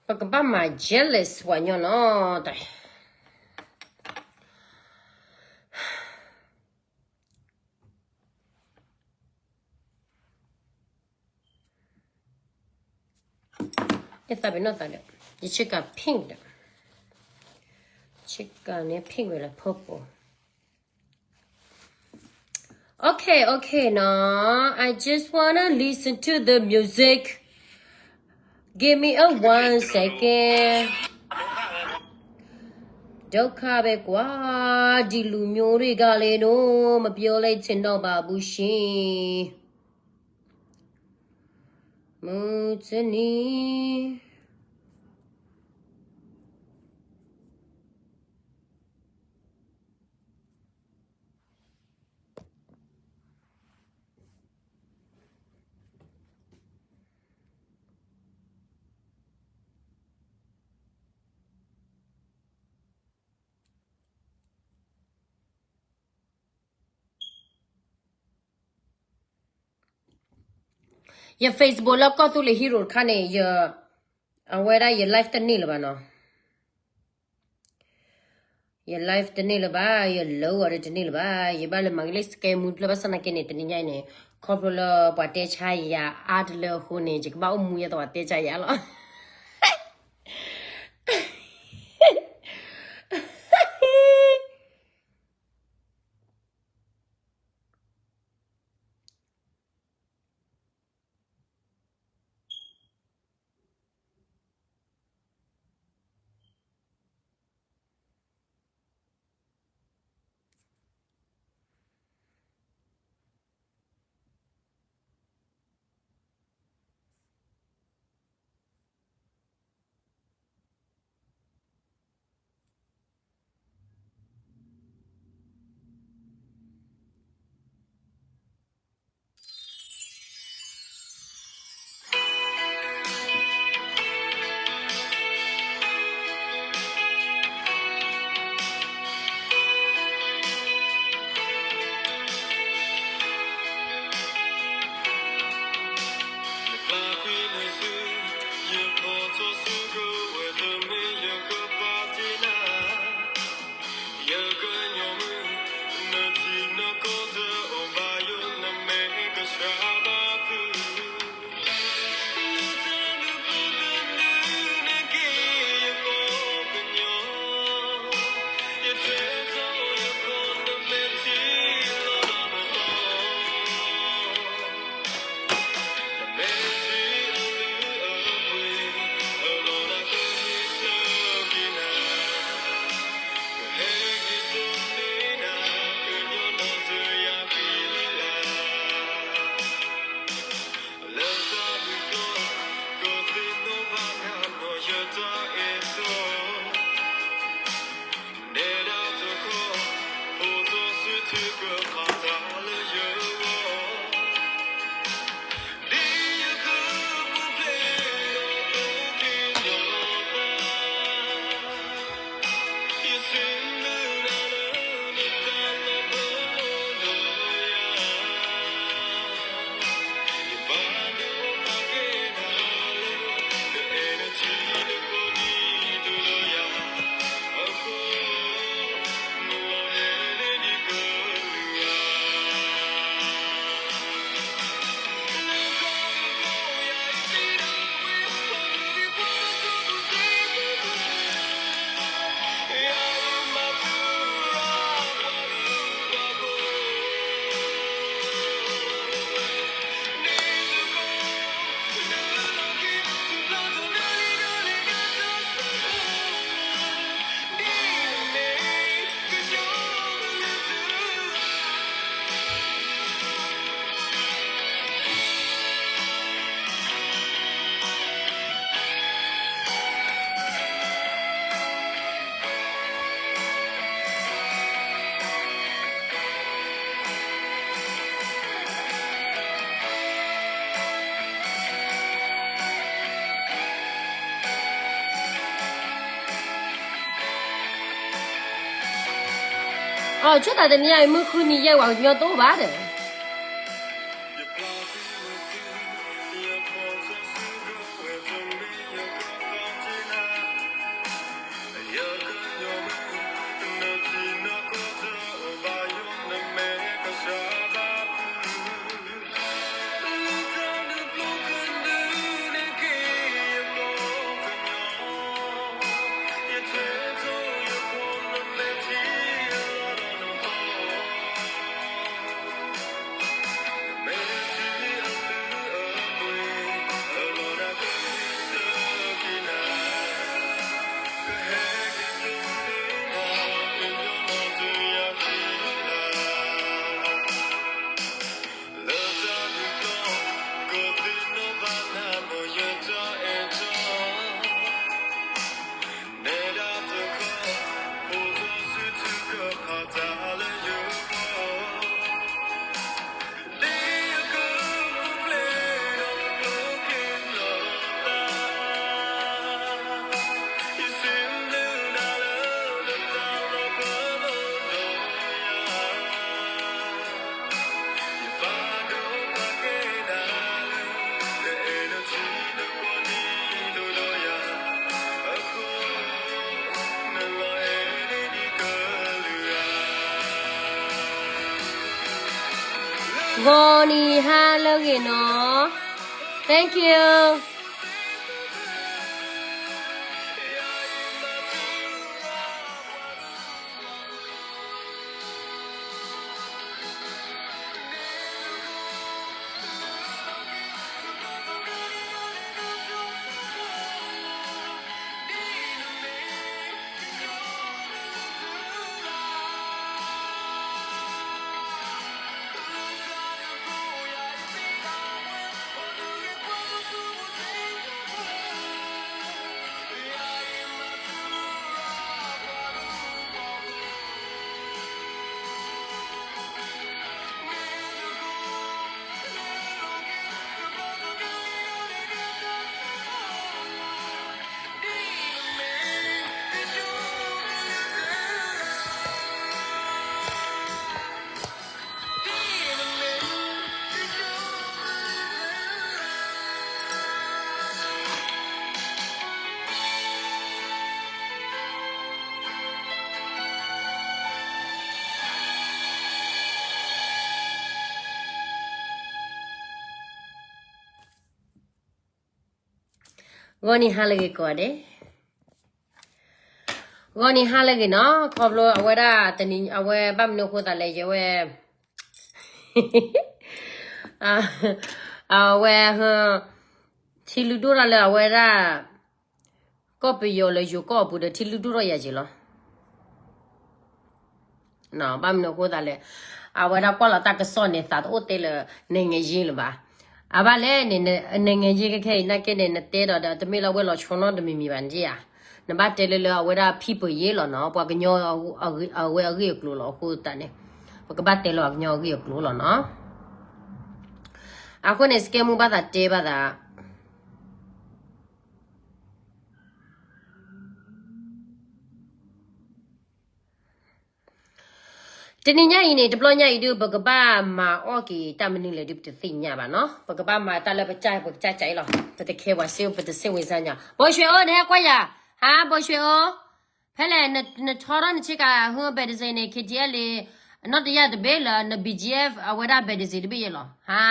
ပကဘၣ်မၤ jealous ပှၤညီနီၤ, ယသးပ့ၤနီၣ်သးဒီး ယဆ့ကၤ pink ဒီး ဆ့ကၤန့ၣ် pink ဝဲလၢ purple. Okay, okay နီၤ, I just wanna listen to the music. Give me a one second. ဒုက္ခပဲကွာ, ဒီလူမျိုးတွေကလည်းတော့ မပြောလိုက်ချင်တော့ပါဘူးရှင်. မုၢ်တနံၤ ယ Facebook လၢကီၢ်သူလ့ၤ hero တခါန့ၣ် ယ အဝဲဒၣ်ယ live တန့ၢ်လၢၤဘၣ်နီၤ, ယ live တန့ၢ်လၢၤဘၣ်, ယ live အီၤတန့ၢ်လၢၤဘၣ်, ယဘၣ်လၢမၤကလံၣ် scam မူတဖျၢၣ်ဘၣ်ဆၣ်သနာ်က့န့ၣ် တနံၤညါအံၤန့ၣ် ခီဖျိလၢပှၤတဲဆါယၤအါတလၢအဃိန့ၣ် ယကဘၣ်အိၣ်မူယသးပှၤတဲဆါယၤလီၤ. ဆၢတၢ်တနံၤညါအံၤ မုၢ်ဃုနံၤယဲၢ်ဝဲကညီတအိၣ်ဘၣ်ဒီး ဂီၤနံၤဟါလၢအဂ့ၤနီၤ. Thank you. ဂီၤနံၤဟါလၢအဂ့ၤကိးဂၤဒဲး, ဂီၤနံၤဟါလၢအဂ့ၤနီၤ. ခီဖျိအဝဲဒၣ်တနံၤ အဝဲဘၣ်မနုၤအဃိသးလဲၣ် ယဝဲ အဝဲ ထံလုၢ်ဒိၣ်ထီၣ်လၢအဝဲဒၣ် ကီၢ်ပယီၤလၢယိၤကီၢ်အပူၤဒီး ထံလုၢ်ဒိၣ်ထီၣ်ယၤက့ၤလီၤ. ဘၣ်မနုၤအဃိသးလဲၣ်, အဝဲဒၣ်ကွၢ်လီၤတၢ်ကစီၣ်န့ၣ် သးတအိၣ်တဲလၢ နိုင်ငံရေးလၢၤဘၣ်. အဘၣ်လဲၣ်န့ၣ် နိုင်ငံရေးခဲခဲအံၤ နာ်က့န့ၣ် နတဲဒီးဒီး တမ့ၢ်လၢအဝဲလီၤဆီနီတမံၤမံၤဘၣ်န့ၣ်ဧါ. နဘၣ်တဲလၢလၢအဝဲဒၣ် people ယ့ၢ်လီၤနီၤ, ပှၤကညီအဝဲအဂ့ၢ်အကျိၤလီၤ. အဃိသတးန့ၣ် ပကဘၣ်တဲလီၤပှၤကညီအဂ့ၢ်အကျိၤလီၤနီၤ. အဃိန့ၣ် စကဲမူဘၣ်သးတဲဘၣ်သး တနံၤညါအံၤန့ၣ် တဘျီညါအံၤဒုး ပကဘၣ်မၤအီၣ်က့ၤတၢ်မနုၤလဲၣ်ဒုး ပတသ့ၣ်ညါဘၣ်နီၤ. ပကဘၣ်မၤတၢ်လၢပကစၢ် ပကစၢ်စဲအံၤလီၤ. ပတခဲပှၤစ့ ပတစ့ဝ့ၤစၢ်ညါ. ဘိၣ်ရွှ့ၣ်ဧၢ, နဟဲကွၢ်ယၤ, ဟါ, ဘိၣ်ရွှ့ၣ်ဧၢ, ဖဲလဲၣ် နထီထီၣ်နဆ့ကၤ ဟၢ ဘဲးတစ့န့ၣ် ခ့တယဲၢ်လံ, နီၢ်တယၢ်တဘ့ၣ်လၢ န ဘီကၠံအ့ဖ် အဝဲဒၣ်ဘဲးတစ့တဘ့ၣ်ယဲလီၤ. ဟါ,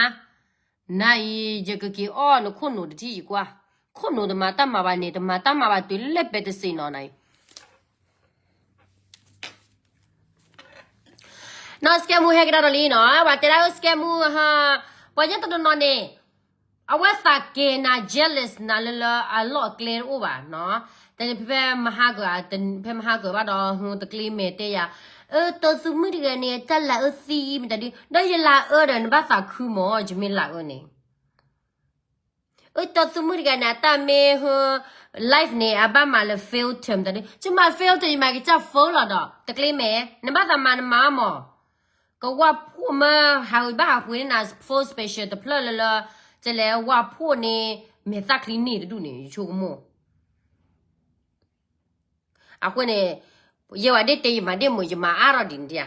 နၤအံၤ ယကက့ၤအီၣ်နခိၣ်နူာ်တထံၣ်ယကွၢ်, ခိၣ်နူာ်တမၤတၢ်မၤဘၣ်န့ၣ် တမၤတၢ်မၤဘၣ်တုၤလၢဘဲးတစ့နီၤနၤအံၤ နီၢ်စကဲမူဟဲကဒါဒီးလံနီၤ, ပှၤတဲဒၣ်အၢ စကဲမူ, ပှၤညါတနီၤနီၤန့ၣ် အဝဲသးကဲၤနၤ jealous နၤလၢလၢအလီၢ်အကျဲတအိၣ်ဘၣ်နီၤ. တဖဲမဟါကၢၤ, ဖဲမဟါကၢၤဘၣ်ဒီး ဟူတကျ့မဲာ်တဲယၤ, အၢ တီၤသူမုၣ်တဂၤန့ၣ် တၢ်လၤအၢသံမတၤဒု, ဒီးယလၤအၢဒီး နဘၣ်သးခုမၢ် ယမ့ၢ်လၤအၢန့ၣ် အၢ တီၤသူမုၣ်တဂၤန့ၣ် အတၢ်မ့ၢ်ဟူ live န့ၣ် အဘၣ်မၤလၢ filter မတၤဒု, ယမၤ filter ယမၤကစၢ် phone လီၤဒီး တကျ့မဲာ်, နဘၣ်သးမၤနမၤမၢ်, ကဝၢ်ဖှိၣ်မၢဟးဝံၤဘၣ်ဟးပှ့ၤန့ၢ်နၤ phone special တဖျၢၣ်လၢလၢ, ကလဲၤဝၢ်ဖှိၣ်န့ၣ် မဲာ်သၣ်ချံန့ၢ်တဒူၣ်န့ၣ် ယဆိကမိၣ် အဃိန့ၣ် ယဲဝဲဒၣ်တဲယမၤဒ့ၣ်မုာ် ယမၤအါထီၣ်ဒ်န့ၣ်ဧါ.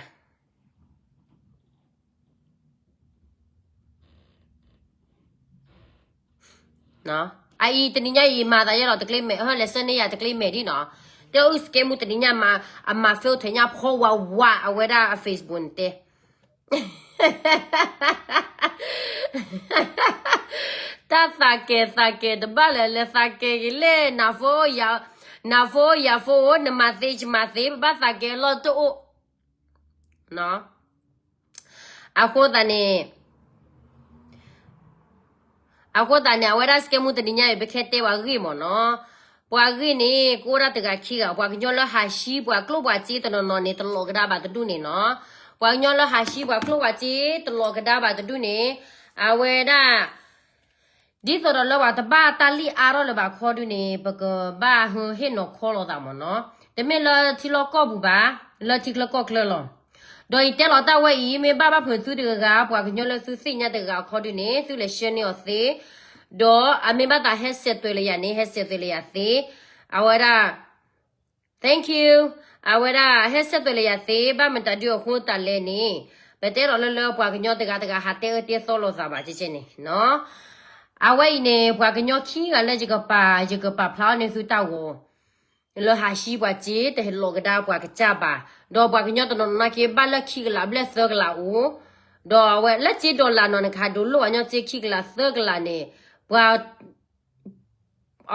အအံၤတနံၤညါအံၤ မၤသးယဲလီၤတကျ့မဲာ် ဟၢ လဲၤဆၢန့ၢ်ယၤတကျ့မဲာ်ဒ်နီၤ, တဲအုၣ် scam မူတနံၤညါ အမၤ filter ညါဖီဝါဝါ အဝဲဒၣ်အ Facebook န့ၣ်တဲ တၢ်သးကဲၤသးကဲၤတဘၣ်လၢၤ လဲၤသးကဲၤက့ၤလဲၣ် နဖိယၤ နဖိယၤဖိ နမၤသ့ယမၤသ့ ပဘၣ်သးကဲၤအလီၢ်တအိၣ် အဃိသတးန့ၣ် အဃိသတးန့ၣ် အဝဲဒၣ် scam မူတနံၤညါအံၤ ပခဲတဲပှၤဂ့ၢ်မ့ၢ်နီၤ, ပှၤဂ့ၢ်န့ၣ် ကအိၣ်ဒၣ်တဂၤခံဂၤ ပှၤကညီလၢဟးဟံးပှၤကျိၣ်ပှၤစ့တနီၤနီၤန့ၣ် တလီၤကဒါဘၣ်တဒူၣ်န့ၣ်နီၤ, ပှၤကညီလၢဟးဟံးပှၤကျိၣ်ပှၤစ့တလီၤကဒါဘၣ်တဒူၣ်န့ၣ် အဝဲဒၣ် ဒ်သိးဒီးလၢပှၤတဘၣ်တၢ်လံၣ်အါထီၣ်လၢၤဘၣ်ခီဒုန့ၣ် ပကဘၣ်ဟ့ၣ်နီၤခီလိာ်သးမ့ၢ်နီၤ, တမ့ၢ်လၢထံလီၢ်ကီၢ်ပူၤဘၣ်, လၢထံချၢကီၢ်ချၢလီၤ. ဒီးယတဲလီၤတၢ်ဝဲအံၤ မ့ၢ်ဘၣ်ဘၣ်ဖုးသုတဂၤဂၤ ပှၤကညီလၢသုသ့ၣ်ညါတဂၤဂၤခီဒုန့ၣ် သုလဲၤဆှၢန့ၢ်အီၤသ့, ဒီးအမ့ၢ်ဘၣ်သးဟဲဆဲးသွဲးလၢယၤန့ၣ် ဟဲဆဲးသွဲးလၢယၤသ့, အဝဲဒၣ် Thank you. အဝဲဒၣ်ဟဲဆဲးသွဲးလၢယၤသ့ ဘၣ်မတၤဒုအဃိသတးလဲၣ်န့ၣ် ပတဲလီၤလၢလၢပှၤကညီတဂၤတဂၤ ဟးတဲအၢတဲသီလိာ်သးဘၣ်ကဲကဲန့ၣ်နီၤ. အဝဲအံၤန့ၣ် ပှၤကညီခံဂၤလၢယကပာ် ယကပာ်ဖျါအီၤန့ၣ်သုတၢ်ဂီၤ လၢဟးဟံးပှၤစ့ တဟဲလီၤကဒါပှၤကစၢ်ဘၣ်, ဒီးပှၤကညီတနီၤနီၤက့ ဘၣ်လၢခံကလးဘျဲၣ်သၢကလးအိၣ်, ဒီးအဝဲလၢစ့ဒီလးနီၤ နကဟးဒိးလိၣ်အညီစ့ခံကလးသၢကလးန့ၣ် ပှၤ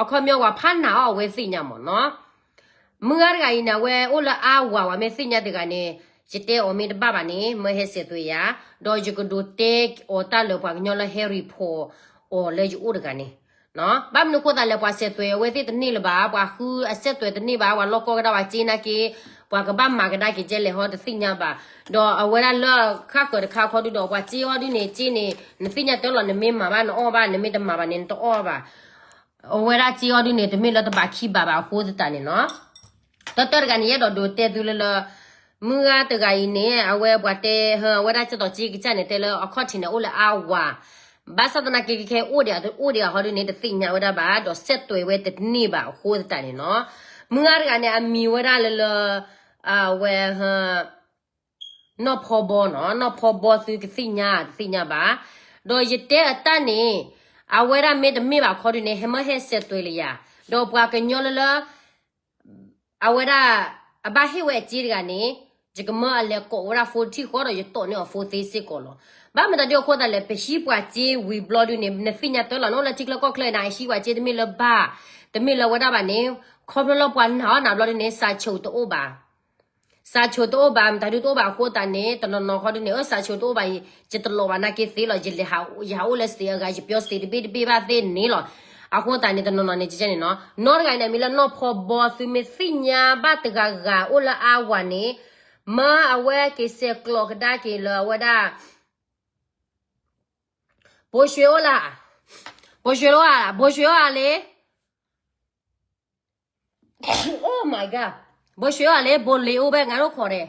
အခီပညီပှၤဖးနးအီၤအဝဲသ့ၣ်ညါမ့ၢ်နီၤ. မုၢ်ဂၤတဂၤအံၤန့ၣ် အဝဲအိၣ်လၢအါဝၤ ပှၤမ့ၢ်သ့ၣ်ညါတဂၤန့ၣ် ယတဲအီၤမ့ၢ်တဘၣ်ဘၣ်န့ၣ် မၢဟဲဆဲးသွဲးယၤ, ဒီးယကဒိးတဲအီၤတၢ်လၢပှၤကညီလၢဟဲ report အီၤလၢယအိၣ်တဂၤန့ၣ် ဘၣ်မနုၤအဃိသတးလဲၣ် ပှၤဆဲးသွဲးအဝဲသ့ၣ်တန့ၢ်လၢၤဘၣ်, ပှၤဃုအဆဲးသွဲးတန့ၢ်ဘၣ်, ပှၤလီၢ်ကီၢ်ကဒါပှၤစ့နာ်က့ ပှၤကဘၣ်မၤကဒါက့ၤကဲလဲၣ်ဟီတသ့ၣ်ညါဘၣ်. ဒီးအဝဲဒၣ်လၢဃၣ်ဃၢၤတခါခီဒုဒီး ပှၤစ့အီၤဒုန့ၣ် စ့န့ၣ် နသ့ၣ်ညါတၢ်လီၤ နမ့ၢ်မၤဘၣ်နအီၣ်ဘၣ်, နမ့ၢ်တမၤဘၣ်န့ၣ် နတအီၣ်ဘၣ်. အဝဲဒၣ်စ့အီၤဒုန့ၣ် တမ့ၢ်လၢတဘၣ်ခံဘၣ်ဘၣ်အဃိသတးန့ၣ်နီၤ. တၢ်တၢ်တဂၤန့ၣ် ယအဲၣ်ဒိးဒိးတဲသုလၢလၢ မုၢ်ဂၤတဂၤအံၤန့ၣ် အဝဲပှၤတဲ အဝဲဒၣ်ကၠီၣ်တီၣ်ကၠံကစၢ်န့ၣ် တဲလၢအခီၣ်ထံးန့ၣ် အိၣ်လၢအါဝၤ, ဘၣ်ဆၣ်သနာ်က့ ခဲအိၣ်ဒံး အိၣ်ဒံးအဟီဒုန့ၣ် တသ့ၣ်ညါဝဲဒၣ်ဘၣ်, ဒီးဆဲးသွဲးဝဲတန့ၢ်ဘၣ်အဃိသတးန့ၣ်နီၤ. မုၢ်ဂၤတဂၤန့ၣ် အမံၤဝဲဒၣ်လၢလၢ အဝဲ နီၢ်ဖီဘီနီၤ, နီၢ်ဖီဘီသုကသ့ၣ်ညါတသ့ၣ်ညါဘၣ်. ဒီးယတဲအတၢ်န့ၣ် အဝဲဒၣ်မ့ၢ်တမ့ၢ်ဘၣ်ခီဒုန့ၣ် ဟဲမၢဟဲဆဲးသွဲးလၢယၤ, ဒီးပှၤကညီလၢလၢ အဝဲဒၣ် အဘၣ်ဟ့ၣ်ဝဲအစ့တဂၤန့ၣ် ယကမၢအလဲၤကိးဝဲဒၣ် phone ထံၣ်ဃီဒီး ယတီၣ်န့ၢ်အီၤ phone သ့စ့ၢ်ကီးလီၤ. ဘၣ်မတၤဒုအဃိသတးလဲၣ် ပဟံးပှၤစ့ဝံၤဘျီဒုန့ၣ် နသ့ၣ်ညါတၢ်လီၤ နအိၣ်လၢထံချၢကီၢ်ချၢန့ၣ် ဟံးပှၤစ့တမ့ၢ်လၢဘၣ်, တမ့ၢ်လၢဝဲဒၣ်ဘၣ်န့ၣ် ခီဖျိလၢပှၤနာ်အီၣ်နၤဘျီဒုန့ၣ် စးဆိတအိၣ်ဘၣ် စးဆိတအိၣ်ဘၣ် မတၤဒုတအိၣ်ဘၣ်အဃိသတးန့ၣ် တနီၤနီၤခီဒုန့ၣ် အၢ စးဆိတအိၣ်ဘၣ်အံၤ ယတလီၤဘၣ်နာ်က့သ့လီၤ ယလဲၤ ယဟးအိၣ်လၢ state အဂၤ ယပၠီ state တဘ့ၣ်တဘ့ၣ်ဘၣ်သ့ၣ်န့ၣ်လီၤ. အဃိသတးန့ၣ် တနီၤနီၤန့ၣ် ကကဲန့ၣ်နီၤ နီတဂၤန့ၣ် အမံၤလၢနီၢ်ဖီဘီ သုမ့ၢ်သ့ၣ်ညါဘၣ်တဂၤဂၤအိၣ်လၢအါဝၤန့ၣ် မၢအဝဲက့ၤဆဲးကျိးကဒါက့ၤလၢအဝဲဒၣ် ဘိၣ်ရွှ့ၣ်အိၣ်လၢ ဘိၣ်ရွှ့ၣ်အိၣ်ဧါ ဘိၣ်ရွှ့ၣ်အိၣ်ဧါလံ Oh my god ဘိၣ်ရွှ့ၣ်အိၣ်ဧါလံ ဘိၣ်လ့ၤအိၣ်ဘဲ ငါဒိၣ်ခိးဒဲး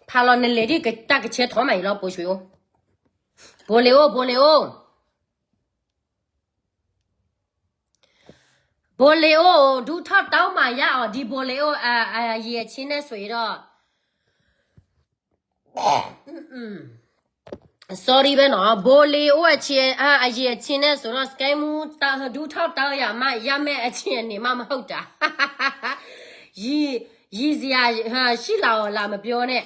ဖးလီၤနလဲၤဒ်တၢ်ကဆဲထီၣ်မးအံၤလီၤ ဘိၣ်ရွှ့ၣ်အိၣ် ဘိၣ်လ့ၤအိၣ်ဘိၣ်လ့ၤအိၣ် ဘိၣ်လ့ၤအိၣ် ဒူထီၣ်တၢ်မၤယါအီၤ ဒ်ဘိၣ်လ့ၤအိၣ် အယံာ်အဆံန့ၣ်ဆိဒီး sorry ဘဲနီၤ ဘိၣ်လ့ၤအိၣ်အယံာ်အဆံန့ၣ်ဆိဒီး စကဲမူ ဒူထီၣ်တၢ်ယၤမး ယါမဲာ်အဆံအန့ၣ်မး မဟုတ်တာ ယံာ်စရာ ရှိလာအီၤလား မပြောနဲ့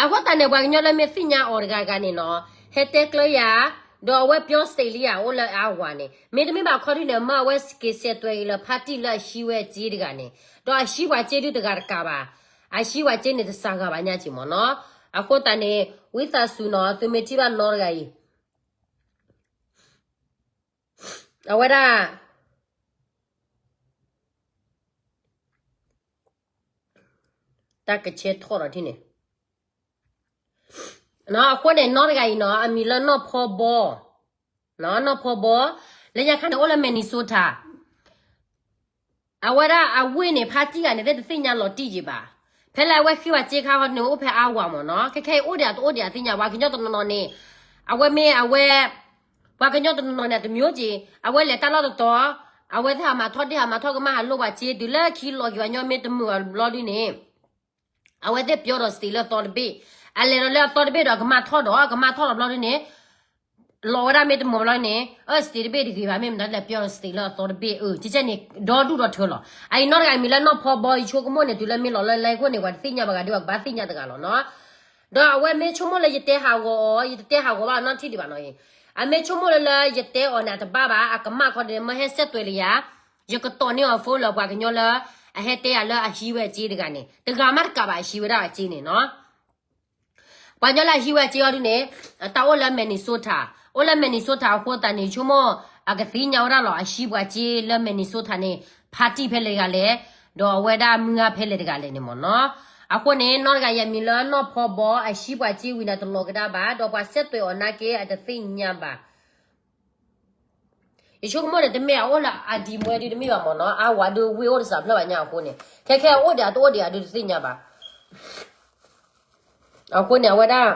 အဃိသတးန့ၣ် ပှၤကညီလၢမ့ၢ်သ့ၣ်ညါအီၤတဂၤဂၤန့ၣ်နီၤ ဟဲတဲကျၢၤယၤ ဒီးအဝဲပၠီ state လံယၤ အိၣ်လၢအါဝၤန့ၣ် မ့တမ့ၢ်ဘၣ်ခီဒုန့ၣ် မၢအဝဲက့ၤဆဲးသွဲးအံၤလၢ ဖါတံၢ်လၢအဟံးဝဲအစ့တဂၤန့ၣ် ဒီးအဟံးပှၤစ့ဒုတဂၤတကးဘၣ် အဟံးပှၤစ့န့ၣ်တစှၤဂၤဘၣ်ညါက့ၤမ့ၢ်နီၤ အဃိသတးန့ၣ် ဝံသးစူၤနီၤ သုမ့ၢ်ထံၣ်ဘၣ်နီတဂၤအံၤ အဝဲဒၣ် တၢ်ကဆဲထီၣ်ဒီးထံၣ်န့ၣ် အဃိန့ၣ် နီတဂၤအံၤနီၤ အမံၤလၢနီၢ်ဖီဘီ နီၢ်ဖီဘီ လၢညါခါန့ၣ် အိၣ်လၢ Minnesota အဝဲဒၣ်အဝ့ၢ်န့ၣ် ဖါတံၢ်ဂၤန့ၣ် သ့ၣ်တသ့ၣ်ညါလီၤတံၢ်ယံၤဘၣ်. ဖဲလၢအဝဲဃ့ဝဲစ့ခါဃီန့ၣ် အိၣ်ဖဲအါဝၤမ့ၢ်နီၤ ခဲခဲအံၤအိၣ်ဒံးတအိၣ်ဒံးအသ့ၣ်ညါ ပှၤကညီတနီၤနီၤန့ၣ် အဝဲမ့ၢ်အဝဲ ပှၤကညီတနီၤနီၤန့ၣ် တမျိုးက့ၤ အဝဲလဲၤတၢ်လီၢ်တတီၤ အဝဲသ့ၣ်ဟးမၤထီၣ်ဒ့ၣ် ဟးမၤထီၣ်ကမၣ် ဟးလိၣ်ပှၤစ့ တုၤလၢခံလီၤက့ၤပှၤကညီမ့ၢ်တမုာ်အီၤဘျီဒုန့ၣ် အဝဲသ့ၣ်ပၠီဒီး state လၢအသီတဘ့ၣ် အလဲၤဒီးလၢအသီတဘ့ၣ်ဒီးကမၢ်ထီၣ်ဒီး ကမၢ်ထီၣ်ဒီးဘျီဒ်န့ၣ် လီၤဝဲဒၣ်မ့ၢ်တမုာ်ဘျီန့ၣ် အၢ စတ့းတဘ့ၣ်တဂ့ၤဘၣ် မ့ၢ်မတၤလဲၤပျီစတ့းလၢအသီတဘ့ၣ် အၢ ကကဲန့ၣ် ဒီဒူၣ်ဒီထၢလီၤ. အအံၤနီတဂၤအမံၤလၢနီၢ်ဖီဘီ ယဆိကမိၣ်န့ၣ် တုၤလၢမ့ၢ်လီၤလၢ like ခိၣ်န့ၣ် ပှၤတသ့ၣ်ညါဘၣ်ဂၤဒ်ဘၣ် ကဘၣ်သ့ၣ်ညါတဂၤလီၤနီၤ. ဒီးအဝဲမ့ၢ်ဆိကမိၣ်လၢယတဲဟးဂီၤအီၤ ယတတဲဟးဂီၤဘၣ်နီတထံၣ်ဒံးဘၣ်နီၤအံၤ အမ့ၢ်ဆိကမိၣ်လၢလၢယတဲအီၤန့ၣ် အတဘၣ်ဘၣ် အကမၣ်ခီဒ်န့ၣ် မၢဟဲဆဲးသွဲးလၢယၤ ယကတီၢ်န့ၢ်အီၤ phone လၢပှၤကညီလၢ အဟဲတဲယၤလၢအဟံးဝဲအစ့တဂၤန့ၣ် တဂၤမးတကးဘၣ်အဟံးဝဲဒၣ်အစ့န့ၣ်နီၤ. ပှၤကညီလၢအဟံးဝဲအစ့အီၤဒ်န့ၣ် တၢ်အိၣ်လၢ Minnesota အိၣ်လၢ Minnesota အဃိသတးန့ၣ် ဆိကမိၣ် အကသ့ၣ်ညါဝဲဒၣ်လီၤ အဟံးပှၤစ့လၢ Minnesota န့ၣ် party ဖဲလဲၣ်တဂၤလဲၣ် ဒီးအဝဲဒၣ်မုၢ်ဂၤဖဲလဲၣ်တဂၤလဲၣ်န့ၣ်မ့ၢ်နီၤ. အဃိန့ၣ် နီၢ်တဂၤယမံၤလၢနီၢ်ဖီဘီ အဟံးပှၤစ့ဝံၤန့ၣ် တလီၤကဒါဘၣ် ဒီးပှၤဆဲးသွဲးအီၤနာ်က့ အတသ့ၣ်ညါဘၣ် ယဆိကမိၣ်န့ၣ် တမ့ၢ်အအိၣ်လၢအဒံးမွဲဒုတမ့ၢ်ဘၣ်မ့ၢ်နီၤ အဝၤဒုဝ့ၢ်အိၣ်တစးဖျၢၣ်ဘၣ်ညါအဃိန့ၣ် ခဲခဲအအိၣ်ဒံးအတအိၣ်ဒံးအဒုတသ့ၣ်ညါဘၣ်. အဃိန့ၣ် အဝဲဒၣ်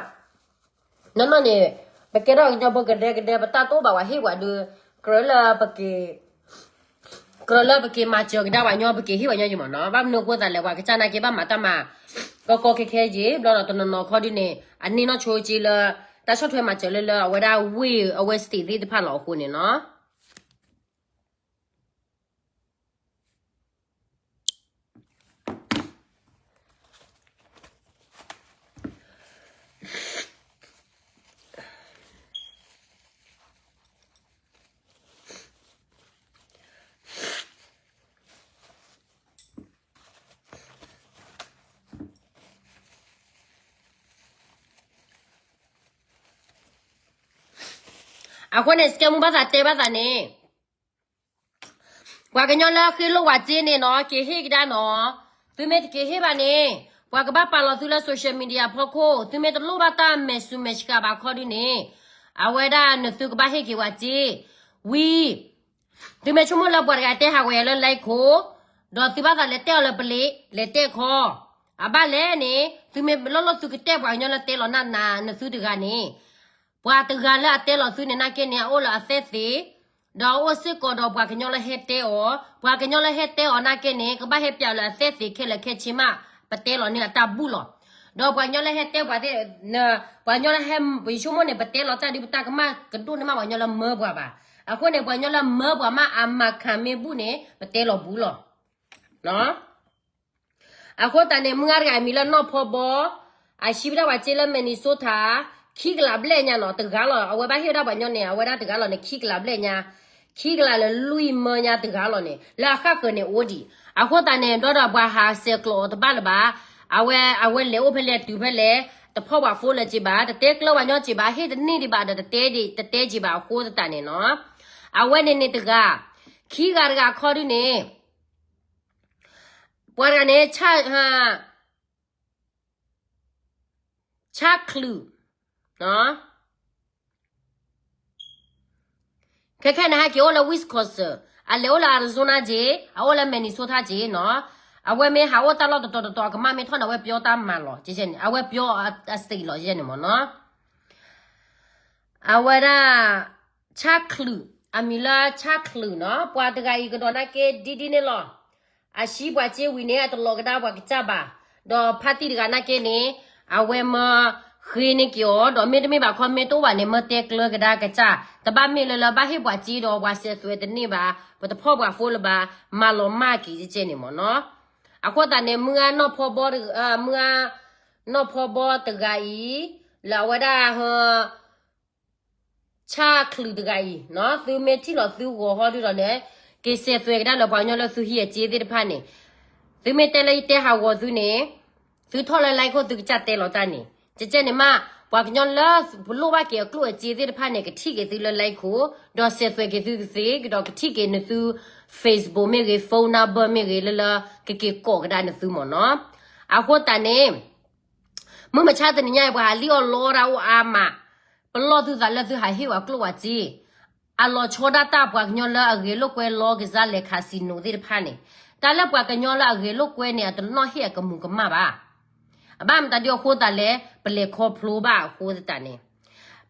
နီၢ်နီၢ်န့ၣ် ပကဲထီၣ်ကညီဖိကဒဲကဒဲ ပတၢ်တအိၣ်ဘၣ် ပှၤဟ့ၣ်ပှၤဒု ကြၢးလၢပက့ၤ ကြၢးလၢပက့ၤမၤစၢၤကဒါပှၤညီ ပက့ၤဟ့ၣ်ပှၤညီယမ့ၢ်နီၤ. ဘၣ်မနုၤအဃိသတးလဲၣ် ပှၤကစၢ်နာ်က့ဘၣ်မၤတၢ်မၤ ကီကီခဲခဲယ့ၣ် ဘျီဒီးတနီၤနီၤခီဒ်န့ၣ် အန့ၢ်နီၢ်ဆိက့လၢ တၢ်ဆီၣ်ထွဲမၤစၢၤလၢလၢအဝဲဒၣ်ဝ့ၢ်အဝဲ state သ့ၣ်တဖၣ်လီၤအဃိန့ၣ်နီၤ. အဃိန့ၣ် စကဲမူဘၣ်သးတဲဘၣ်သးန့ၣ် ပှၤကညီလၢဃ့လိၢ်ဝၤစ့န့ၣ်နီၤ က့ၤဟ့ၣ်ကဒါနီၤ. သုမ့ၢ်တက့ၤဟ့ၣ်ဘၣ်န့ၣ် ပှၤကဘၣ်ပာ်လီၤသုလၢ social media ဖီခိၣ် သုမ့ၢ်တလိၣ်ဘၣ်တၢ်မဲာ်ဆူမဲာ်ဆှးဘၣ်ခီဒုန့ၣ် အဝဲဒၣ်နသုကဘၣ်ဟ့ၣ်က့ၤဝၤစ့ ဝံၤ သုမ့ၢ်ဆိကမိၣ်လၢပှၤတဂၤတဲဟးဂီၤယၤလၢ like ခိၣ် ဒီးသုဘၣ်သးလဲၤတဲအီၤလၢပလံး လဲၤတဲခီ အဘၣ်လဲၣ်န့ၣ် သုမ့ၢ်လိၣ်လိၣ်သုကတဲပှၤကညီလၢတဲလီၤနၤနၤ နသုတဂၤန့ၣ် ပှၤတဂၤလၢအတဲလီၤသုန့ၣ် နာ်က့န့ၣ် အအိၣ်လၢအသဲသ့ၣ် ဒီးအအိၣ်စ့ၢ်ကီးဒီးပှၤကညီလၢဟဲတဲအီၤ, ပှၤကညီလၢဟဲတဲအီၤနာ်က့န့ၣ် ကဘၣ်ဟဲပျးလၢအသဲသ့ၣ်ခဲလၢာ်ခဲဆ့မး ပတဲလီၤန့ၢ်အတၢ်ဘူၣ်လီၤ. ဒီးပှၤကညီလၢဟဲတဲပှၤသ့ၣ်, ပှၤကညီလၢဟဲ ပဆိကမိၣ်န့ၣ် ပတဲလီၤတၢ်ဒုး ပတၢ်ကမၣ်ကဒိၣ်န့ၢ်မးပှၤကညီလၢမၢပှၤဘၣ်. အဃိန့ၣ် ပှၤကညီလၢမၢပှၤမး အမၤခးမ့ၢ်ဘူၣ်န့ၣ် ပတဲလီၤဘူးလီၤ. အဃိသတးန့ၣ် မုၢ်ဂၤတဂၤအမံၤလၢနီၢ်ဖီဘီ, အဟံးဝဲဒၣ်ပှၤစ့လၢ Minnesota, ခံကလးဘျဲၣ်ညါနီၤ တဂၤလီၤ. အဝဲဘၣ်ဟ့ၣ်ဝဲဒၣ်ပှၤညီန့ၣ် အဝဲဒၣ်တဂၤလီၤန့ၣ် ခံကလးဘျဲၣ်ညါ, ခံကလးလၢလွံၢ်မၢညါတဂၤလီၤန့ၣ် လၢအဃၣ်ဃၢၤန့ၣ်အိၣ်ဒံး. အဃိသတးန့ၣ် ဒီးဒီးပှၤဟးဆဲးကျိးအီၤတဘၣ်လၢၤဘၣ်. အဝဲ အဝဲလဲၤအိၣ်ဖဲလဲၣ်တုၤဖဲလဲၣ် တဖီၣ်ပှၤဖိလၢၤက့ၤဘၣ်, တတဲကျၢၤပှၤညီက့ၤဘၣ်, ဟ့ၣ်တန့ၢ်ဒံးဘၣ်ဒီး တတဲဒံး တတဲက့ၤဘၣ်အဃိသတးန့ၣ်နီၤ. အဝဲန့ၣ်န့ၣ်တဂၤ, ခံဂၤတဂၤခီဒုန့ၣ် ပှၤတဂၤန့ၣ် ဆၣ်ချုး, ခဲခဲန့ၣ် ဟဲက့ၤအိၣ်လၢ Wisconsin, အလဲၤအိၣ်လၢ Arizona က့ၤ, အအိၣ်လၢ Minnesota က့ၤနီၤ. အဝဲမ့ၢ်ဟးအိၣ်တၢ်လီၢ်တတီၤတတီၤ အကမၣ်မ့ၢ်ထီၣ်န့ၣ် အဝဲပျီတၢ်မၤလီၤ, အဝဲပျီအ state လီၤန့ၣ်မ့ၢ်နီၤ. အဝဲဒၣ် ဆၣ်ချုး, အမံၤလၢဆၣ်ချုးနီၤ, ပှၤတဂၤအံၤကဒီးနာ်က့ဒ်ဒ်န့ၣ်လီၤ. အဟံးပှၤစ့ဝံၤန့ၣ် အတလီၤကဒါပှၤကစၢ်ဘၣ်, ဒီးဖါတံၢ်တဂၤနာ်က့န့ၣ် အဝဲမၢဃ့န့ၢ်က့ၤအီၤ, ဒီးမ့တမ့ၢ်ဘၣ်ခီ မ့ၢ်တအိၣ်ဘၣ်န့ၣ် မၢတဲကျၢၤကဒါကစၢ်, တဘၣ်မ့ၢ်လၢလၢဘၣ်ဟ့ၣ်ပှၤစ့ဒီးပှၤဆဲးသွဲးတန့ၢ်ဘၣ်, ပတဖီၣ်ပှၤဖိလၢၤဘၣ်, မၤလီၤမၢ်က့ၤကဲန့ၣ်မ့ၢ်နီၤ. အဃိသတးန့ၣ် မုၢ်ဂၤနီၢ်ဖီဘီ, မုၢ်ဂၤနီၢ်ဖီဘီတဂၤအံၤ, လၢအဝဲဒၣ်ဟ ဆၣ်ချုးတဂၤအံၤ, သုမ့ၢ်ထံၣ်လီၤသုဂီၤဟီဒုဒီးန့ၣ်, က့ၤဆဲးသွဲးကဒါလၢပှၤကညီလၢသုဟံးအစ့သ့ၣ်တဖၣ်န့ၣ်, သုမ့ၢ်တဲလၢယတဲဟးဂီၤသုန့ၣ်, သုထီၣ်လၢ like ခိၣ် သုကစၢ်တဲလီၤတၢ်န့ၣ်, ကဲန့ၣ်မး, ပှၤကညီလၢပလိၣ်ဘၣ်က့ၤအကျိၣ်အစ့သ့ၣ်တဖၣ်န့ၣ် ကထံၣ်က့ၤသုလၢ like ခိၣ်, ဒီးဆဲးသွဲးက့ၤသုသ့, ဒီးကထံၣ်က့ၤနသု Facebook မ့ၢ်ဂ့ၤ, phone number မ့ၢ်ဂ့ၤ လၢလၢကက့ၤကိးကဒါနသုမ့ၢ်နီၤ. အဃိသတးန့ၣ် မုၢ်မဆါတနံၤညါအံၤ ပှၤဟးလံၣ်အီၣ်လီတၢ်အိၣ်အါမး, ပလီၢ်သုသးလၢသုဟးဟ့ၣ်ဝဲကျိၣ်ဝဲစ့, အလီၤဆီဒၣ်တၢ်ပှၤကညီလၢအဂဲၤလိာ်ကွဲလီကစၢ်လဲၤ casino သ့ၣ်တဖၣ်န့ၣ်, တၢ်လၢပှၤကညီလၢအဂဲၤလိာ်ကွဲန့ၣ် အတနီၣ်ဟ့ၣ်အကမူၤကမၣ်ဘၣ်. အဘၣ်မတၤဒ်အဃိသတးလဲၣ်, ပလဲၤခီဖျိဘၣ်အဃိသတးန့ၣ်,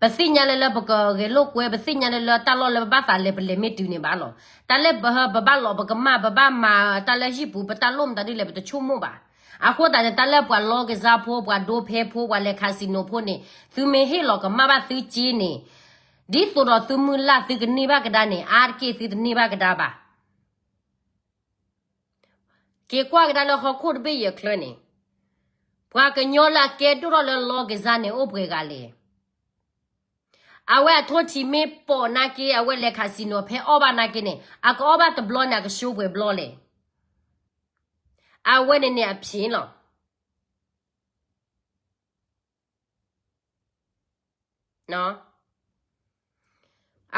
ပသ့ၣ်ညါလၢလၢပကဂဲၤလိာ်ကွဲ, ပသ့ၣ်ညါလၢလၢတၢ်လီၢ်လၢပဘၣ်သးလဲၤ ပလဲၤမ့ၢ်တုၤန့ၣ်ဘၣ်လီၤ. တၢ်လၢပဘၣ်လီၤပကမၣ်, ပဘၣ်မၤတၢ်လၢဟံၣ်ပူၤ, ပတၢ်လိၣ်မတၤဒ်လဲၣ် ပတဆိကမိၣ်ဘၣ်. အဃိသတးန့ၣ် တၢ်လၢပှၤလီကစၢ်ဖိ ပှၤဒိဖဲဖိ ပှၤလဲၤ casino ဖိန့ၣ် သုမ့ၢ်ဟ့ၣ်လီၤကမၣ်ဘၣ်သုစ့န့ၣ် ဒ်သိးဒီးသုမုၢ်လၢ်သုကန့ၢ်ဘၣ်ကဒါန့ၣ် အါတက့ၢ်သုတန့ၢ်ဘၣ်ကဒါဘၣ်. က့ၤကွၢ်ကဒါလၢဟီၣ်ခိၣ်တဘ့ၣ်အံၤအချၢန့ၣ် ပှၤကညီလၢအကဲဒိၣ်ထီၣ်လၢလီကစၢ်န့ၣ် အိၣ်ပှဲၤဂၤလဲၣ်. အဝဲအထိၣ်ထံးမ့ၢ်ပိာ်နာ်က့ အဝဲလဲၤ casino ဖဲအီၣ်ဘၣ်နာ်က့န့ၣ် အကအီၣ်ဘၣ်တဘျီန့ၣ် အကဆှိပှဲၤဘျီလဲၣ်. အဝဲန့ၣ်န့ၣ်အဖျ့လီၤ.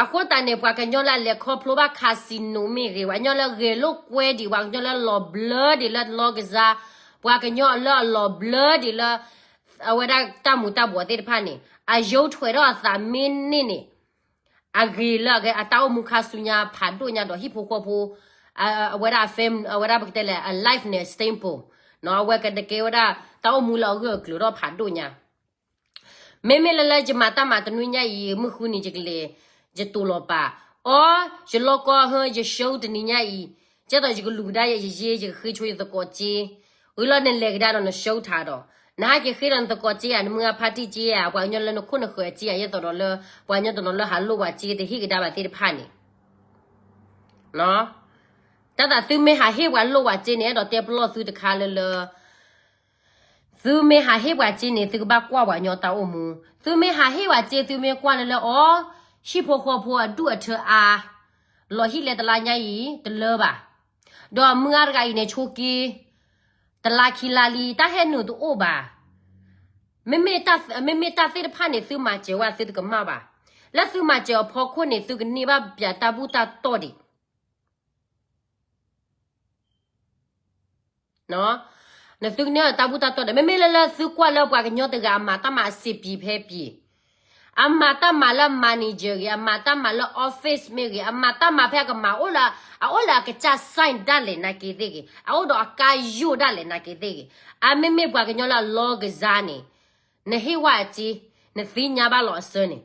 အဃိသတးန့ၣ် ပှၤကညီလၢအလဲၤခီဖျိဘၣ် casino မ့ၢ်ဂ့ၤ, ပှၤကညီလၢဂဲၤလိာ်ကွဲဒံး, ပှၤကညီလၢလီၤဘျၢဒံးလၢလီကစၢ်, ပှၤကညီလၢအလီၤဘျၢဒံးလၢ အဝဲဒၣ်တၢ်မူၤတၢ်ဘှီးသ့ၣ်တဖၣ်န့ၣ် အယိးထွဲးထီၣ်အသးမ့ၢ်န့ၢ်န့ၣ် အဂ့ၤလၢအဂ့ၤ အတၢ်အိၣ်မူခါဆူညါဖးဒိၣ်ညါဒီးဟံၣ်ဖိဃီဖိ အဝဲဒၣ် အဝဲဒၣ်ပကတဲလဲၣ် အ life န့ၣ် stable နီၤ အဝဲကတကဲဝဲဒၣ်တၢ်အိၣ်မူလၢအဂၢၢ်အကျၢၤထီၣ်ဖးဒိၣ်ညါ မ့မ့ၢ်လၢလၢယမၤတၢ်မၤတနွံညါအံၤ မုၢ်ဃုနံၤယကလဲၤ ယတိၤလီၤပာ်, အီ, ယလီၢ်ကီၢ်ဟၢ ယ show တနံၤညါအံၤ, ကဲသိးယကလူၤကဒါယဲယယ့ ယကဃ့ဆိယသကိးစ့, ဂ့ၤလီၤနလဲၤကဒါဒီးန show ထါဒီး, နဟဲက့ၤဃ့ဒီးနသကိးစ့ဧါ နမုၢ်ဂၢ်ဖါတံၢ်စ့ဧါ ပှၤကညီလၢနခိၣ်နဃၢၤအစ့ဧါ ယဲသိးဒီးလၢ ပှၤကညီတနီၤလၢဟးလိၢ်ဝဲစ့တဟ့ၣ်ကဒါဘၣ်သ့ၣ်တဖၣ်န့ၣ် တၢ်သးသုမ့ၢ်ဟးဟ့ၣ်ပှၤလိၢ်ဝဲစ့န့ၣ် အဲၣ်ဒိးတဲပလီၢ်သုတခါလၢလၢ သုမ့ၢ်ဟးဟ့ၣ်ပှၤစ့န့ၣ် သုကဘၣ်ကွၢ်ပှၤကညီတၢ်အိၣ်မူ, သုမ့ၢ်ဟးဟ့ၣ်ပှၤစ့ သုမ့ၢ်ကွၢ်လၢလၢအီၤ, ဟံၣ်ဖိဃီဖိအဒူၣ်အထၢအါ, လီၤဟံၣ်လဲတလါညါအံၤ တလၢဘၣ်, ဒီးမုၢ်ဂၤတဂၤအံၤန့ၣ် ဆိက့ တလါခံလါလံ တၢ်ဟဲနုာ်တအိၣ်ဘၣ်, မ့မ့ၢ်တၢ်သ့ၣ်တဖၣ်န့ၣ် သုမၤစၢၤဝဲသုတကမၣ်ဘၣ်, လၢသုမၤစၢၤအဖီခိၣ်န့ၣ် သုကန့ၢ်ဘၣ်ပၠးတၢ်ဘူၣ်တၢ်တီၢ်ဒံး နသုကန့ၢ်တၢ်ဘူၣ်တၢ်တီၢ်ဒီး မ့မ့ၢ်လၢလၢသုကွၢ်လၢပှၤကညီတဂၤအမၤတၢ်မၤအစ့ပံၤဖဲပံၤ, အမၤတၢ်မၤလၢ manager ဂ့ၤ, အမၤတၢ်မၤလၢ office မ့ၢ်ဂ့ၤ, အမၤတၢ်မၤဖဲအကမၤအိၣ်လၢ အအိၣ်လၢအကစၢ် sign ဒၣ်လဲာ်နာ်က့သ့ၣ်ဂ့ၤ, အအိၣ်ဒီးအကါယိၣ်ဒၣ်လဲာ်နာ်က့သ့ၣ်ဂ့ၤ, အမ့မ့ၢ်ပှၤကညီလၢအလီကစၢ်န့ၣ် နဟ့ၣ်ဝဲအစ့, နသ့ၣ်ညါဘၣ်လီၤအစၢန့ၣ် ဒ်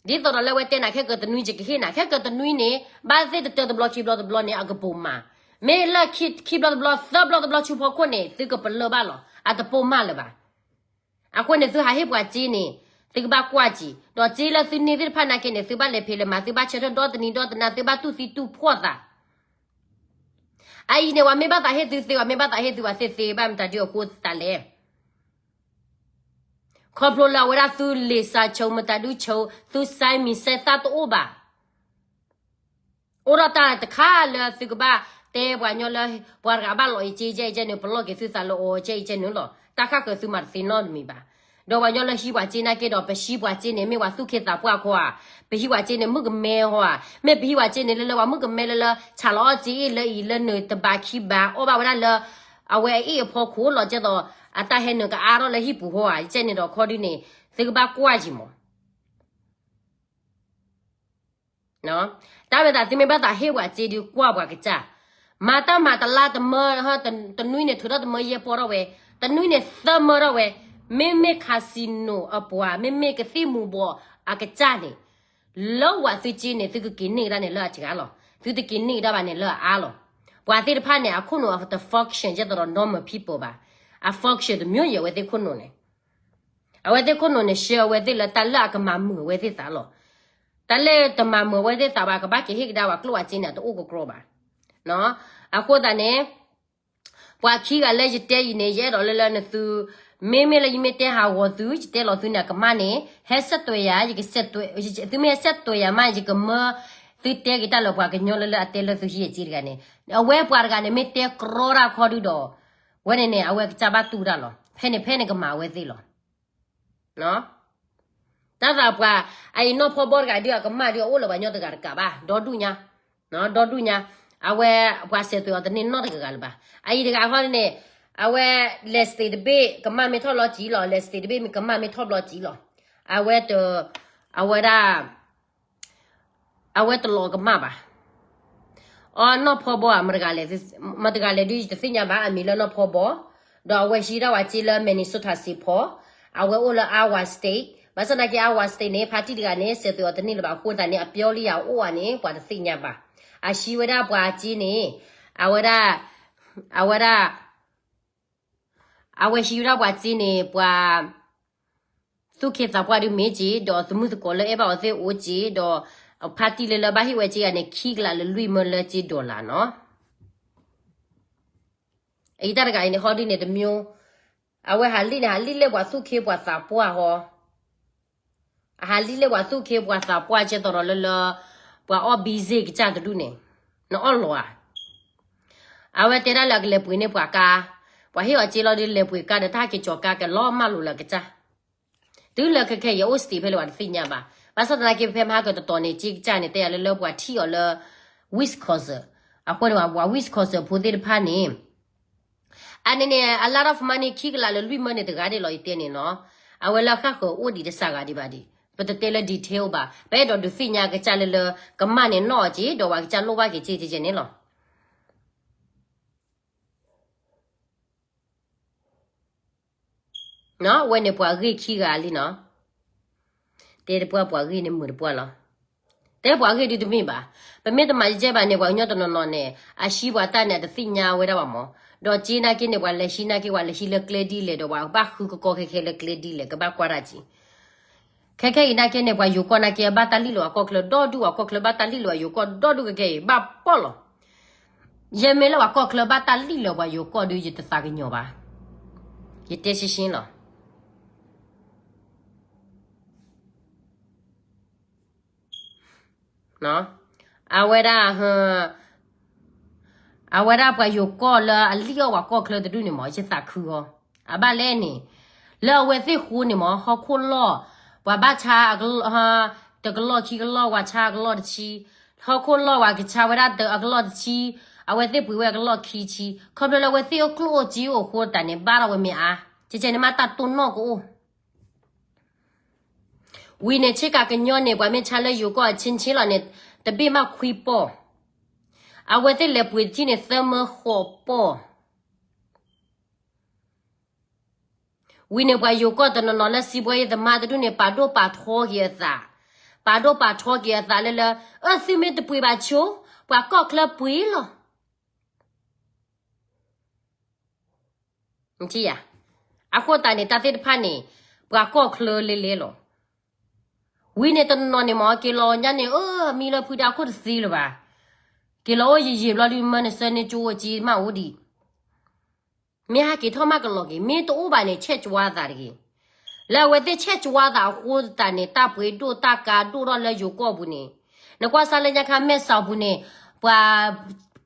သိးဒီးလၢအဝဲတဲနၤ ခဲကတနွံယကဟ့ၣ်နၤ, ခဲကတနွံန့ၣ် ဘၣ်သ့ၣ်တတၢတဘျီခံဘျီတဘျီန့ၣ် အကပိာ်မၤ, မ့ၢ်လၢခံဘျီတဘျီသၢဘျီတဘျီဆူဖီခိၣ်န့ၣ် သုကပလၢၢ်ဘၣ်လီၤ, အတပိာ်မၤလၢၤဘၣ်. အဃိန့ၣ် သုဟးဟ့ၣ်ပှၤစ့န့ၣ် သုကဘၣ်ကွၢ်ကံ, ဒီးစ့လၢသုန့ၢ်သ့ၣ်တဖၣ်နာ်က့န့ၣ် သုဘၣ်လဲၤဖံးလဲၤမၤ, သုဘၣ်ဆၢထၢၣ်ဒီတနံၤဒီတနၤ, သုဘၣ်တူၢ်သံတူၢ်ဖှီၣ်သး အအံၤန့ၣ် ပှၤမ့ၢ်ဘၣ်သးဟ့ၣ်သုသ့, ပှၤမ့ၢ်ဘၣ်သးဟ့ၣ်သု ပှၤသ့သ့ဘၣ်မတၤဒုအဃိသတးလဲၣ်. ခီဖျိလၢအဝဲဒၣ်သုလံာ်စးဆိ မတၤဒုဆိ သုစဲမံၤစဲသၣ်တအိၣ်ဘၣ်. အိၣ်ဒီးတၢ်တခါလၢသုကဘၣ်တဲပှၤကညီလၢ ပှၤတဂၤဘၣ်လီၤအံၤစ့ ကဲအံၤကဲန့ၣ် ပလီၢ်က့ၤသုသးလၢအီၤ ကဲအံၤကဲန့ၣ်လီၤ. တၢ်ခါဃၢၤသုမၤတသ့နီတမံၤဘၣ်. ဒီးပှၤကညီလၢဟံးပှၤစ့နာ်က့ဒီး ပဟံးပှၤစ့န့ၣ် မ့ၢ်ပှၤသူၣ်က့သးပှၢ်ခီဧါ, ပဟံးပှၤစ့န့ၣ် မုၣ်ကမဲဟီဧါ, မ့ၢ်ပဟံးပှၤစ့န့ၣ် လၢလၢပှၤမုၣ်ကမဲလၢလၢ ဆးလီၤအီၣ်စ့အ့ၣ်လၢအံၤ လၢနုာ်တဘးခံဘး အီၣ်ဘၣ်ဝဲဒၣ်လၢ အဝဲအ့ၣ်အဖီခိၣ်လီၤ, ကဲသိး အတၢ်ဟဲနုာ်ကအါထီၣ်လၢဟံၣ်ပူၤဟီဧါ, ကဲန့ၣ်ဒီးခီဒုန့ၣ် သုကဘၣ်ကွၢ်ကံမး. တၢ်ဝဲဒၣ်သုမ့ၢ်ဘၣ်သးဟ့ၣ်ပှၤစ့ဒီးကွၢ်ပှၤကစၢ်, မၤတၢ်မၤတလါတမၢ, တနွံန့ၣ် ထုးထီၣ်တမၢယဲၢ်ပီၢ်ထီၣ်ဝဲ, တနွံန့ၣ်သၢမၢထီၣ်ဝဲ, မ့မ့ၢ် casino အပှၤ မ့မ့ၢ်ကသံၣ်မူၤဘှီးအကစၢ်န့ၣ် လၢဝဲသုစ့န့ၣ် သုကက့ၤန့ၢ်ကဒါန့ၣ်လၢအစှၤလီၤ, သုတက့ၤန့ၢ်ကဒါဘၣ်န့ၣ်လၢအအါလီၤ. ပှၤသ့ၣ်တဖၣ်န့ၣ် အခိၣ်နူာ်အတ function ကဲသိးဒီး normal people ဘၣ်, အ function တမျိုးယဲၢ် အဝဲသ့ၣ်ခိၣ်နူာ်န့ၣ် အဝဲသ့ၣ်ခိၣ်နူာ်န့ၣ် ဆှၢအဝဲသ့ၣ်လၢတၢ်လၢအကမၤမုာ်အဝဲသ့ၣ်သးလီၤ. တၢ်လၢတမၤမုာ်အဝဲသ့ၣ်သးဘၣ် ကဘၣ်က့ၤဟ့ၣ်ကဒါပှၤကျိၣ်ဝဲစ့န့ၣ် အတအိၣ်ကကြီဘၣ်. အဃိသတးန့ၣ် ပှၤခံဂၤလၢယတဲအံၤန့ၣ် ယအဲၣ်ဒိးလၢလၢနသု, မ့မ့ၢ်လၢယမ့ၢ်တဲဟးဂီၤသု, ယတဲလီၤသုန့ၣ် အကမၣ်န့ၣ် ဟဲဆက်သွယ်ယၤ, ယကဆက်သွယ်, သုမ့ၢ်ဟဲဆက်သွယ်ယၤမး ယကမၢ သုတဲက့ၤတၢ်လၢပှၤကညီလၢလၢအတဲလၢသုဟံၣ်အစ့တဂၤန့ၣ်, အဝဲပှၤတဂၤန့ၣ် မ့ၢ်တဲကြီတၢ်ခီဒုဒီး ဝဲန့ၣ်န့ၣ် အဝဲကစၢ်ဘၣ်တူၢ်တၢ်လီၤ. ဖဲန့ၣ်ဖဲန့ၣ်ကမၤအဝဲသ့ၣ်လီၤ. တၢ်သးပှၤ အအံၤနီၢ်ဖီဘီတဂၤဒု အကမၣ်ဒု အအိၣ်လၢပှၤကညီတဂၤတကးဘၣ်, ဒီဒူၣ်ညါ, ဒီဒူၣ်ညါ, အဝဲပှၤစဲးသွဲးအီၤတန့ၢ်နီတဂၤဂၤလၢၤဘၣ်. အအံၤတဂၤဃီန့ၣ် အဝဲလဲၤစတ့းတဘ့ၣ် ကမၣ်မ့ၢ်ထီၣ်ဘျီစံလီၤ, လဲၤစတ့းတဘ့ၣ် ကမၣ်မ့ၢ်ထီၣ်ဘျီစံလီၤ. အဝဲတ, အဝဲဒၣ် အဝဲတလီၤကမၣ်ဘၣ်. အီ နီၢ်ဖီဘီဧါ, မတဂၤလဲၣ်, မတဂၤလဲၣ်ဒု ယတသ့ၣ်ညါဘၣ်, အမံၤလၢနီၢ်ဖီဘီ, ဒီးအဝဲဟံးဒၣ်ဝဲစ့လၢ Minnesota စ့ဖီ, အဝဲအိၣ်လၢ Iowa State, ဘၣ်ဆၣ်သနာ်က့ Iowa State န့ၣ် ဖါတံၢ်တဂၤန့ၣ် စဲးသွဲးအီၤတန့ၢ်လၢၤဘၣ်အဃိသတးန့ၣ် အပျီလံယၤအိၣ်ဧါန့ၣ် ပှၤတသ့ၣ်ညါဘၣ်. အဟံးဝဲဒၣ်ပှၤစ့န့ၣ် အဝဲဒၣ်, အဝဲဒၣ် အဝဲဟံးဝဲဒၣ်ပှၤစ့န့ၣ် ပှၤသူၣ်က့သးပှၢ်ဒုးမ့ၢ်စ့ ဒီးသမုၢ်သကိးလၢအဲၣ်ဘၣ်အီၤသ့ၣ်အိၣ်စ့ ဒီးဖါတံၢ်လၢလၢဘၣ်ဟ့ၣ်ဝဲစ့ဂၤန့ၣ် ခံကလးလၢလွံၢ်မၢလၢစ့ dollar နီၤ. အံၤတၢ်တဂၤအံၤန့ၣ် ဟီဒုန့ၣ်တမံၤ, အဝဲဟးလံၣ်န့ၣ် ဟးလံၣ်လၢပှၤသူၣ်က့ပှၤသးပှၢ်ဟီ အဟးလံၣ်လၢပှၤသူၣ်က့ပှၤသးပှၢ်ကဲသိးဒီးလၢလၢ ပှၤအီၣ် busy ကစၢ်တဒူၣ်န့ၣ် နအီၣ်လီၤဧါ. အဝဲတဲဒၣ်လၢအကလဲၤပှ့ၤန့ၢ်ပှၤကါ, ပှၤဟ့ၣ်အီၤစ့လီၤဒုး လဲၤပှ့ၤကါဒီး တၢ်ဟဲက့ၤကၠီၤကါကလီၤမၢ်လိာ်လၢကစၢ်. တုၤလၢခဲခဲအံၤ ယအိၣ် state ဖဲလဲၣ် ပှၤတသ့ၣ်ညါဘၣ်. ဘၣ်ဆၣ်သနာ်က့ ဖဲမဟါကတတီၤန့ၣ် စ့ကစၢ်န့ၣ် တဲယၤလၢလၢပှၤထံၣ်အီၤလၢ Wisconsin, အဃိန့ၣ် ပှၤ Wisconsin ဖိသ့ၣ်တဖၣ်န့ၣ် အန့ၣ်န့ၣ် a lot of money ခံကလးလၢလွံၢ်မၢန့ၣ် တဂၤဒ်လီၤ ယတဲန့ၣ်နီၤ. အဝဲလၢအဃၣ်ဃၢၤအိၣ်ဒံးတစှၤဂၤဒံးဘၣ်ဒံး, ပတတဲလၢ detail ဘၣ်. ပအဲၣ်ဒိးဒုးသ့ၣ်ညါကစၢ်လၢလၢ ကမၢ်န့ၣ်နီၣ်အီၤစ့ ဒီးပှၤကစၢ်လိၣ်ဘၣ်က့ၤစ့တကဲန့ၣ်လီၤ. ဝဲန့ၣ်ပှၤဂ့ၢ်ခံဂၤလံနီၤ. တဲတပှၢ်ပှၤဂ့ၢ်န့ၣ်မုာ်တပှၢ်လီၤ. တဲပှၤဂ့ၢ်ဒုးတမ့ၢ်ဘၣ်. ပမ့ၢ်တမၤယကဲဘၣ်န့ၣ် ပှၤကညီတနီၤနီၤန့ၣ် အဟံးပှၤတၢ်န့ၣ် အတသ့ၣ်ညါဝဲဒၣ်ဘၣ်မး. ဒီးစ့နာ်က့န့ၣ် ပှၤလဲၤဟံးနာ်က့ ပှၤလဲၤဟံးလၢကျဲဒ်လဲၣ် ဒီးပှၤဘၣ်ဃုကကီခဲခဲလၢကျဲဒ်လဲၣ် ကဘၣ်ကွၢ်တၢ်က့ ခဲခဲအံၤနာ်က့န့ၣ် ပှၤယိၤကီၢ်နာ်က့ ဘၣ်တၢ်လံၣ်လီၤပှၤကီၢ်ချၢဒီဒူၣ် ပှၤကီၢ်ချၢဘၣ်တၢ်လံၣ်လီၤပှၤယိၤကီၢ်ဒီဒူၣ်ခဲခဲအံၤ ဘၣ်ပီၣ်လီၤ. ယမ့ၢ်လၢပှၤကီၢ်ချၢဘၣ်တၢ်လံၣ်လီၤပှၤယိၤကီၢ်ဒုး ယတသးကညီၤဘၣ်. ယတဲရှင်းရှင်းလီၤ. အဝဲဒၣ် အဝဲဒၣ်ပှၤယိၤကီၢ်လၢအလံၣ်အီၣ်ပှၤကီၢ်ချၢတဒူၣ်န့ၣ်မး ယသးခုအီၤ. အဘၣ်လဲၣ်န့ၣ် လၢအဝဲသ့ၣ်ဃိန့ၣ်မး ဟီၣ်ခိၣ်လီၢ် ပှၤဘၣ်ဆါ တကလီၢ်ခံကလီၢ် ပှၤဆါအကလီၢ်တဆံ, ဟီၣ်ခိၣ်လီၢ်ပှၤကဆါဝဲဒၣ်အကလီၢ်တဆံ, အဝဲသ့ၣ်ပှ့ၤဝဲအကလီၢ်ခံဆံ, ခီဖျိလၢအဝဲသ့ၣ်အိၣ်ကျိၣ်အိၣ်စ့အိၣ်အဃိသတးန့ၣ် ဘၣ်ထီၣ်ဝဲမ့ၢ်အါ, ကဲကဲန့ၣ်မးတၢ်တိၢ်နီၣ်ကအိၣ် ဝံၤန့ၣ် ဆ့ကၤကညီန့ၣ် ပှၤမ့ၢ်ဆါလၢယိၤကီၢ်အဆ့ဆ့လီၤန့ၣ် တဘ့ၣ်မးခွံပီၢ်, အဝဲသ့ၣ်လဲၤပှ့ၤတထံၣ်န့ၣ် သၢမၢဃိးပီၢ်. ဝံၤန့ၣ် ပှၤယိၤကီၢ်တနီၤနီၤလၢစံးဘှီယဲၢ်သမါတဒူၣ်န့ၣ် ပာ်ဒိၣ်ပာ်ထီက့ၤအသး, ပာ်ဒိၣ်ပာ်ထီက့ၤအသးလၢလၢ အၢ သုမ့ၢ်တပှ့ၤဘၣ်ဆိ, ပှၤကီၢ်ချၢပှ့ၤလီၤ. အဃိသတးန့ၣ် တၢ်သ့ၣ်တဖၣ်န့ၣ် ပှၤကီၢ်ချၢလဲၤလဲၤလီၤ. ဝံၤန့ၣ်တနီၤန့ၣ်မ့ၢ် က့ၤလီၤညါန့ၣ် အၢ မံလၢဖုဒါခိၣ်တသ့လၢၤဘၣ်, က့ၤလီၤအိၣ်ယံာ်ယံာ်ဘျီဒုး မၢနစၢန့ၢ်ကၠိအိၣ်က့မးအိၣ်ဒံး မ့ၢ်ဟးက့ၤထီၣ်မးကလီၤက့ၤ မ့ၢ်တအိၣ်ဘၣ်န့ၣ် ဆဲးကွၢ်သးတဂ့ၤ. လၢအဝဲသ့ၣ်ဆဲးကွၢ်သးအဃိသတးန့ၣ် တၢ်ပှ့ၤဒိၣ်တၢ်ကါဒိၣ်ထီၣ်လၢယိၤကီၢ်ပူၤန့ၣ်, နကွၢ်စၢ်လၢညါခါမဲာ်ဆှးပူၤန့ၣ်, ပှၤ,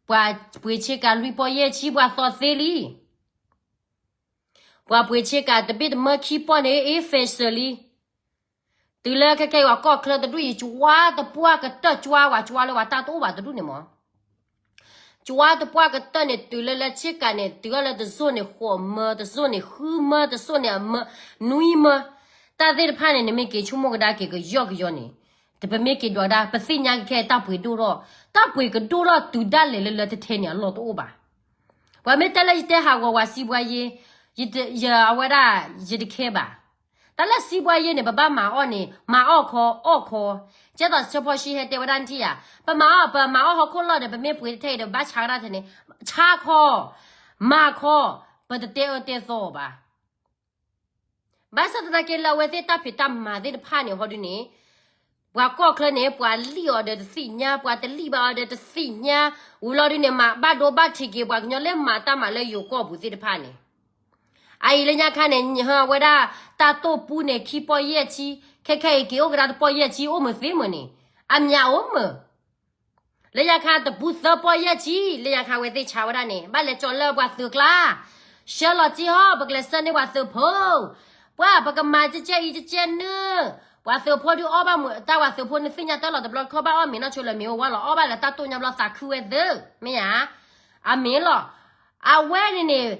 ပှၤပှ့ၤဆ့ကၤလွံၢ်ပီၢ်ယဲၢ်ဆံ ပှၤသီသ့လံ. ပှၤပှ့ၤဆ့ကၤတဘ့ၣ်တမၢခံပီၢ်န့ၣ် အ့ facial လံ. တုၤလၢခဲခဲအံၤ ပှၤကီၢ်ချၢတဒူၣ်အံၤ ကွၢ်တပှၢ်ကတၢၢ်ကွၢ်ဝဲကွၢ်လၢပှၤတၢ်တအိၣ်ဘၣ်တဒူၣ်န့ၣ်မး, ကွၢ်တပှၢ်ကတၢၢ်န့ၣ် တုၤလၢလၢဆ့ကၤန့ၣ် တုၤအီၤလၢတစိၢ်န့ၣ်ဃိးမၢ, တစိၢ်န့ၣ်ဃုမၢ, တစိၢ်န့ၣ်အမၢ, နွံမၢ, တၢ်သ့ၣ်တဖၣ်န့ၣ် နမ့ၢ်က့ၤဆိကမိၣ်ကဒါက့ၤကယီကယီန့ၣ်, တပမ့ၢ်က့ၤဒွးဒၣ် ပသ့ၣ်ညါကခဲတၢ်ပှ့ၤဒိၣ်ထီၣ်, တၢ်ပှ့ၤကဒိၣ်ထီၣ်တုၤဒၣ်လဲာ်လၢလၢထဲထဲန့ၣ် အလီၢ်တအိၣ်ဘၣ်. ပှၤမ့ၢ်တဲလၢယတဲဟးဂီၤဝဲစံးဘှီယဲၢ်, ယ, အဝဲဒၣ်, ယတခဲဘၣ်. တၢ်လၢစံးဘှီယဲၢ်န့ၣ် ပဘၣ်မၤအီၣ်န့ၣ် မၤအီၣ်ခီအီၣ်ခီ, ကဲသိးဆၢဖီၣ်ရှံဟဲတဲဝဲဒၣ်နထံၣ်ဧါ, ပမၤအီၣ် ပမၤအီၣ်ဟီၣ်ခိၣ်လီၢ်ဒီး ပမ့ၢ်ပှ့ၤတထဲအံၤဒီး ပဘၣ်ဆါကဒၣ်ထဲန့ၣ်, ဆါခီ, မၤခီ, ပတတဲအၢတဲသီအီၤဘၣ်. ဘၣ်ဆၣ်သနာ်က့လၢအဝဲသ့ၣ်တၢ်ဖံးတၢ်မၤသ့ၣ်တဖၣ်န့ၣ် ဟီဒုန့ၣ်, ပှၤကီၢ်ချၢန့ၣ် ပှၤလံၣ်အီၤဒီးတသ့ၣ်ညါ, ပှၤတလံၣ်ဘၣ်အီၤဒီးတသ့ၣ်ညါ, ဝံၤလီၤဒုန့ၣ် မၤဘၣ်ဒိဘၣ်ထံးက့ၤ ပှၤကညီလၢမၤတၢ်မၤလၢယိၤကီၢ်ပူၤသ့ၣ်တဖၣ်န့ၣ်, အအံၤလၢညါခါန့ၣ် ဝဲဒၣ်တၢ်တိၢ်ပူန့ၣ် ခံပီၢ်ယဲၢ်ဆံ, ခဲခဲအံၤက့ၤအိၣ်ကဒါတပီၢ်ယဲၢ်ဆံ အိၣ်မုာ်သ့မုာ်န့ၣ်, အမ့ၢ်အိၣ်မုာ် လၢညါခါတပူသၢပီၢ်ယဲၢ်ဆံ, လၢညါခါဝဲသ့ၣ်ဆါဝဲဒၣ်န့ၣ် ဘၣ်လဲၤကၠီၤလၢပှၤသုးကျါ, ဆှၢလီၤစ့ဟီၣ် ပကလဲၤဆှၢန့ၢ်ပှၤသုးဖိ, ပှၤပကမၤကဲကဲအံၤကဲကဲနုၢ်, ပှၤသုးဖိဒုးအီၣ်ဘၣ်မုာ်တၢ် ပှၤသုးဖိနသ့ၣ်ညါတၢ်လီၤတဘျီတခီၣ်ဘၣ်အီၣ်မ့ၤနီၢ်ဆိလၢမ့ၤအိၣ်ဝဲလီၤ အီၣ်ဘၣ်လၢတၢ်တိၢ်ညါဘျီသးခုဝဲသ့, မ့ၢ်ဧါ, အမ့ၢ်လီၤ, အဝဲန့ၣ်န့ၣ်,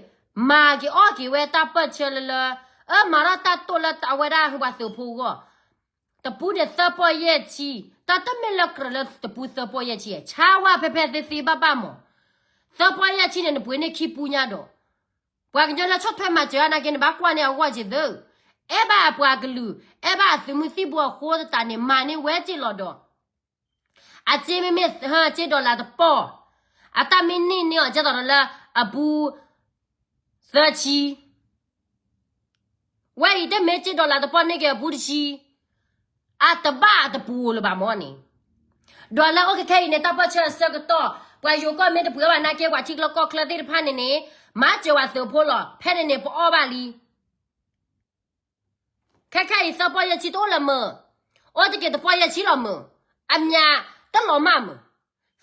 မၤက့ၤအီၣ်က့ၤဝဲတၢ်ပၢၢ်ဆၢလၢလၢ, အၢ မၤထီၣ်တၢ်တိၢ်လၢအဝဲဒၣ်ပှၤသုးဖိအဂီၢ် တပူန့ၣ်သၢပီၢ်ယဲၢ်ဆံ, တၢ်တမ့ၢ်လၢကြၢးလၢတပူသၢပီၢ်ယဲၢ်ဆံ, ဆါဝဲဖဲဖဲသ့သ့ဘၣ်ဘၣ်မး, သၢပီၢ်ယဲၢ်ဆံန့ၣ် နပှ့ၤန့ၢ်ခံပူညါဒီး, ပှၤကညီလၢဆီၣ်ထွဲမၤစၢၤအနာ်က့ နဘၣ်ကွၢ်န့ၢ်အဂီၢ်က့ၤသ့, အဲၣ်ဘၣ်အပှၤကလုာ်, အဲၣ်ဘၣ်အသုးမုၢ်သံၣ်ဘိအဃိသတးန့ၣ် မၤန့ၢ်ဝဲက့ၤလီၤဒီး အစ့မ့မ့ၢ် စ့ dollar တပီၢ်, အတၢ်မ့ၢ်န့ၢ်န့ၢ်အီၤ ကဲသိးဒီးလၢအပူသၢဆံ, ပှၤအံၤတမ့ၢ်က့ dollar တပီၢ်န့ၢ်က့ၤအပူတဆံ, အတဘၣ်အတပူၤလၢၤဘၣ်မၢ်န့ၣ်. ဒီးလၢအိၣ်ခဲခဲအံၤန့ၣ် တၢ်ပၢၢ်ဆၢအဆၢကတီၢ် ပှၤယိၤကီၢ်မ့ၢ်တပှ့ၤအီၣ်ဘၣ်နာ်က့ ပှၤထံချၢကီၢ်ချၢသ့ၣ်တဖၣ်န့ၣ်န့ၣ် မၤစၢၤဝဲသုးဖိလီၤ. ဖဲန့ၣ်န့ၣ် ပအီၣ်ဘၣ်လံ. ခဲခဲအံၤသၢပီၢ်ယဲၢ်ဆံတအိၣ်လၢၤမုၢ်, အိၣ်တက့ၤတပီၢ်ယဲၢ်ဆံလီၤမုၢ်, အမံၤတလီၤမၢ်မုၢ်,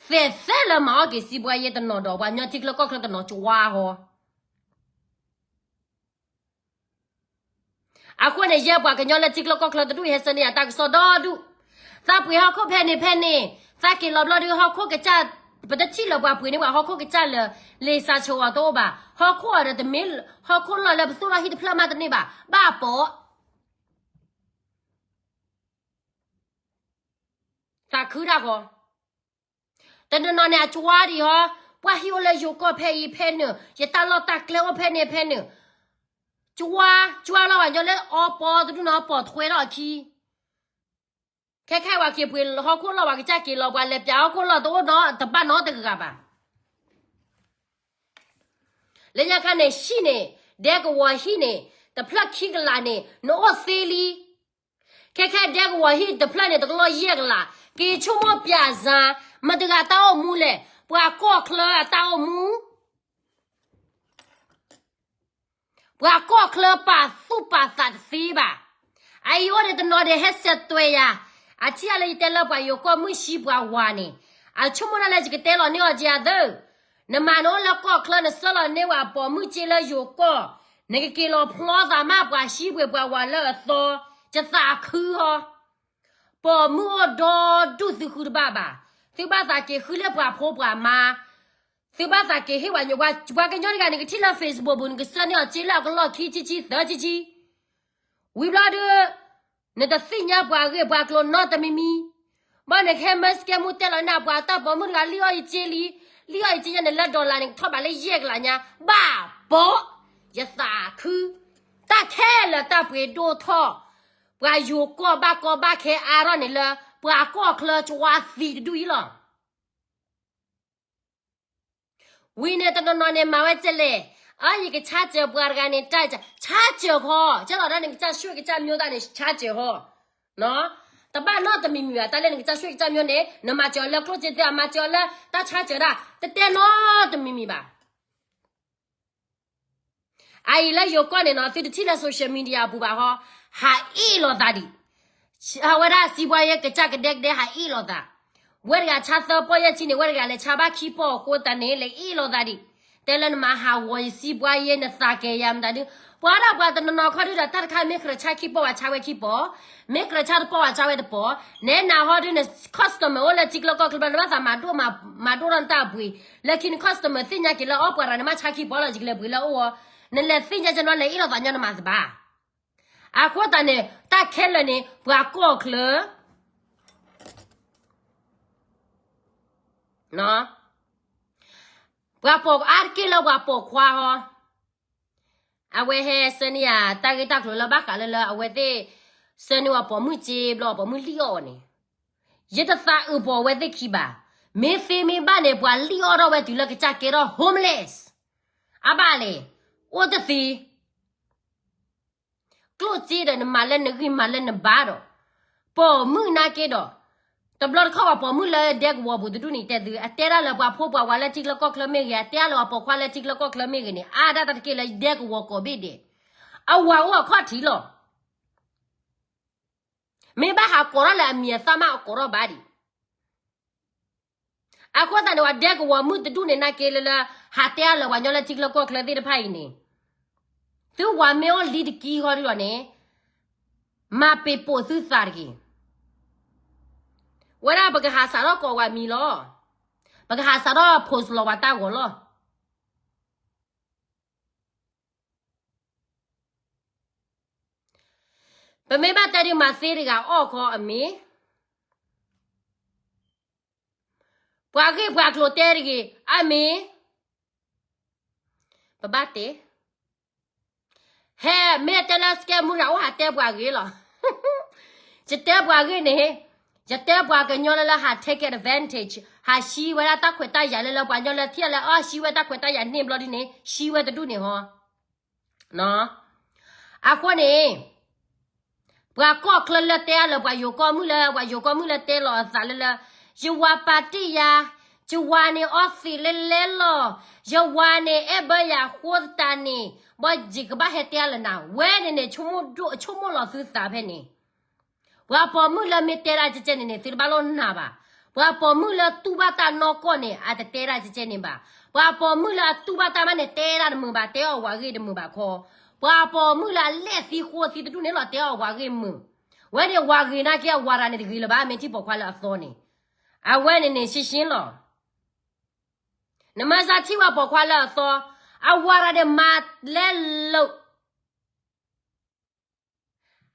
သဲးသဲလၢမၤအီၣ်က့ၤစံးပှၤယဲၢ်တနီၤဒီး ပှၤကညီထံချၢကီၢ်ချၢတနီၤကဝါဟီ အဃိန့ၣ် ယဲပှၤကညီလၢထံချၢကီၢ်ချၢတဒူၣ် ယဟဲဆၢန့ၢ်ယတၢ်ကစီၣ်ဒီဒူၣ်, သးပှ့ၤဟီၣ်ခိၣ်ဖဲန့ၣ်ဖဲန့ၣ်, သးက့ၤလီၤဘျီဒုးဟီၣ်ခိၣ်ကစၢ်, ပတထံၣ်လၢပှၤပှ့ၤန့ၢ်ပှၤဟီၣ်ခိၣ်ကစၢ်လၢ လံာ်စၢ်ဆၢအီၤတအိၣ်ဘၣ်, ဟီၣ်ခိၣ်အီၤဒီးတမ့ၢ်ဟီၣ်ခိၣ်လီၢ်လၢပသူၣ်ထီၣ်ဟံၣ်တဖျၢၣ်မးတန့ၢ်ဘၣ်, ဘၣ်ပိာ် သးခုတၢ်ဃီ, တနီၤနီၤန့ၣ် အကွၢ်ဒံးဟီ, ပှၤဟံၣ်အိၣ်လၢယိၤကီၢ်ဖဲအံၤဖဲန့ၣ်, ယတၢ်လီၢ်တၢ်ကျဲအိၣ်ဖဲန့ၣ်ဖဲန့ၣ်, ကွၢ်, ကွၢ်လီၤဝဲညီလၢအီပီတဒူၣ်န့ၣ် အီပိာ်ထွဲထီၣ်အခံ, ခဲခဲဝဲက့ၤပှ့ၤဟီၣ်ခိၣ်လီၢ် ပှၤကစၢ်က့ၤလီၤ ပှၤလဲၤပျးဟီၣ်ခိၣ်လီၢ်တအိၣ်နီတဘၣ်နီတဂၤဘၣ်. လၢညါခါန့ၣ် ဟံၣ်န့ၣ်, ဒဲကဝီၤဟံၣ်န့ၣ်, တဖျၢၣ်ခံကလးန့ၣ် နအိၣ်သ့လံ. ခဲခဲဒဲကဝီၤဟံၣ်တဖျၢၣ်န့ၣ် တကလီၢ်ယဲၢ်ကလး, က့ၤဆိကမိၣ်ပျးစၢၤ, မတၤတဂၤတၢ်အိၣ်မူလဲၣ်, ပှၤကီၢ်ချၢအတၢ်အိၣ်မူ ပှၤကီၢ်ချၢပာ်သူၣ်ပာ်သးတသ့ဘၣ်. အအံၤအိၣ်န့ၣ်တနီၤဒဲးဟဲစဲးတွဲယၤ, အထံၣ်အလၢယတဲလၢပှၤယိၤကီၢ်မုၣ်ဆံးပှၤဝၤန့ၣ်, အဆိကမိၣ်ဒၣ်လၢယကတဲလီၤန့ၢ်အီၤက့အသၢ, နမၤနအိၣ်လၢကီၢ်ချၢ နဆှၢလီၤန့ၢ်ဝဲပိာ်မုၣ်က့လၢယိၤကီၢ်, နကက့ၤလီၤဖျီသးမးပှၤဆံးပှ့ၤပှၤဝၤလၢအသီ, ယသးခုဟီ ပိာ်မုၣ်အိၣ်ဒီဒူၣ်သုဃုတဘၣ်ဘၣ်, သုဘၣ်သးက့ၤဃုလၢပှၤဖိပှၤမါ, သုဘၣ်သးက့ၤဟ့ၣ်ပှၤညိ, ပှၤကညီတဂၤန့ၣ် ကထံၣ်လၢ Facebook ပူၤ နကဆှၢန့ၢ်အီၤက့လၢအကလီၢ်ခံဆံဆံသၢဆံဆံ, ဝံၤဘျီဒုး, နတသ့ၣ်ညါပှၤဂ့ၢ်ပှၤကျိၤနီတမံၤမံၤ, ဘၣ်နကဟဲမၢစကဲမူတဲလီၤန့ၢ်ပှၤတၢ်ပိာ်မုၣ်တဂၤ လံၣ်အီၣ်ယက့လံ, လံၣ်အီၣ်ယက့ညါန့ၣ်လၢ dollar န့ၣ် ထီၣ်ဘးလၢယဲၢ်ကလးညါ, ဘၣ်ပိာ်, ယသးခု, တၢ်ခဲလၢာ်တၢ်ပှ့ၤဒိၣ်ထီၣ်, ပှၤယိၤကီၢ်ဘၣ်ကီဘၣ်ခဲအါထီၣ်န့ၣ်လၢ ပှၤကီၢ်ချၢကွၢ်သံတဒူၣ်အံၤလီၤ. ဝံၤန့ၣ်တနီၤနီၤန့ၣ် မၤဝဲကလဲၣ်, အၢ ယကဆါစၢၤပှၤတဂၤန့ၣ် တၢ်ဆါစၢၤခီ, ကဲလီၤဒၣ်နကစၢ်ဆွ့ၣ်ကစၢ်မျိုးတၢ်န့ၣ် ဆါစၢၤခီ, တဘၣ်နီတမံၤမံၤဘၣ်, တၢ်လၢနကစၢ်ဆွ့ၣ်ကစၢ်မျိုးန့ၣ် နမၤစၢၤအီၤလၢကျိၣ်စ့သ့ အမၤစၢၤအီၤလၢတၢ်ဆါစၢၤဒၣ် တတဲနီတမံၤမံၤဘၣ်. အအံၤလၢယိၤကီၢ်န့ၣ်နီၤ သုတထံၣ်လၢ social media အပူၤဘၣ်ဟီ, ဟးအ့ၣ်လိာ်သးဒံး, အဝဲဒၣ်စံးပှၤယဲၢ်ကစၢ်ကဒဲကဒဲဟးအ့ၣ်လိာ်သး, ဝဲတဂၤဆါသၢပီၢ်ယဲၢ်ဆံန့ၣ် ဝဲတဂၤလဲၤဆါဘၣ်ခံပီၢ်အဃိသတးန့ၣ် လဲၤအ့ၣ်လိာ်သးဒံး, တဲလၢနမၤဟးဂီၤယစံးပှၤယဲၢ်နသးကဲၤယၤမတၤဒု, ပှၤဒၣ်ပှၤတနီၤနီၤခီဒုဒီး တၢ်တခါမ့ၢ်ကြၢးဆါခံပီၢ်ဝဲဆါဝဲခံပီၢ်, မ့ၢ်ကြၢးဆါတပီၢ်ဝဲဆါဝဲတပီၢ်, နဲနၤဟီဒုန့ၣ် customer အိၣ်လၢထံကျၢကီၢ်ချၢဘျီ နဘၣ်သးမၤဒိၣ်မၤဒိၣ်ထီၣ်နတၢ်အပှ့ၤ, လၢခံန့ၣ် customer သ့ၣ်ညါက့ၤလၢအီၣ်ပှၤတဂၤန့ၣ် မ့ၢ်ဆါခံပီၢ်လီၤ ယကလဲၤပှ့ၤလၢအအိၣ်, နလဲၤသ့ၣ်ညါက့ၤလီၤ လဲၤအ့ၣ်လိာ်သးညီနမၤသဘၣ်. အဃိသတးန့ၣ် တၢ်ခဲလၢာ်န့ၣ် ပှၤကီၢ်ချၢ ပှၤပိာ်အါတက့ၢ်လၢပှၤပိာ်ခွါဟီ, အဝဲဟဲဆၢန့ၢ်ယၤတၢ်ဂ့ၢ်တၢ်ကျိၤလၢဘၣ်ဃးလၢလၢအဝဲသ့ၣ် ဆၢန့ၢ်ဝဲပိာ်မုၣ်စ့ဘျီ ပိာ်မုၣ်လံၣ်အီၣ်အီၤန့ၣ်, ယတသးအုးပိာ်အဝဲသ့ၣ်ခံဘၣ်. မ့ၢ်သ့မ့ၢ်ဘၣ်န့ၣ် ပှၤလံၣ်အီၣ်ထီၣ်ဝဲတုၤလၢကစၢ်ကဲထီၣ် homeless, အဘၣ်လဲၣ်, အိၣ်တသ့ ကျိၣ်စ့ဒီးနမၤလၢနဂံၢ်မၤလၢနဘါဒီး, ပိာ်မုၣ်နာ်က့ဒီး, တဘျီတခီၣ်ပှၤပိာ်မုၣ်လၢဒဲကဝီၤပူၤတဒူၣ်န့ၣ် တဲသု, အတဲဒၣ်လၢပှၤဖိပှၤဝၤလၢထံကျၢကီၢ်ချၢမ့ၢ်ဂ့ၤ, အတဲဒၣ်လၢပှၤပိာ်ခွါလၢထံကျၢကီၢ်ချၢမ့ၢ်ဂ့ၤန့ၣ် အါဒၣ်တၢ်တက့ၢ်လၢဒဲကဝီၤကိးဘ့ၣ်ဒဲး, အဝၤအိၣ်အခီၣ်ထံးလီၤ. မ့ၢ်ဘၣ်ဟးကိးထီၣ်လၢအမံၤအသၣ်မးအကိးထီၣ်ဘၣ်ဒံး. အဃိသတးန့ၣ် ပှၤဒဲကဝီၤမုၣ်တဒူၣ်န့ၣ်နာ်က့လၢလၢ ဟးတဲအါလၢပှၤကညီလၢထံကျၢကီၢ်ချၢသ့ၣ်တဖၣ်အံၤန့ၣ်, သုဝၤမ့ၢ်အိၣ်လံတကံဃီဒ်ဒီးန့ၣ်, မၤပ့ၤပိာ်သုသးတဂ့ၤ. ဝဲဒၣ်ပကဟးစးထီၣ်ကိးဝၤမံၤလီၤ. ပကဟးစးထီၣ် post လီၤပှၤတၢ်ဂီၤလီၤ. ပမ့ၢ်ဘၣ်တဲဒုးမၤသ့တဂၤအီၣ်ခီအမ့ၢ်, ပှၤဂ့ၢ်ပှၤကျိၤတဲတဂ့ၤအမ့ၢ်, ပဘၣ်တဲ, ဟဲမ့ၢ်တဲလၢစကဲမူရၤအိၣ်ဟးတဲပှၤဂ့ၢ်လီၤ. ယတဲပှၤဂ့ၢ်န့ၣ်, ယတဲပှၤကညီလၢလၢဟး take advantage ဟးဟံးဝဲဒၣ်တၢ်ခွဲးတၢ်ယာ်လၢလၢပှၤကညီလၢထံၣ်လၢအီၣ်ဟံးဝဲတၢ်ခွဲးတၢ်ယာ်န့ၣ်ဘျီဒ်န့ၣ် ဟံးဝဲတဒူၣ်န့ၣ်ဟီ. အဃိန့ၣ် ပှၤကီၢ်ချၢလၢတဲအါလၢပှၤယိၤကီၢ်မုၣ်လၢ ပှၤယိၤကီၢ်မုၣ်လၢတဲလီၤအသးလၢလၢ ယဝၤပာ်တ့ၢ်ယၤ, ယဝၤန့ၣ်အီသံးလဲလဲလီၤ, ယဝၤန့ၣ်အဲၣ်ဘၢယၤဃိသတးန့ၣ်, ဘၣ်ယကဘၣ်ဟဲတဲအါလၢနၤ, ဝဲန့ၣ်န့ၣ် ဆိကမိၣ်လီၤသုသးဖဲန့ၣ် ပှၤပိာ်မုၣ်လၢမ့ၢ်တဲဒၣ်ကဲကဲန့ၣ်န့ၣ် သုတဘၣ်လိၣ်နာ်ဘၣ်. ပှၤပိာ်မုၣ်လၢတူၢ်ဘၣ်တၢ်နီၢ်ကီၢ်န့ၣ် အတတဲဒၣ်ကဲကဲန့ၣ်ဘၣ်. ပှၤပိာ်မုၣ်လၢအတူၢ်ဘၣ်တၢ်မးန့ၣ် တဲဒၣ်တမုာ်ဘၣ်, တဲအီၣ်ဝၤဂ့ၢ်တမုာ်ဘၣ်ခီ. ပှၤပိာ်မုၣ်လၢအလဲၣ်သံဃိသံတဒူၣ်န့ၣ်လီၤ တဲအီၣ်ဝၤဂ့ၢ်မုာ်. ဝဲန့ၣ်ဝၤဂ့ၤနာ်က့အဝၤတဂၤန့ၣ်တဂ့ၤလၢၤဘၣ် မ့ၢ်ထံၣ်ပိာ်ခွါလၢအသီန့ၣ်. အဝဲန့ၣ်န့ၣ် ရှင်းရှင်းလီၤ. နမ့ၢ်စးထံၣ်ဝဲပိာ်ခွါလၢအသီ, အဝၤတဂၤန့ၣ်မၤလဲလိာ်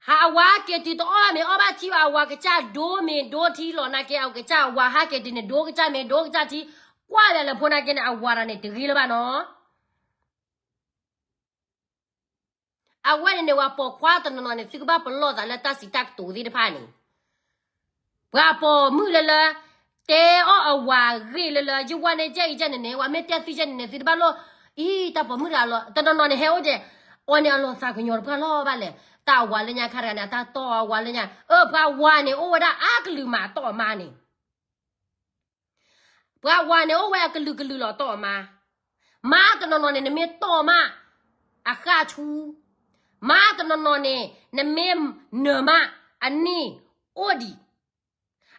ဟးအဝၤဟဲက့ၤတုၤတအီၣ်မ့ၤအီၣ်ဘၣ်ထံဘၣ် အဝၤကစၢ်ဒိမ့ၤဒိထံလီၤနာ်က့ အကစၢ်အဝၤဟဲက့ၤတုၤန့ၣ် ဒိကစၢ်မ့ၤဒိကစၢ်ထံ, ကွၢ်လဲၤလၢဖိနာ်က့န့ၣ် အဝၤတဂၤန့ၣ် တဂ့ၤလၢၤဘၣ်နီၤ. အဝဲန့ၣ်န့ၣ် ပှၤပိာ်ခွါတနီၤနီၤန့ၣ် သုကဘၣ်ပလီၢ်သးလၢတၢ်စံးတၢ်ကတိၤသ့ၣ်တဖၣ်န့ၣ် ပှၤပိာ်မုၣ်လၢလၢ တဲအီၣ်အဝၤဂ့ၢ်လၢလၢ ယဝၤန့ၣ်ကဲအံၤကဲန့ၣ်န့ၣ် ဝၤမ့ၢ်တဲသံကဲန့ၣ်န့ၣ် သုတဘၣ်လိၣ်, အံၤ တၢ်ပိာ်မုၣ်တဂၤလီၤ တနီၤနီၤန့ၣ် ဟဲအိၣ်ဒဲး, အီၤန့ၣ်အလီၤသးကညီၤတပှၢ်လီၤဘၣ်လဲၣ်, တၢ်အဝၤလၢညါခါတဂၤန့ၣ် အတၢ်တီၢ်အဝၤလၢညါ, အၢ ပှၤဝၤန့ၣ် အိၣ်ဝဲဒၣ်အါကလုာ်မးတီၢ်အမါန့ၣ် ပှၤဝၤန့ၣ် အိၣ်ဝဲအကလုာ်ကလုာ်လီၤတီၢ်အမါ, မါတနီၤနီၤန့ၣ် နမ့ၢ်တီၢ်မး အဃၣ်ဆူ, မါတနီၤနီၤန့ၣ် နမ့ၢ်နၢၤမး အန့ၢ်အိၣ်ဒံး.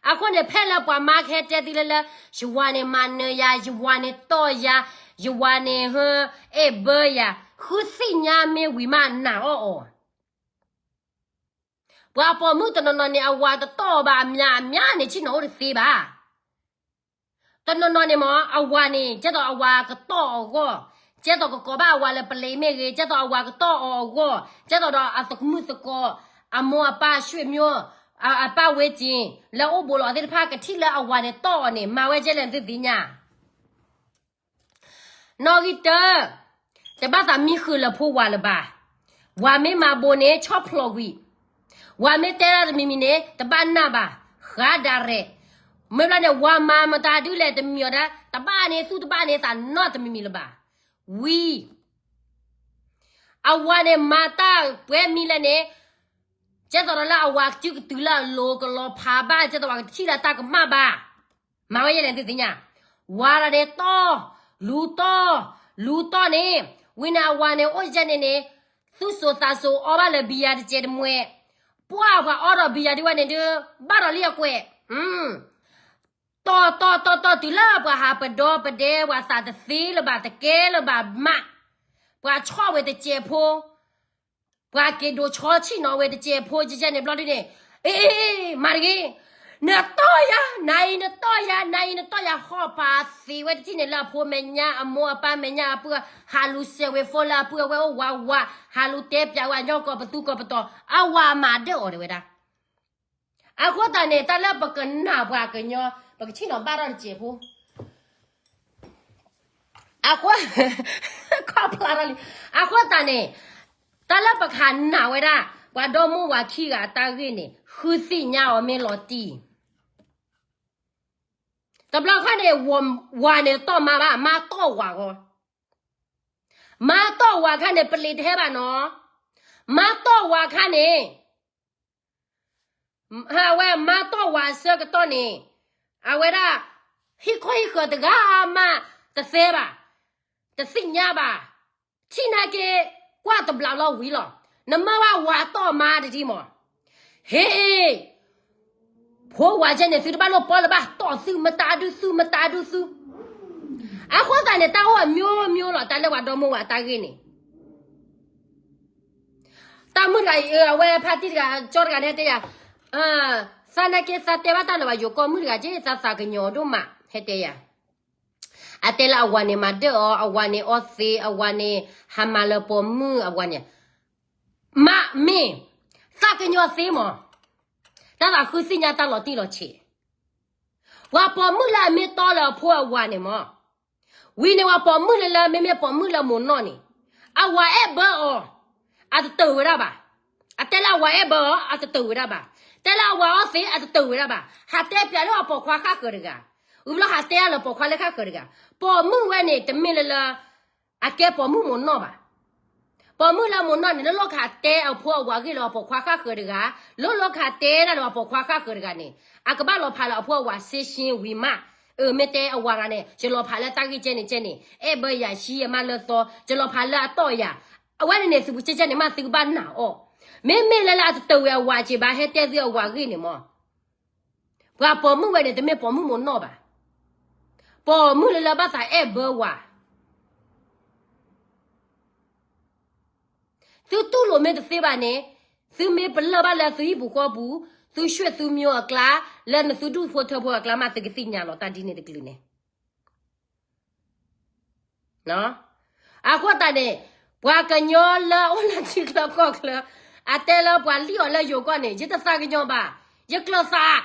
အဃိန့ၣ် ဖဲလၢပှၤမါကဟဲတဲသုလၢလၢ ယဝၤန့ၣ်မၤနၢၤယၤ, ယဝၤန့ၣ်တီၢ်ယၤ, ယဝၤန့ၣ်ဟဲအဲၣ်ဘၢယၤ, ဃုသ့ၣ်ညါမ့ၢ်ဝံၤမးနာ်အီၣ်အီၤ ပှၤပိာ်မုၣ်တနီၤနီၤန့ၣ် အဝၤတတီၢ်အီၤဘၣ် အမါအမါန့ၣ် ဆ့ၣ်နီၤအိၣ်တသ့ဘၣ်. တနီၤနီၤန့ၣ်မ့ၢ် အဝၤန့ၣ် ကဲသိးအဝၤကတီၢ်အီၤအဂီၢ်, ကဲသိးကကိးဘၣ်အဝၤလၢပလံၤမ့ၢ်ဂ့ၤ, ကဲသိးအဝၤကတီၢ်အီၤအဂီၢ်, ကဲသိးဒီးအသမုၣ်သကိး, အမိၢ်အပၢ် ဆွေမျိုး, အပၢ်ဝဲၢ်ကျိၤ လၢအိၣ်ဘူးလီၤသ့ၣ်တဖၣ် ကထံၣ်လၢအဝၤန့ၣ်တီၢ်အီၤန့ၣ် မၤဝဲကဲလဲၣ်သုသ့ၣ်ညါ နီၣ်ဂံၢ်တၢ, တဘၣ်သးမံဃုာ်လၢဖိဝၤလၢၤဘၣ်. ဝၤမ့ၢ်မၤဘိးန့ၣ် ဆီၣ်ဖျိးကွံာ်, ဝၤမ့ၢ်တဲဒၣ်တမံၤမံၤန့ၣ် တဘၣ်နာ်ဘၣ်, ဃးဒၣ်ရဲၣ်. မ့ၢ်ဘျီန့ၣ် ဝၤမၤမတၤဒုလဲၣ်တမံၤအီၤဒၣ် တဘၣ်န့ၣ်သူၣ်တဘၣ်န့ၣ်သးနီတမံၤမံၤလၢၤဘၣ်. ဝံၤ အဝၤန့ၣ်မၤတၢ်ပှဲၤမံၤလဲၣ်န့ၣ် ကဲသိးဒီးလၢအဝၤကစုကတုၤလၢအလိၤကလီၤဖးဘၣ် ကဲသိးဝၤကထံၣ်လၢတၢ်ကမၣ်ဘၣ်. မၤဝဲယဲလဲၣ်သုသ့ၣ်ညါ, ဝၤတဂၤန့ၣ်တီၢ်, လူၤတီၢ်, လူၤတီၢ်န့ၣ်, ဝံၤန့ၣ်အဝၤန့ၣ်အိၣ်ကဲန့ၣ်န့ၣ်, သူၣ်စိၤသးစိၤအီဘၣ်လၢဘံယၤတစဲးတမှဲ, ပှၢ်ပှၤအီဒီးဘံယၤဒ်ဝဲန့ၣ်ဒုး, ဘၣ်ဒီးလံအကွဲး တီၢ်တီၢ်တီၢ်တီၢ်တုၤလၢပှၤဟးပဒီပဒဲ ပှၤသးတသ့လၢၤဘၣ်တကဲလၢၤဘၣ်မး, ပှၤဆီၣ်ဝဲတစဲးဖိ, ပှၤက့ၤဒိးဆီဆံၣ်နီၤဝဲတစဲးဖိကဲန့ၣ်ဘျီဒ်န့ၣ်, အ့ မၤတဂ့ၤ, နတီၢ်ယၤ, နအံၤနတီၢ်ယၤ, နအံၤနတီၢ်ယၤ, ဟီၣ်ဖးသ့ဝဲတထံၣ်န့ၣ်လၢအဖိမဲာ်ညါ အမိၢ်အပၢ်မဲာ်ညါအပုၢ်, ဟးလူၤစဲးဝဲ phone လၢအပုၢ်အဝဲၢ်အိၣ်ဝးဝး, ဟးလူၤတဲပျးဝဲအညီကီၢ်ပသူကီၢ်ပတီၤ, အဝၤမၤဒၢၣ်အီၤတဲဝဲဒၣ် အဃိသတးန့ၣ် တၢ်လၢပကနာ်ပှၤကညီ ပကထံၣ်နီၤဘၣ်ထီၣ်တစဲးဖိ, အဃိ, ခီၣ်ဖျါထီၣ်လံ, အဃိသတးန့ၣ်, တၢ်လၢပကနာ်ဝဲဒၣ် ပှၤဒီမါဝၤခံဂၤအတၢ်ဂ့ၢ်န့ၣ် ဃုသ့ၣ်ညါအီၤမ့ၢ်လီၤတံၢ်, တဘျီခါန့ၣ်, ဝၤန့ၣ်တီၢ်မါဘၣ်, မါတီၢ်ဝၤဂီၢ်, မါတီၢ်ဝၤခါန့ၣ် ပလံၤတဟဲဘၣ်နီၤ, မါတီၢ်ဝၤခါန့ၣ် အဝဲမါတီၢ်ဝၤအဆၢကတီၢ်န့ၣ်, အဝဲဒၣ် ဟံၣ်ခိၣ်ဟံၣ်ဃၢၤတဂၤမးတသ့ဘၣ်, တသ့ၣ်ညါဘၣ်, ထံၣ်နာ်က့ ကွၢ်တဘျီလီၤဝံၤလီၤ, နမ့ၢ်ဘၣ်ဝၤတီၢ်မါတထံၣ်မး, ဟ့ၣ် ဖိဝၤကဲန့ၣ် သုတဘၣ်လိၣ်ပီလၢၤဘၣ်, တီၢ်သုမတၤဒုသုမတၤဒုသု, အဃိသတးန့ၣ် တၢ်အိၣ်အမျိုးမျိုးလီၤ, တၢ်လၢပှၤဒီမါဝၤအတၢ်ဂ့ၢ်န့ၣ် တၢ်မုၣ်တဂၤအံၤ အဝဲဖါတံၢ်တဂၤ ကၠီတဂၤန့ၣ်တဲယၤ, သးနာ်က့ သးတဲဘၣ်တၢ်လၢပှၤယိၤကီၢ်မုၣ်တဂၤက့ သးသးကညီၤဒိၣ်မး ဟဲတဲယၤ, အတဲလၢအဝၤန့ၣ်မၤဒၢၣ်အီၤ, အဝၤန့ၣ်အီသံး, အဝၤန့ၣ် ဟးမၤလၢပိာ်မုၣ်, အဝၤန့ၣ် မ့ၢ် သးကညီၤသ့မး, တၢ်သးဃုသ့ၣ်ညါတၢ်လီၤတံၢ်လီၤဆဲး, ပှၤပိာ်မုၣ်လၢအမ့ၢ်တီလၢအဖိအဝၤန့ၣ်မး, ဝံၤန့ၣ်ပှၤပိာ်မုၣ်လၢလၢမ့မ့ၢ်ပိာ်မုၣ်လၢမိၢ်နီၢ်န့ၣ်, အဝၤအဲၣ်ဘၢအီၤ, အတတၢၢ်ဝဲဒၣ်ဘၣ်, အတဲလၢအဝၤအဲၣ်ဘၢအီၤ အတတၢၢ်ဝဲဒၣ်ဘၣ်, တဲလၢအဝၤအီသံး အတတၢၢ်ဝဲဒၣ်ဘၣ်, ဟးတဲပျးလၢအပိာ်ခွါဃၣ်ဃၢၤတဂၤ, ဝံၤဘျီဟးတဲအါလၢပိာ်ခွါလၢဃၣ်ဃၢၤတဂၤ, ပိာ်မုၣ်ဝဲန့ၣ် တမ့ၢ်လၢလၢ အကဲပိာ်မုၣ်မိၢ်နီၢ်ဘၣ်, ပိာ်မုၣ်လၢမိၢ်နီၢ်န့ၣ် လၢလီၢ်ခးတဲအဖိအဝၤဂ့ၢ်လၢအပိာ်ခွါဃၣ်ဃၢၤတဂၤ, လၢလီၢ်ခးတဲဒၣ်ဒီးအပိာ်ခွါဃၣ်ဃၢၤတဂၤန့ၣ် အကဘၣ်လီၤဖးလၢအဖိအဝၤစ့ၢ်ကီးဝံၤမး. အၢ မ့ၢ်တဲအဝၤဂၤန့ၣ် ယလီၤဖးလၢတၢ်ဂ့ၢ်ကဲန့ၣ်ကဲန့ၣ် အဲၣ်ဘၢယၤ ဆှံယမါလၢသီ ယလီၤဖးလၢအတီၢ်ယၤ, အဝဲန့ၣ်န့ၣ် သုးပူၤကဲကဲန့ၣ်မး သုကဘၣ်နာ်အီၤ. မ့မ့ၢ်လၢလၢအတတၢၢ်ဝဲအဝၤစ့ၢ်ဘၣ် ဟဲတဲသုအဝၤဂ့ၢ်န့ၣ်မး. ပှၤပိာ်မုၣ်ဝဲန့ၣ် တမ့ၢ်ပိာ်မုၣ်မိၢ်နီၢ်ဘၣ်. ပိာ်မုၣ်လၢလၢဘၣ်သးအဲၣ်ဘၢဝၤ သုတူၢ်လိာ်မ့ၢ်တသ့ဘၣ်န့ၣ်, သုမ့ၢ်ပလၢၢ်ဘၣ်လၢသုဟံၣ်ပူၤဃီပူၤ, သုဆွေသုမျိုးအကျါ, လၢနသုဒူၣ်ဖိထၢဖိအကျါမး သုကသ့ၣ်ညါလီၤတၢ်ဒ်န့ၣ်တကလုာ်န့ၣ်. အဃိသတးန့ၣ် ပှၤကညီလၢအိၣ်လၢထံချၢကီၢ်ချၢ အတဲလၢပှၤလံၣ်အီၤလၢယိၤကီၢ်န့ၣ် ယတသးကညီၤဘၣ်, ယကျၢၤသး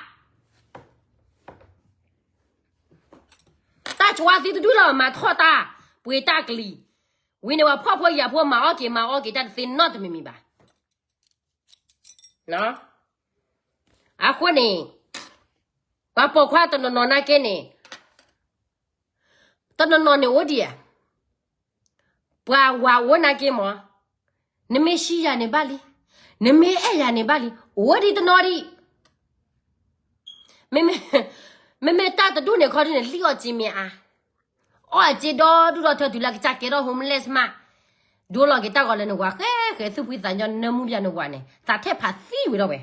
တၢ်ကွၢ်သံတဒူၣ်လီၤ မၤထီၣ်တၢ် ပှ့ၤတၢ်ကလံၤ, ဝံၤန့ၣ် ပှၤဖှီၣ်ဖိယာ်ဖိ မၤအီၣ်က့ၤမၤအီၣ်က့ၤတၢ်တသ့နီတမံၤမံၤဘၣ်. အဃိန့ၣ် ပှၤပိာ်ခွါတနီၤနီၤနာ်က့န့ၣ် တနီၤနီၤန့ၣ်အိၣ်ဒံးဧါ, ပှၤဝၤအိၣ်နာ်က့မး, နမ့ၢ်ဆှံယၤန့ၣ်ဘၣ်လံ, နမ့ၢ်အဲၣ်ယၤန့ၣ်ဘၣ်လံ, အိၣ်ဒံးတနီၤဒံး. မ့မ့ၢ်တၢ်တဒူၣ်န့ၣ်ခီဒ်န့ၣ် လံၣ်အီၣ်စ့မ့ၢ်အါ, အီၣ်အစ့ဒီဒူၣ်ဒီထၢတုၤလၢကစၢ်ကဲထီၣ် homeless မး, ဒိလီၤက့ၤတၢ်ဂီၤလၢနဝၤ ဃဲဃဲ သူၣ်ဖှံသးညီ နၢမူဘၣ်နဝၤန့ၣ် သးထဲဖးသံဝဲဒီးဝဲ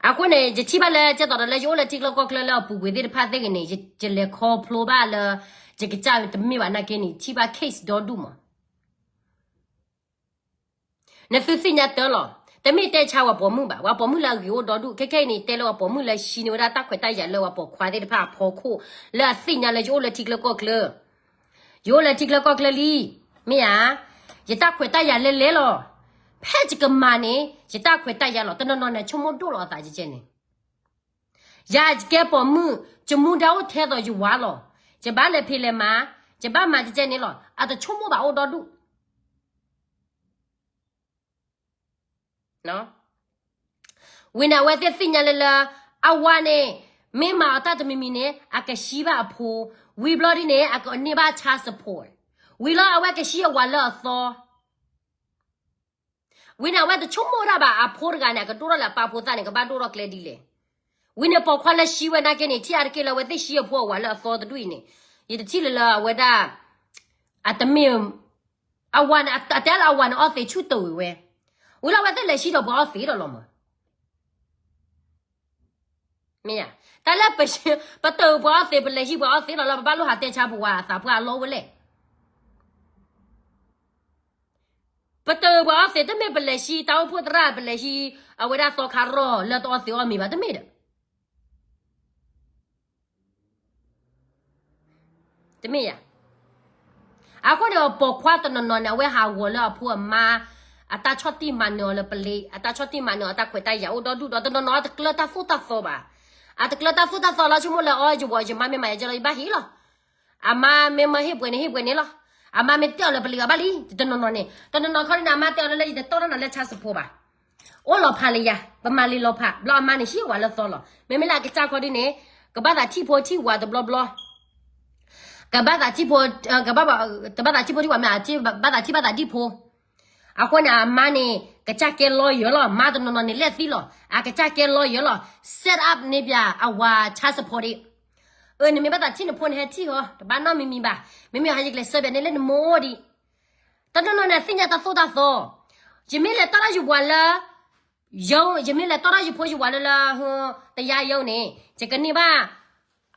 အဃိန့ၣ် ယထံၣ်ဘၣ်လၢ ကဲသိးဒီးလၢယအိၣ်လၢထံချၢကီၢ်ချၢလၢအပူၤကွံာ်သ့ၣ်တဖၣ်သ့ၣ်ဂ့ၤန့ၣ် ယလဲၤခီဖျိဘၣ်လၢ ယကစၢ်တမ့ၢ်ဘၣ်နာ်က့န့ၣ် ထံၣ်ဘၣ် case ဒီဒူၣ်မး. နသုသ့ၣ်ညါတၢ်လီၤ. တမ့ၢ်တဲဆါဝဲပိာ်မုၣ်ဘၣ်, ဝဲပိာ်မုၣ်လၢအဂ့ၤအိၣ်ဒီဒူၣ်, ခဲခဲအံၤန့ၣ် တဲလၢဝဲပိာ်မုၣ်လၢဟံးန့ၢ်ဝဲဒၣ်တၢ်ခွဲးတၢ်ယာ်လၢဝဲပိာ်ခွါသ့ၣ်တဖၣ်အဖီခိၣ်, လၢအသ့ၣ်ညါလၢယအိၣ်လၢထံချၢကီၢ်ချၢ ယအိၣ်လၢထံချၢကီၢ်ချၢလံ, မ့ၢ်ဧါ, ယတၢ်ခွဲးတၢ်ယာ်လဲၤလဲၤလီၤ. ဖဲယကမၤန့ၣ် ယတၢ်ခွဲးတၢ်ယာ်လီၤ. တနီၤနီၤန့ၣ် ဆိကမိၣ်ဒိၣ်လီၤအသးကဲန့ၣ်, ယၤယကဲပိာ်မုၣ်, ယမူဒါအိၣ်ထဲသိးယဝၤလီၤ. ယဘၣ်လဲၤဖံးလဲၤမၤ, ယဘၣ်မၤကဲန့ၣ်လီၤ. အတဆိကမိၣ်ဘၣ်အိၣ်ဒီဒူၣ် ဝံၤန့ၣ် အဝဲသ့ၣ်သ့ၣ်ညါလၢလၢ အဝၤန့ၣ် မ့ၢ်မၤအီၤတၢ်တမံၤမံၤန့ၣ် အကဟံးဘၣ်အဖိ, ဝံၤဘျီဒ်န့ၣ် အကန့ၢ်ဘၣ် child support, ဝံၤလီၤ အဝဲကဟံးအဝၤလၢအသီ, ဝံၤန့ၣ် အဝဲတဆိကမိၣ်ဒၣ်ဘၣ် အဖိတဂၤန့ၣ် အကဒိၣ်ထီၣ်လၢအပၢ်ဖိသၣ်န့ၣ် ကဘၣ်ဒိၣ်ထီၣ်ကျဲဒ်လဲၣ်. ဝံၤန့ၣ် ပိာ်ခွါလၢဟံးဝဲနာ်က့န့ၣ် ထံၣ်အါတက့ၢ်လၢအဝဲသ့ၣ်ဟံးအဖိအဝၤလၢအသီတဒူၣ်အံၤန့ၣ်, ယတထံၣ်လၢလၢအဝဲဒၣ် အတမ့ၢ် အဝၤန့ၣ် အတဲလၢအဝၤန့ၣ်အီၣ်သ့ဆူၣ်တဝံၤဝဲ, ဝံၤလီၤ အဝဲသ့ၣ်လဲၤဟံးဒီးပှၤအီၣ်သ့ဒီးလီၤမး. မ့ၢ်ဧါ, တၢ်လၢ ပတၢၢ်ပှၤအီၣ်သ့ ပလဲၤဟံးပှၤအီၣ်သ့လီၤလီၤ ပဘၣ်လိၣ်ဟးတဲဆါပဝၤအသးပှၢ်အလီၢ်ဝဲလဲၣ်. ပတၢၢ်ပှၤအီၣ်သ့ တမ့ၢ်ပလဲၤဟံးတၢ်အိၣ်ဖှိၣ်သရၣ် ပလဲၤဟံး အဝဲဒၣ်သီခါရီၣ်လၢတအီၣ်သ့အီၣ်မ့ၤဘၣ် တမ့ၢ်ဒီး တမ့ၢ်ယၤ. အဃိန့ၣ် ပိာ်ခွါတနီၤနီၤန့ၣ် အဝဲဟးဂီၤလၢအဖိအမါ အတၢ်ဆီၣ်တံၢ်မၤနၢၤအီၤလၢပလ့, အတၢ်ဆီၣ်တံၢ်မၤနၢၤအီၤတၢ်ခွဲးတၢ်ယာ်အိၣ်ဒီဒူၣ်ဒီး တနီၤနီၤတကျၢတၢ်သိၣ်တၢ်သီဘၣ်. အတကျၢတၢ်သိၣ်တၢ်သီလၢဆိကမိၣ်လၢအီၤ ယဝၤယမါမ့ၢ်မၤယကဲလီၤ ယဘၣ်ဟ့ၣ်လီၤ. အမါမ့ၢ်မၢဟ့ၣ်ပှဲၤန့ၣ် ဟ့ၣ်ပှဲၤန့ၣ်လီၤ. အမါမ့ၢ်တဲအီၤလၢပလ့ၤအီၤဘၣ်လံ. တနီၤနီၤန့ၣ် တနီၤနီၤခီန့ၣ် အမါတဲအီၤလၢလၢယတတီၢ်တၢ်နီၤလၢ child support ဘၣ်. အိၣ်လီၤဖးလံယၤ, ပမၤလံလီၤဖး, ဘျီအမါန့ၣ်ဟံးဝၤလၢသီလီၤ. မ့မ့ၢ်လၢအကစၢ်ခီဒ်န့ၣ် ကဘၣ်သးထံၣ်ဖိထံၣ်ဝၤတဘျီဘျီ, ကဘၣ်သးထံၣ်ဖိ, တဘၣ်သးထံၣ်ဖိထံၣ်ဝၤမ့ၢ် ဘၣ်သးထံၣ်ဘၣ်သးဒံၣ်ဖိ. အဃိန့ၣ် အမါန့ၣ် ကစၢ်ကဲ lawyer လီၤ. မါတနီၤနီၤန့ၣ် လဲၣ်သံလီၤ. အကစၢ်ကဲ lawyer လီၤ. Set up န့ၢ်ပှၤအဝၤ child support ဒံး. အၢ နမ့ၢ်ဘၣ်သးထံၣ်နဖိန့ၣ် ဟဲထံၣ်ဟီ, တဘၣ်နီတမံၤမံၤဘၣ်. မ့မ့ၢ်ဟဲယကျဲးစၢးပှၤန့ၣ်လၢနမိၢ်ဒံး. တနီၤနီၤန့ၣ် သ့ၣ်ညါတၢ်သိၣ်တၢ်သီ. ယမ့ၢ်လဲၤတီၢ်ထီၣ်ယဝၤလၢ ယိၤ, ယမ့ၢ်လဲၤတီၢ်ထီၣ်ယဖိယဝၤလၢလၢ တယါယိၤန့ၣ် ယကန့ၢ်ဘၣ်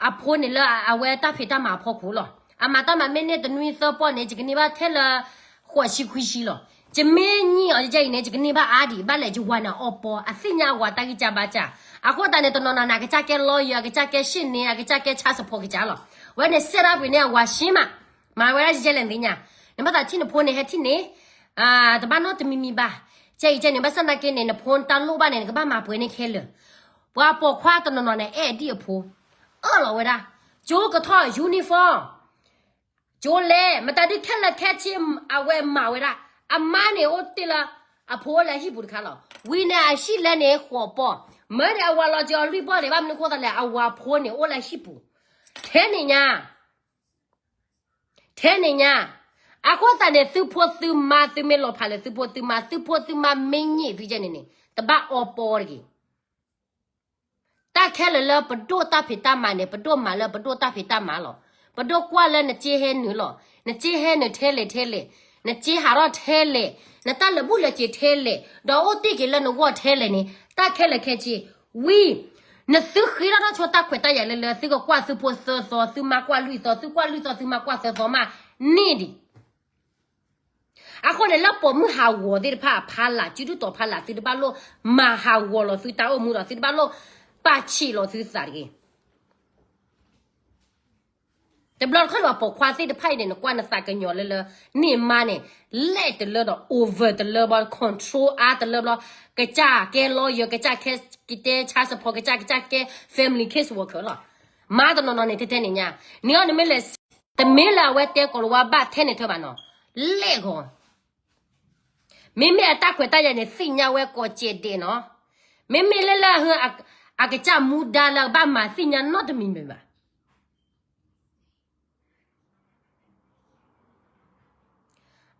အဖိန့ၣ်လၢအဝဲတၢ်ဖံးတၢ်မၤအဖီခိၣ်လီၤ. အမၤတၢ်မၤမ့ၢ်န့ၢ်တနွံသၢပီၢ်န့ၣ် ယကန့ၢ်ဘၣ်ထဲလၢ ဃိးဆံခွံဆံလီၤ. ယမ့ၢ်န့ၢ်အီၤယဲအံၤန့ၣ် ယကန့ၢ်ဘၣ်အါဒံး ဘၣ်လဲၣ် ယဝၤန့ၣ်အီပီ, အသ့ၣ်ညါအဝၤတၢ်ဂံၢ်စၢ်ဘါစၢ်. အဃိသတးန့ၣ် တနီၤနီၤန့ၣ် အကစၢ်ကဲ lawyer, အကစၢ်ကဲ ရှေ့နေ, အကစၢ်ကဲ child support ကစၢ်လီၤ. ဝဲန့ၣ် set up ပှၤန့ၣ် အဝၤဆ့မး, မၤဝဲဒၣ်ယဲလဲၣ်သ့ၣ်ညါ. နဘၣ်သးထံၣ်နဖိန့ၣ် ဟဲထံၣ်န့ၣ် တဘၣ်နီတမံၤမံၤဘၣ်. ကဲအံၤကဲန့ၣ် ဘၣ်ဆၣ်နာ်က့န့ၣ် နဖိတၢ်လိၣ်ဘၣ်န့ၣ် နကဘၣ်မၤပှဲၤန့ၢ်ခဲလၢာ်. ပှၤပိာ်ခွါတနီၤနီၤန့ၣ် အဲၣ်ဒံးအဖိ, အၢၣ်လီၤဝဲဒၣ်, ကၠိကထီၣ် uniform, ကၠိလဲ, မတၤဒုးခဲလၢာ်ခဲဆ့ အဝဲမၤဝဲဒၣ်. အမါန့ၣ်အိၣ်တ့ၢ်လၢ အဖိအိၣ်လၢဟံၣ်ပူၤတခါလီၤ. ဝံၤန့ၣ်အဟံၣ်လဲၢ်န့ၣ် ဃိးပီၢ်, မ့ၢ်န့ၣ်အဝၤလီၤက့ၤအီၤလွံၢ်ပီၢ်န့ၣ် ဘၣ်မနုၤဃိသးလဲၣ် အဝၤဖိန့ၣ်အိၣ်လၢဟံၣ်ပူၤ, ထဲန့ၣ်ညါ ထဲန့ၣ်ညါ ထဲန့ၣ်ညါ, အဃိသတးန့ၣ် သုဖိသုမါ သုမ့ၢ်လီၤဖးလၢသုဖိသုမါ, သုဖိသုမါမ့ၢ်ညံးသုကဲန့ၣ်န့ၣ် တဘၣ်အီပီတဂ့ၤ. တၢ်ခဲလၢာ်လၢပဒိၣ်တၢ်ဖံးတၢ်မၤန့ၣ် ပဒိၣ်မၤလၢပဒိၣ်တၢ်ဖံးတၢ်မၤလီၤ. ပဒိၣ်ကွၢ်လၢနစ့ဟဲနုာ်လီၤ. နစ့ဟဲနုာ်ထဲလဲၣ်ထဲလဲၣ်. နစ့ဟးထီၣ်ထဲလဲၣ်. နတၢ်လၢာ်ဘူၣ်လၢာ်စ့ထဲလဲၣ်. ဒီးအိၣ်တ့ၢ်က့ၤလၢနဂီၢ်ထဲလဲၣ်န့ၣ် တၢ်ခဲလၢာ်ခဲဆ့ ဝံၤ နသုဃ့ထီၣ်တၢ်ဆိတၢ်ခွဲးတၢ်ယာ်လၢလၢ သုကကွၢ်သုဖိသၢသီ, သုမါကွၢ်လွံၢ်သီ, သုကွၢ်လွံၢ်သီ, သုမါကွၢ်သၢသီမးန့ၣ်ဒံး. အဃိန့ၣ် လၢပိာ်မုၣ်ဟးဂီၤသ့ၣ်တဖၣ်အဖီလာ်, စုဒုၣ်တီၤဖီလာ် သုတဘၣ်လိၣ်မၤဟးဂီၤလီၤသုတၢ်အိၣ်မူဒီး သုတဘၣ်လိၣ်ပာ်ဆံးလီၤသုသးတဂ့ၤ. တဘျီတခီၣ်န့ၣ် ပိာ်ခွါသ့ၣ်တဖၣ်အံၤန့ၣ် နကွၢ်နသးကညီၤလၢလၢ န့ၢ်မါန့ၣ် လဲၣ်တလၢဒီး over တလၢဘီ control အါတလၢဘီ, ကစၢ်ကဲ lawyer, ကစၢ်ကဲ child support, ကစၢ် ကစၢ်ကဲ family case worker လီၤ. မါတနီၤနီၤန့ၣ် ထဲထဲန့ၣ်ညါ, နအီၤနမ့ၢ်လဲၤ တမ့ၢ်လၢအဝဲတဲကိၤလၤဝါဘၣ်ထဲန့ၣ်ထဲဘၣ်နီၤ, လဲၣ်ဂီၤ. မ့မ့ၢ်အတၢ်ခွဲးတၢ်ယာ်န့ၣ် သ့ၣ်ညါဝဲကိးကဲးဒဲးနီၤ. မ့မ့ၢ်လၢလၢ အကစၢ်မူဒါလၢအကဘၣ်မၤသ့ၣ်ညါနီတမံၤမ့ၢ်ဘၣ်.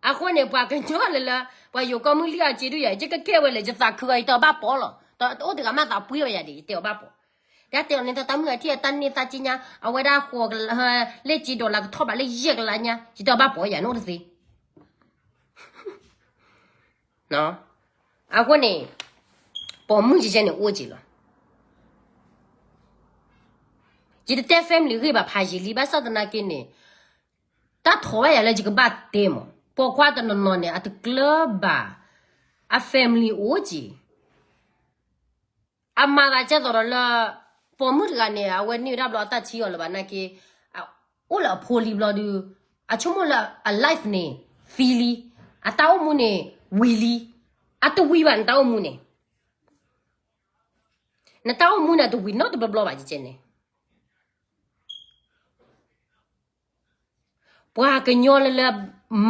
အဃိန့ၣ် ပှၤကညီလၢလၢ ပှၤယိၤကီၢ်မုၢ်လံၢ်အစ့ဒုးယၤ ယကကဲဝဲလဲၣ်, ယသးခုအီၤ ယတဲအီၤဘၣ်ပိာ်လီၤ. တအိၣ်တဂၤမးသးပှ့ၤဝဲယၤဒံး ယတဲအီၤဘၣ်ပိာ်. ယတဲအီၤန့ၣ် တၢ်မုၢ်အထံၣ်အတၢ်န့ၢ်သးက့ညါ အဝဲဒၣ်ဃိးကလး လၢစ့ဒီးလၢကထီၣ်ဘးလၢယဲၢ်ကလးညါ ယတဲအီၤဘၣ်ပိာ်ယၤန့ၣ်အိၣ်တသ့. အဃိန့ၣ် ပိာ်မုၣ်ကဲကဲန့ၣ်အိၣ်က့ၤလီၤ. ယတတဲ family ဂ့ၢ်ဘၣ်ဖးယံာ်လံ ဘၣ်ဆၣ်သနာ်က့န့ၣ် တၢ်ထီၣ်ဘၣ်ယၤလၢယကဘၣ်တဲမး, ပိာ်ခွါတနီၤနီၤန့ၣ် အတကျၢၤဘၣ် အ family အိၣ်က့ၤ အမၤသးကဲသိးဒီးလၢ ပိာ်မုၣ်တဂၤန့ၣ် အဝဲန့ၢ်ဝဲဒၣ်ဘျီအတၢ်ထံအီၤလၢၤဘၣ်နာ်က့ အိၣ်လၢအဖိလံဘျီဒုး အဆိကမိၣ်လၢအ life န့ၣ် သံလံ, အတၢ်အိၣ်မူန့ၣ် ဝံၤလံ, အတဝံၤဘၣ်နတၢ်အိၣ်မူန့ၣ်, နတၢ်အိၣ်မူန့ၣ်တဝံၤနီတဘျီဘျီဘၣ်ကဲန့ၣ် ပှၤကညီလၢလၢ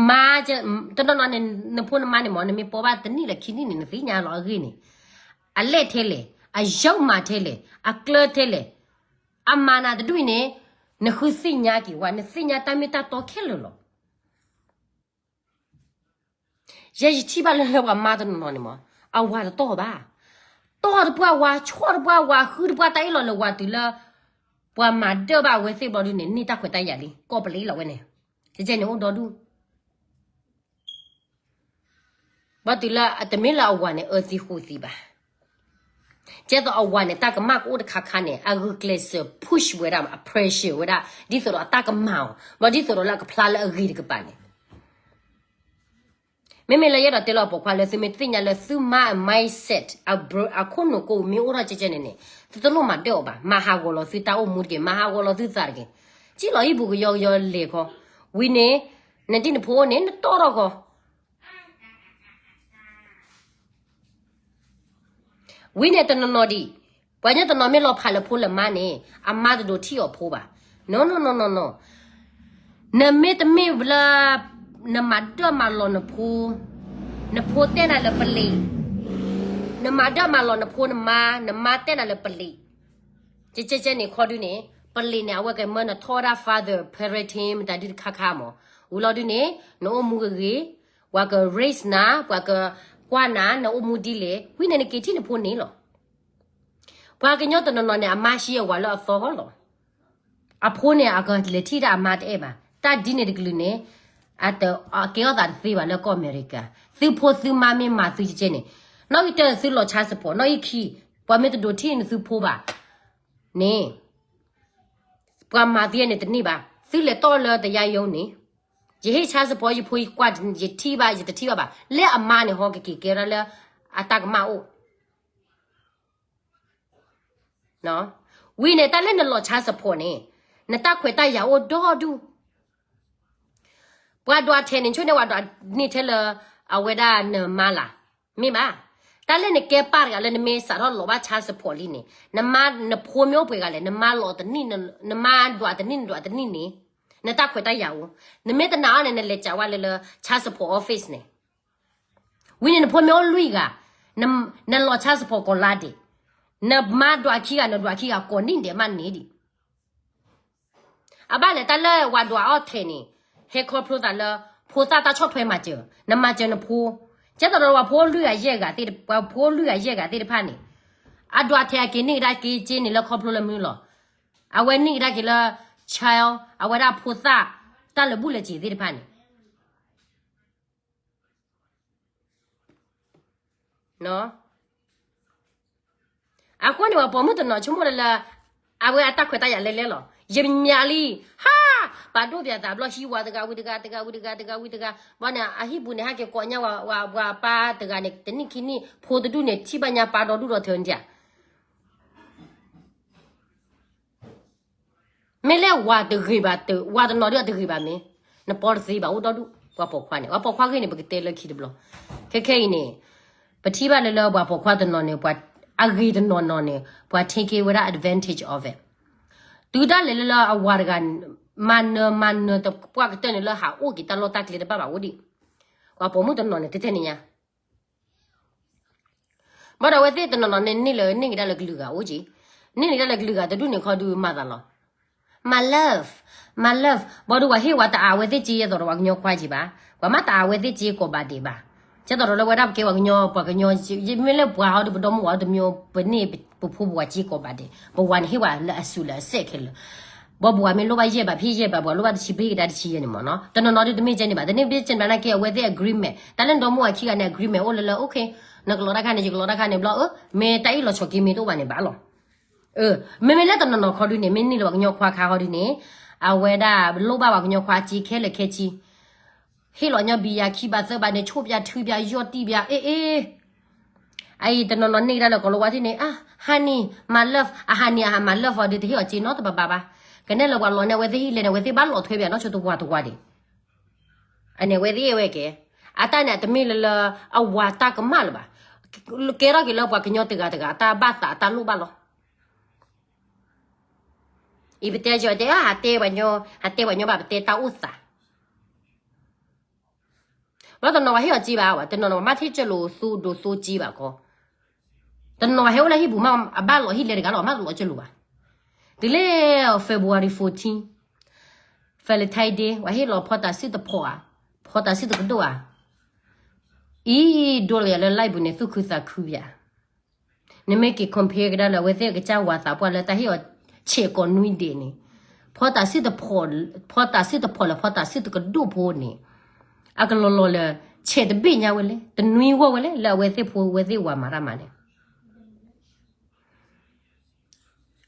မါ တနီၤနီၤန့ၣ် နဖိနမါန့ၣ်မး နမ့ၢ်ပိာ်ဘၣ်တနံၣ်လၢခံနံၣ်န့ၣ် နသ့ၣ်ညါလီၤအဂ့ၢ်န့ၣ်, အလဲၣ်ထဲလဲၣ်, အယုၢ်မၤထဲလဲၣ်, အကျၢၤထဲလဲၣ်, အမၤနၤတဒူၣ်အံၤန့ၣ် နဃုသ့ၣ်ညါက့ၤဝဲ, နသ့ၣ်ညါတၢ်မ့ၢ်တၢ်တီခဲလၢာ်လီၤ. ယဲယထံၣ်ဘၣ်လၢလၢပှၤမါတနီၤနီၤန့ၣ်မး အဝၤတတီၢ်ဘၣ်, တီၢ်တပှၢ်ဝၤ ဆီၣ်တပှၢ်ဝၤ ဃုတပှၢ်တၢ်အ့ၣ်လိာ်လၢဝၤတုၤလၢ ပှၤမၤဒၢၣ်ဘၣ်အဝဲသ့ၣ်ဘျီဒုန့ၣ် န့ၢ်တၢ်ခွဲးတၢ်ယာ်လံ ကိးပလံးလီၤဝဲန့ၣ်, ကဲန့ၣ်အိၣ်ဒီဒူၣ် ဘၣ်တုၤလၢအတမ့ၢ်လၢအဝၤန့ၣ် အၢသံဃိးသံဘၣ်. ကဲသိးအဝၤန့ၣ် တၢ်ကမၣ်ကအိၣ်တခါခါန့ၣ် အဂုာ်ကျဲးစၢး push ဝဲဒၣ် အ pressure ဝဲဒၣ် ဒ်သိးဒီးအတၢ်ကမၣ်အီၤ ဘၣ်ဒ်သိးဒီးလၢအကဖျါလၢအဂ့ၤတကပၤန့ၣ် မ့မ့ၢ်လၢယအဲၣ်ဒိးတဲလီၤပိာ်ခွါလၢသုမ့ၢ်သ့ၣ်ညါလၢသုမါအ mindset အခိၣ်နူာ်ကိးမ့ၢ်အိၣ်ထီၣ်ကဲကဲန့ၣ်န့ၣ် သုတလိၣ်မၤဒၢၣ်အီၤဘၣ်, မၤဟးဂီၤလီၤသုတၢ်အိၣ်မူတက့ၢ်, မၤဟးဂီၤလီၤသုသးတက့ၢ်. စံၣ်လီၤဟံၣ်ပူၤကယီကယီလဲၤခီ, ဝံၤန့ၣ် နဒံၣ်နဖိန့ၣ် နတီၢ်ထီၣ်ခီ ဝံၤန့ၣ်တနီၤနီၤဒံး, ပှၤကညီတနီၤမ့ၢ်လီၤဖးလၢဖိလၢမါန့ၣ် အမါတဒိးထံၣ်အီၤဖိဘၣ်. နီၢ်နီၢ်နီၢ်နီၢ်နီၢ်, နမ့ၢ်တမ့ၢ်လၢ နမၤဒၢၣ်မၤလီၤနဖိ, နဖိတဲနၤလၢပလံး, နမၤဒၢၣ်မၤလီၤနဖိနမါ, နမါတဲနၤလၢပလံး, ကဲကဲကဲန့ၣ်ခီဒုန့ၣ် ပလံးန့ၣ် အဝဲကမၢနထီၣ်ဝဲဒၣ် father parenting မတၤဒုတခါခါမး, ဝံၤလီၤဒုန့ၣ် နအိၣ်မူဂ့ၤဂ့ၤ, ပှၤက raise နၤ, ပှၤကကွၢ်နၤ, နအိၣ်မူဒ်လဲၣ်, ဝံၤန့ၣ်နက့ၤထံၣ်နဖိန့ၣ်လီၤ. ပှၤကညီတနီၤနီၤန့ၣ် အမါဟံးအဝၤလၢအသီလီၤ. အဖိန့ၣ် အကလဲၤထံၣ်ဒၣ်အမါတအဲၣ်ဘၣ်. တၢ်ဒ်န့ၣ်တကလုာ်န့ၣ် အတကဲထီၣ်သးတသ့ဘၣ်လၢကီၢ်အမဲရကၤ. သုဖိသုမါမ့ၢ်မၤသုကဲကဲန့ၣ်, နီၣ်ဂံၢ်တၢၢ်သုလီၤ child support, နီၣ်ဂံၢ်ခံ ပှၤမ့ၢ်တဒိးထံၣ်နသုဖိဘၣ်န့ၣ် ပှၤမၤသုန့ၣ်တန့ၢ်ဘၣ်. သုလဲၤတီၣ်လၢတယါယိန့ၣ်, ယဟ့ၣ် child support ယဖိယကွၢ် ယထံၣ်ဘၣ် ယတထံၣ်ဘၣ်ဘၣ်. လၢအမါန့ၣ်ဟီကက့ၤကဲဒၣ်လၢအတၢ်ကမၣ်အိၣ် ဝံၤန့ၣ် တၢ်လၢနလီၤ child support န့ၣ် နတၢ်ခွဲးတၢ်ယာ်အိၣ်ဒီဒူၣ်. ပှၤဒွးထဲန့ၣ် ဆိန့ၣ် ပှၤဒွးန့ၢ်ထဲလၢ အဝဲဒၣ်နမါလၢ်, မ့ၢ်ဘၣ်. တၢ်လၢနကဲပၢ်တဂၤလၢနမ့ၢ်စးထီၣ်လီၤဘၣ် child support လံန့ၣ် နမါ နဖိမ့ၢ်အိၣ်ပှဲၤဂၤလဲၣ် နမါလီၤတနံၣ် နမါဒွးတနံၣ် နဒွးတနံၣ်န့ၣ် နတၢ်ခွဲးတၢ်ယာ်အိၣ်. နမ့ၢ်တနာ်အီၤန့ၣ် နလဲၤစးဝဲလၢလၢ child support office န့ၣ် ဝံၤန့ၣ် နဖိမ့ၢ်အိၣ်လွံၢ်ဂၤ, နလီၤ child support ကိးလါဒဲး, နမါဒွးခံဂၤ နဒွးခံဂၤ ကိးနံၣ်ဒဲးမးန့ၣ်ဒံး. အဘၣ်လဲၣ် တၢ်လၢပှၤဒွးအီၣ်ထဲန့ၣ် ဟဲခီဖျိသးလၢ ဖိသၣ်တၢ်ဆီၣ်ထွဲမၤစၢၤ, နမၤစၢၤနဖိ, ကဲသိးဒီးပှၤဖိလွံၢ်ဂၤယဲၢ်ဂၤသ့ၣ်, ပှၤဖိလွံၢ်ဂၤယဲၢ်ဂၤသ့ၣ်တဖၣ်န့ၣ်, အဒွးထဲအက့ၤန့ၢ်ကဒါက့ၤစ့န့ၣ်လၢခီဖျိလၢမနုၤလီၤ. အဝဲန့ၢ်ကဒါက့ၤလၢ child, အဝဲဒၣ်ဖိသၣ် တၢ်လၢာ်ဘူၣ်လၢာ်စ့ၤသ့ၣ်တဖၣ်န့ၣ် အဃိန့ၣ် ပှၤပိာ်မုၣ်တနီၤဆိကမိၣ်လၢလၢ အဝဲအတၢ်ခွဲးတၢ်ယာ်လဲၤလဲၤလီၤ. ယမၤလံ, ဟါ, ပာ်ဒိၣ်ပၠးသးဘျီ ဟံးဝၤတဂၤဝံၤတဂၤ တဂၤဝံၤတဂၤ တဂၤဝံၤတဂၤ, ဘျီန့ၣ် အဟံၣ်ပူၤန့ၣ် ဟဲက့ၤကိးညါဝၤ ပှၤပၢ်တဂၤန့ၣ် တနံၣ်ခံနံၣ် ဖိတဒူၣ်န့ၣ် ထံၣ်ဘၣ်ညါပၢ်ဒီဒူၣ်ဒီထၢဒၣ် မ့ၢ်လၢဝၤတဂ့ၤဘၣ်, ဝၤတနီၤဒုးအတဂ့ၤဘၣ်မ့ၢ်, နပီတသ့ဘၣ်အိၣ်ဒီဒူၣ် ပှၤပိာ်ခွါန့ၣ်, ပှၤပိာ်ခွါဂ့ၢ်န့ၣ် ပကတဲလၢခံတဘျီ. ခဲခဲအံၤန့ၣ် ပထံၣ်ဘၣ်လၢလၢပှၤပိာ်ခွါတနီၤန့ၣ် ပှၤအဂ့ၤတနီၤနီၤန့ၣ် ပှၤ take away ဝဲဒၣ် advantage of it. တုၤဒၣ်လဲာ်လၢလၢအဝၤတဂၤ မၤနၢၤမၤနၢၤတပှၢ်ကတၢၢ်န့ၣ် လၢဟးအိၣ်က့ၤတၢ်လီၢ်တၢ်ကျဲတဘၣ်ဘၣ်အိၣ်ဒံး, ပှၤပိာ်မုၣ်တနီၤန့ၣ် တဲထဲန့ၣ်ညါ ဘၣ်ဒီးအဝဲသ့ၣ်တနီၤနီၤန့ၣ် န့ၢ်လၢန့ၢ်ကဒါလၢကလုာ်ဂၤအိၣ်က့ၤ, န့ၢ်န့ၢ်ကဒါလၢကလုာ်ဂၤတဒူၣ်န့ၣ်ခီဒုးမၤသးလီၤ. My love, my love, ဘၣ်ဒီးပှၤဟ့ၣ်ဝဲတအါအဝဲသ့ၣ်က့ယဲသိးဒီးပှၤကညီခွါက့ၤဘၣ်, ပှၤမ့ၢ်တအါအဝဲသ့ၣ်က့ကိးဘၣ်ဒဲးဘၣ်, ကဲသိးဒီးလၢဝဲဒၣ်ပကဲပှၤကညီ ပှၤကညီ မ့ၢ်လၢပှၤဟီဒီးပဒီမါဝၤတမံၤ ပန့ၢ်ပဖိပဝၤက့ကိးဘၣ်ဒဲး, ပဝၤန့ၣ်ဟ့ၣ်ဝဲလၢအစုလၢအစဲးခဲလၢာ် ဘၣ်ပဝၤမ့ၢ်လိၣ်ဘၣ်ယဲၢ်ဘး ပဟ့ၣ်ယဲၢ်ဘး, ပှၤလိၣ်ဘၣ်တဆံဘ့ၣ်ကဒါတဆံယဲၢ်န့ၣ်မ့ၢ်နီၤ, တနီၤနီၤဒုးတမ့ၢ်ကဲန့ၣ်ဘၣ်, တန့ၢ်ဘ့ၣ်ကဲန့ၣ်ဘၣ်နာ်က့ အဝဲသ့ၣ် agreement, တၢ်လၢနဒီမါဝၤခံဂၤန့ၣ် agreement အိၣ်လၢလၢ okay, နကလီတၢ်ခါန့ၣ် ယကလီတၢ်ခါန့ၣ်ဘျီ, မ့ၢ်တၢ်အ့ၣ်လိာ်ဆိးက့မ့ၢ်တအိၣ်ဘၣ်န့ၣ်ဘၣ်လီၤ. မ့မ့ၢ်လၢတနီၤနီၤခီဒုးန့ၣ် မ့ၢ်န့ၢ်လၢပှၤကညီခွါခါခီဒုးန့ၣ်, အဝဲဒၣ်လိၣ်ဘၣ်ပှၤကညီခွါက့ခဲလၢာ်ခဲဆ့, ဟ့ၣ်လီၤညီဘံယၤခံဘးသၢဘးန့ၣ် ဆိၣ်ဘၣ်ထုဘၣ်ယီၢ်တံၢ်ဘၣ်, အ့ၣ်အ့ၣ် အအံၤတနီၤနီၤန့ၢ်ကဒါလၢကိၤလၤဝါထံၣ်န့ၣ်, အ honey, my love, အ honey အ my love အီၤဒုးတဟ့ၣ်အီၤက့နီတဘးဘၣ်ဘၣ်, ကနဲလၢပှၤလီၤန့ၢ်အဝဲသ့ၣ်ဟံၣ်လဲၣ်န့ၣ် အဝဲသ့ၣ်ဘၣ်လီၤထွဲဘၣ်နီဆိတဝၤတဝၤဒံး, အန့ၣ်အဝဲသ့ၣ်ဝဲကဲ, အတၢ်န့ၣ်အတမ့ၢ်လၢလၢ အဝၤတၢ်ကမၣ်လၢၤဘၣ်, ကဲထီၣ်က့ၤလၢပှၤကညီတဂၤတဂၤ အတၢ်ဘၣ်သးအတၢ်လိၣ်ဘၣ်လီၤ. အံၤပတဲကၠီတဲ ဟးတဲပှၤညီ, ဟးတဲပှၤညီဘၣ် ပတဲတၢ်အိၣ်သး ဘျီတနီၤဝဲဟ့ၣ်အီၤက့ဘၣ်ဝဲ, တနီၤနီၤမ့ၢ်ထံၣ်ကၠၢ်လိာ်သိဒိးသိက့ဘၣ်ခီ, တနီၤဟဲအိၣ်လၢဟံၣ်ပူၤမး အဘၣ်လီၤဟံၣ်လဲတဂၤလီၤ မ့ၢ်တလီၤကၠၢ်လိာ်ဘၣ်. တုၤလၢ February fourteen, Valentine Day ဝဲဟ့ၣ်လီၤဖီတၢ်စုတဖီဧါ, ဖီတၢ်စုတကဒိၣ်ဧါ, အံၤဒိလၢယၤလၢ live ပူၤန့ၣ် သူၣ်ခုသးခုဘၣ်. နမ့ၢ်က့ၤ compare ကဒါလၢအဝဲသ့ၣ်ကစၢ်ဝၤသးပှၢ်လၢတၢ်ဟ့ၣ်အီၤဆဲးကိးနွံဒဲးန့ၣ်, ဖီတၢ်စုတဖီ, ဖီတၢ်စုတဖီလၢဖီတၢ်စုတကဒိၣ်ဖိန့ၣ်, အကလီၤလီၤလၢ ဆဲးတဘ့ၣ်ညါဝဲလဲၣ်, တနွံဂီၢ်ဝဲလဲၣ်, လၢအဝဲသ့ၣ်ဖိဝဲသ့ၣ်ဝၤမၤတၢ်မၤန့ၣ်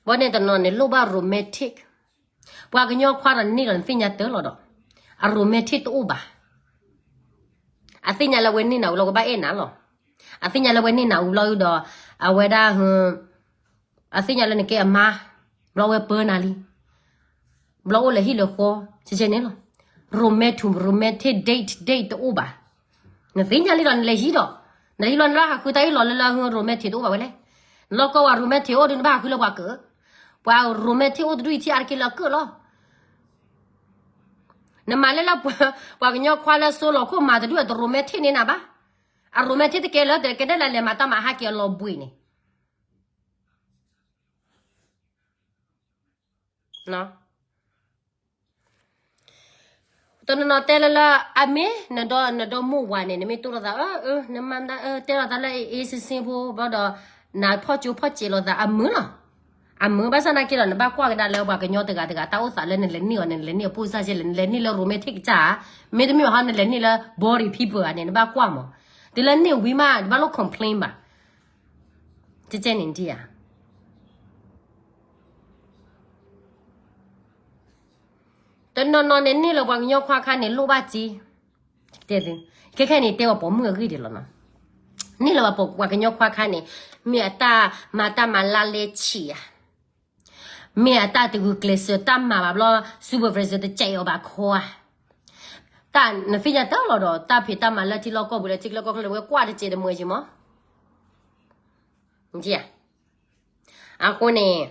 ဘၣ်န့ၣ်တနီၤန့ၣ် လိၣ်ဘၣ် romantic, ပှၤကညီခွါဒီးန့ၢ်လီၤ နသ့ၣ်ညါတၢ်လီၤဒီး, အ romantic တအိၣ်ဘၣ်. အသ့ၣ်ညါလၢဝဲန့ၢ်နၤဝံၤလီၤ ကဘၣ်အဲၣ်နၤလီၤ. အသ့ၣ်ညါလၢဝဲန့ၢ်နၤဝံၤဘျီဒီး, အဝဲဒၣ်, အသ့ၣ်ညါလၢနကဲအမါ, ဘျီဝဲပၢနၤလံ, ဘျီအိၣ်လၢဟံၣ်လၢဃီ, ကဲန့ၣ်လီၤ. Romantic, romantic date, date တအိၣ်ဘၣ်. နသ့ၣ်ညါလံဒီး နလဲၤဟံၣ်ဒီး, နလဲၤဟံၣ်လီၤ နဘၣ်ဟးဃုတၢ်အ့ၣ်လိာ်လၢလၢ romantic တအိၣ်ဘၣ်ဝဲလဲၣ်. နလီၢ်ကီၢ်ဝဲ romantic အိၣ်ဒီး နဘၣ်ဟးဃုလၢပှၤကၢၣ်, ပှၤ romantic အိၣ်တဒူၣ်အံၤထံၣ်အါတက့ၢ်လၢအကၢၣ်လီၤ. နမၤလဲၣ်လၢ ပှၤကညီခွါလၢစိလီၤခိၣ်မၤတဒူၣ်အတ romantic န့ၢ်နၤဘၣ်. အ romantic တကဲလၢ တကဲဒၣ်လၢလဲၤမၤတၢ်မၤဟးက့ၤအလီၤဘှံးန့ၣ် တနီၤနီၤတဲလၢလၢ အမ့ၢ် နဒီမိၢ်ဝၤန့ၣ် နမ့ၢ်တိၢ်လိာ်သး တဲလိာ်သးလၢ အ့စ့စ့ဖိဘျီဒီး နဖီၣ်ကၠိဖီၣ်စဲးလိာ်သး အမုာ်လီၤ. အမုာ်ဘၣ်ဆၣ်နာ်က့ဒီး နဘၣ်ကွၢ်ကဒါလၢပှၤကညီတဂၤတဂၤ တၢ်အိၣ်သးလၢနလဲၤန့ၢ်အီၤန့ၣ် နလဲၤန့ၢ်အပူၤစၢ်ကဲလဲၣ်, နလဲၤန့ၢ်လၢ romantic ကစၢ်ဧါ, မ့တမ့ၢ်ဘၣ်ဟီ နလဲၤန့ၢ်လၢ boring people ဧါန့ၣ် နဘၣ်ကွၢ်မး. တုၤလၢန့ၢ်ဝံၤမး နဘၣ်လိၣ် complain ဘၣ်. ကဲန့ၣ်ဒ်ဧါ တနီၤနီၤန့ၣ် န့ၢ်လၢပှၤကညီခွါခါန့ၣ် လိၣ်ဘၣ်စ့, တဲသု, ခဲခဲန့ၣ် တဲအီၤပိာ်မုၣ်အဂ့ၢ်ဒ်လီၤနီၤ. န့ၢ်လၢပှၤကညီခွါခါန့ၣ် မ့ၢ်အတၢ်မၤတၢ်မၤလါလဲဆံးဧါ, မ့ၢ်အတၢ်တဂုာ်ကျဲးစၢးတၢ်မၤဘၣ်ဘျီ supervisor တကဲးအီၤဘၣ်ခီဧါ, တၢ်နသ့ၣ်ညါတၢ်လီၤဒီး တၢ်ဖံးတၢ်မၤလၢထံလီၢ်ကီၢ်ပူၤလၢထံလီၢ်ကီၢ်ချၢလၢဝဲကွၢ်တကဲးတမုာ်က့ၤမး. အဃိန့ၣ်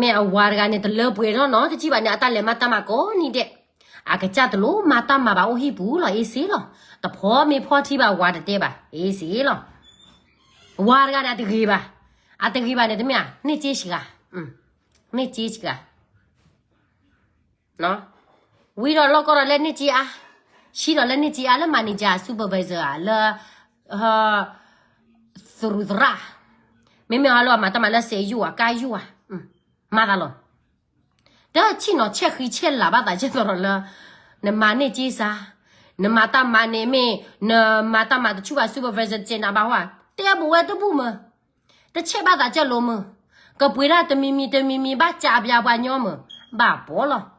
မ့ၢ်အဝၤတဂၤန့ၣ် တလၢပှဲၤထီၣ်နီတစဲးဘၣ်န့ၣ် အတၢ်လဲၤမၤတၢ်မၤကိးနံၤဒဲး, အကစၢ်တလိၣ်မၤတၢ်မၤဘၣ်အိၣ်ဟံၣ်ပူၤလီၤ အ့စ့လီၤ. တဖိးမ့ၢ်ဖီၣ်ထံဘၣ်ဝၤတတဲဘၣ် အ့စ့လီၤ. ဝၤတဂၤန့ၣ် အတဂ့ၤဘၣ်, အတဂ့ၤဘၣ်န့ၣ် တမ့ၢ်ဧါ, န့ၢ်စ့စှၤ, န့ၢ်စ့စှၤ. ဝံၤဒီးလီၢ်ကီၢ်ဒီးလၢန့ၢ်က့အါ, ဆံးဒီးလၢန့ၢ်က့အါ လၢ manager supervisor ဧါ လၢ သရူးသရၣ်, မ့မ့ၢ်ဟီလၢအမၤတၢ်မၤလၢစဲးယိၣ်ဧါ ကါယိၣ်ဧါ, မၤသးလီၤ. တဆံၣ်နီၤဆဲးဃံဆဲးလၤဘၣ်သးကဲသိးဒီးလၢ နမၤန့ၢ်က့စါ, နမၤတၢ်မၤန့ၣ်မ့ၢ် နမၤတၢ်မၤတဆူၣ်ဘၣ် supervisor စဲးနၤဘၣ်ဟီဧါ, တဲဘူးဝဲတဘူးမး, တဆဲးဘၣ်သးကဲလိာ်မး, ကပှ့ၤဒၣ်တမံၤမံၤတမံၤမံၤ ဘၣ်ကးပျးပှၤညီမး, ဘၣ်ဘီလီၤ.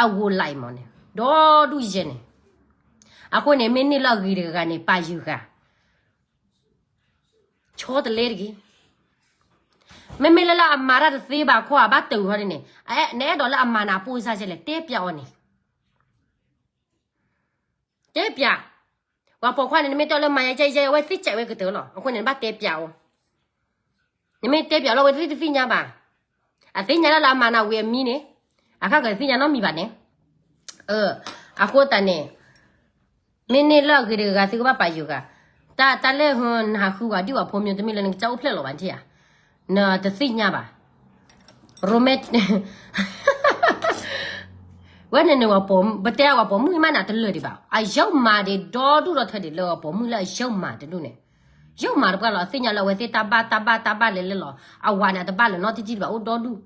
အဝိုလံမးန့ၣ် ဒီဒူၣ်ယဲၢ်န့ၣ်, အဃိန့ၣ် မ့ၢ်န့ၢ်လၢအဂ့ၤတဂၤဂၤန့ၣ် ပာ်ယုာ်ဂၤ ဆီတလဲတဂ့ၤ. မ့မ့ၢ်လၢလၢအမၤတၢ်တသ့ဘၣ်ခီ အဘၣ်တၢ်ဟီဒ်န့ၣ်, နအဲၣ်ဒိးလၢအမၤနၤပိၢ်စၢ်ကဲလဲၣ် တဲပျးအီၤန့ၣ်, တဲပျး, ပှၤပိာ်ခွါန့ၣ် နမ့ၢ်တဲလၢမၤယဲကဲယဲ အဝဲသ့ၣ်ကဲဝဲကတၢၢ်လီၤ. အဃိန့ၣ် နဘၣ်တဲပျးအီၤ, နမ့ၢ်တဲပျးလီၤ အဝဲသ့ၣ်တသ့ၣ်ညါဘၣ်. အသ့ၣ်ညါလၢလၢအမၤနၤဝံၤအမံၤန့ၣ်, အခါကသ့ၣ်ညါနီတမံၤဘၣ်န့ၣ်. အဃိသတးန့ၣ် မ့ၢ်န့ၢ်လၢအဂ့ၤတဂၤဂၤ သုကဘၣ်ပာ်ယုာ်ဂၤ, တၢ်တၢ်လၢနဟးဃုဝဲဒ်ဝဲဖိမ့ၢ်တမ့ၢ်လၢနကစၢ်အိၣ်ဖျဲၣ်လီၤဘၣ်ထံၣ်ဧါ, နတသ့ၣ်ညါဘၣ်. ရိမ့ၤ ဝဲန့ၣ်န့ၣ် ပတဲဝဲပိာ်မုၣ်မးန့ၣ် တလၢာ်ဒံးဘၣ်, အယုၢ်မၤဒံးဒီဒူၣ်ဒီထၢဒံးလၢအပိာ်မုၣ်လၢအယုၢ်မၤတဒူၣ်န့ၣ်, ယုၢ်မၤတပှၢ်လီၤ. အသ့ၣ်ညါလၢအဝဲသ့ၣ်တၢ်ဘၣ်တၢ်ဘၣ်တၢ်ဘၣ်လဲၤလဲၤလီၤ. အဝၤန့ၣ် အတဘၣ်လၢၤနီတစံၣ်ဒံးဘၣ် အိၣ်ဒီဒူၣ်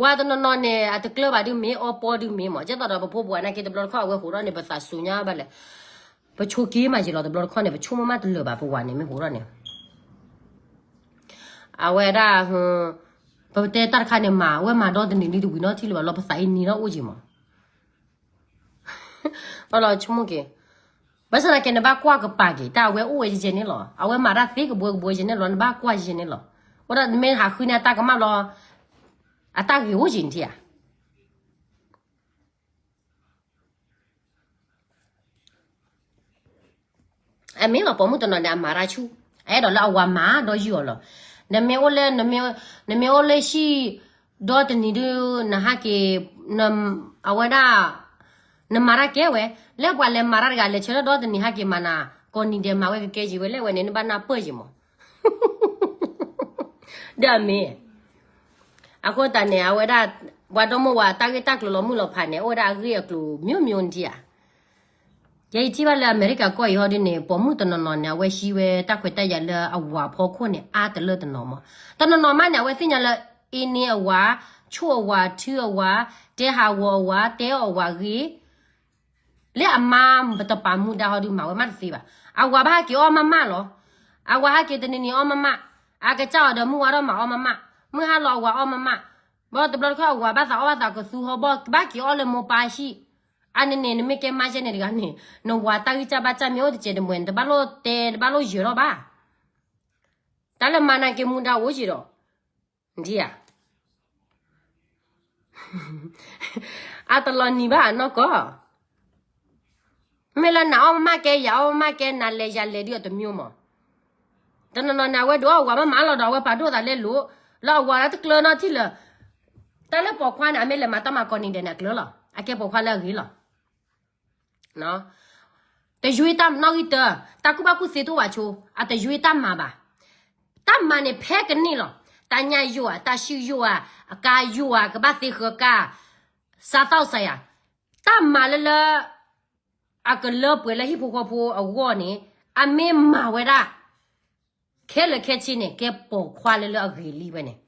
ဝၤတနီၤနီၤန့ၣ် အတကျၢၤဘၣ်ဒုးမ့ၢ် အီပီဒုးမ့ၢ်မး, ကဲသိးဒီးပဖိပဝၤနာ်က့ တဘျီတခီၣ်အဝဲဟးထီၣ်န့ၣ် ပသးစူၤညါဘၣ်လဲၣ်, ပဆိးက့မးယံာ်လီၤ. တဘျီတခီၣ်န့ၣ် ပဆိကမိၣ်မးတလၢာ်ဘၣ် ပဝၤန့ၣ်မ့ၢ်ဟးထီၣ်န့ၣ်, အဝဲဒၣ် ပတဲတၢ်တခါန့ၣ်မၤ အဝဲမၤဒီတနံၤလံတဝံၤနီတထံၣ်လၢၤဘၣ်လီၤ ပသးအံၤနံၤထီၣ်အိၣ်က့ၤမး ဘၣ်လီၤဆိကမိၣ်က့ၤ, ဘၣ်ဆၣ်သနာ်က့ နဘၣ်ကွၢ်ကပၤက့ၤ တၢ်အဝဲအိၣ်ဝဲယဲၢ်န့ၣ်လီၤ. အဝဲမၤတၢ်သ့ကဘှဲကဘှဲယဲၢ်န့ၣ်လီၤ. နဘၣ်ကွၢ်ယဲၢ်န့ၣ်လီၤ. အဃိဒီးနမ့ၢ်ဟးဃုန့ၢ်အတၢ်ကမၣ်လီၤ, အတၢ်ဂ့ၤအိၣ်က့ၤနထံၣ်ဧါ. အမ့ၢ်လီၤ ပိာ်မုၣ်တနီၤန့ၣ် အမၤတၢ်ဆူၣ်, အအဲၣ်ဒိးလၢအဝၤမၤဒီးယုၢ်အီၤလီၤ. နမ့ၢ်အိၣ်လၢ, နမ့ၢ်အိၣ်လၢဟံၣ် ဒီတနံၤဒုး နဟဲက့ၤ, အဝဲဒၣ် နမၤတၢ်ကဲဝဲ, လၢပှၤလဲၤမၤတၢ်တဂၤ လဲၤဆၢထၢၣ်ဒီတနံၤဟဲက့ၤမၤနၤ, ကိးနံၤဒဲးမၤဝဲကကဲယံၤဝဲ လဲၣ်ဝဲန့ၣ် နဘၣ်နၢ်ပၢၢ်ယံၤမး ဒီးအမ့ၢ်, အဃိသတးန့ၣ် အဝဲဒၣ် ပှၤဒီမိၢ်ဝၤတၢ်ဂ့ၢ်တၢ်ကျိၤလီၤမုၢ်လီၤဖးန့ၣ် အိၣ်ဝဲဒၣ်အဂ့ၢ်အကျိၤ မျိုးမျိုး နထံၣ်ဧါ. ယဲယထံၣ်ဘၣ်လၢအမဲရကၤကီၢ်အံၤဟီဒ်န့ၣ် ပိာ်မုၣ်တနီၤနီၤန့ၣ် အဝဲဟံးဝဲတၢ်ခွဲးတၢ်ယာ်လၢအဝၤဖီခိၣ်န့ၣ် အါတလၢတနီၤမး. တနီၤနီၤမးန့ၣ် အဝဲသ့ၣ်ညါလၢ အ့န့အဝၤ, ဆိၣ်အဝၤ, ထုအဝၤ, တဲဟးဂီၤအဝၤ, တဲအီၣ်အဝၤဂ့ၤ လၢအမါတပာ်မူဒါဟီဒုးမၤဝဲမးတသ့ဘၣ်. အဝၤဘၣ်ဟဲက့ၤအီၣ်မးမးလီၤ. အဝၤဟဲက့ၤတနံၤနံၤအီၣ်မးမး, အကစၢ်အီၤဒီးမုၢ်ဝါထီၣ်မၤအီၣ်မးမး, မုၢ်ဟါလီၤအဝၤအီၣ်မးမး, ဘၣ်တဘျီတခီၣ်အဝၤဘၣ်သးအီၣ်ဘၣ်သးကသူဟီဘီ ကဘၣ်က့ၤအီၣ်လၢမိၢ်ပၢ်ဟံၣ်, အန့ၣ်န့ၣ် နမ့ၢ်ကဲမါယဲၢ်န့ၣ်တဂၤန့ၣ် နဝၤတၢ်ဂံၢ်စၢ်ဘါစၢ်မ့ၢ်အိၣ်တစဲးတမှဲၤ နတဘၣ်လိၣ်တဲ တဘၣ်လိၣ်ယၢၤထီၣ်ဘၣ်. တၢ်လၢမါနာ်က့မူဒါအိၣ်က့ၤဒီး ဒ်ဧါ အတလီၤနံၤဘၣ်အနီၢ်ကီၢ်, မ့ၢ်လၢနၤအီၣ်မးမးကဲ ယၤအီၣ်မးမးကဲ နၤလဲၤယၤလဲၤဒုးအတမျိုးမး. တနီၤနီၤန့ၣ် အဝဲဒုးအီၣ်ဝၤမးမးလီၤဒီး အဝဲပာ်ဒိၣ်သးလဲလိာ်, လၢအဝၤလၢတကျၢၤနီတထံၣ်လၢၤ. တၢ်လၢပိာ်ခွါန့ၣ် အမ့ၢ်လဲၤမၤတၢ်မၤကိးနံၤဒဲးန့ၣ် အကျၢၤလီၤ. အကဲပိာ်ခွါလၢအဂ့ၤလီၤ. တယွ့တၢ်နီၣ်ဂံၢ်တၢ, တၢ်ကူၣ်ဘၣ်ကူၣ်သ့တအိၣ်ဘၣ်ဆိ, အတယွ့တၢ်မၤဘၣ်. တၢ်မၤန့ၣ်ဖဲကန့ၢ်လီၤ. တၢ်ညၣ်ယိၣ်ဧါ, တၢ်ဆံၣ်ယိၣ်ဧါ, အကါယိၣ်ဧါ, ကဘၣ်သ့ဃၢၤကါ, စးသီၣ်စးယၤ, တၢ်မၤလၢလၢ အကလၢပှဲၤလၢဟံၣ်ဖိဃီဖိအဂီၢ်န့ၣ် အမ့ၢ်မၤဝဲဒၣ် ခဲလၢာ်ခဲဆ့န့ၣ် ကဲပိာ်ခွါလၢလၢအဂ့ၤလံဝဲန့ၣ်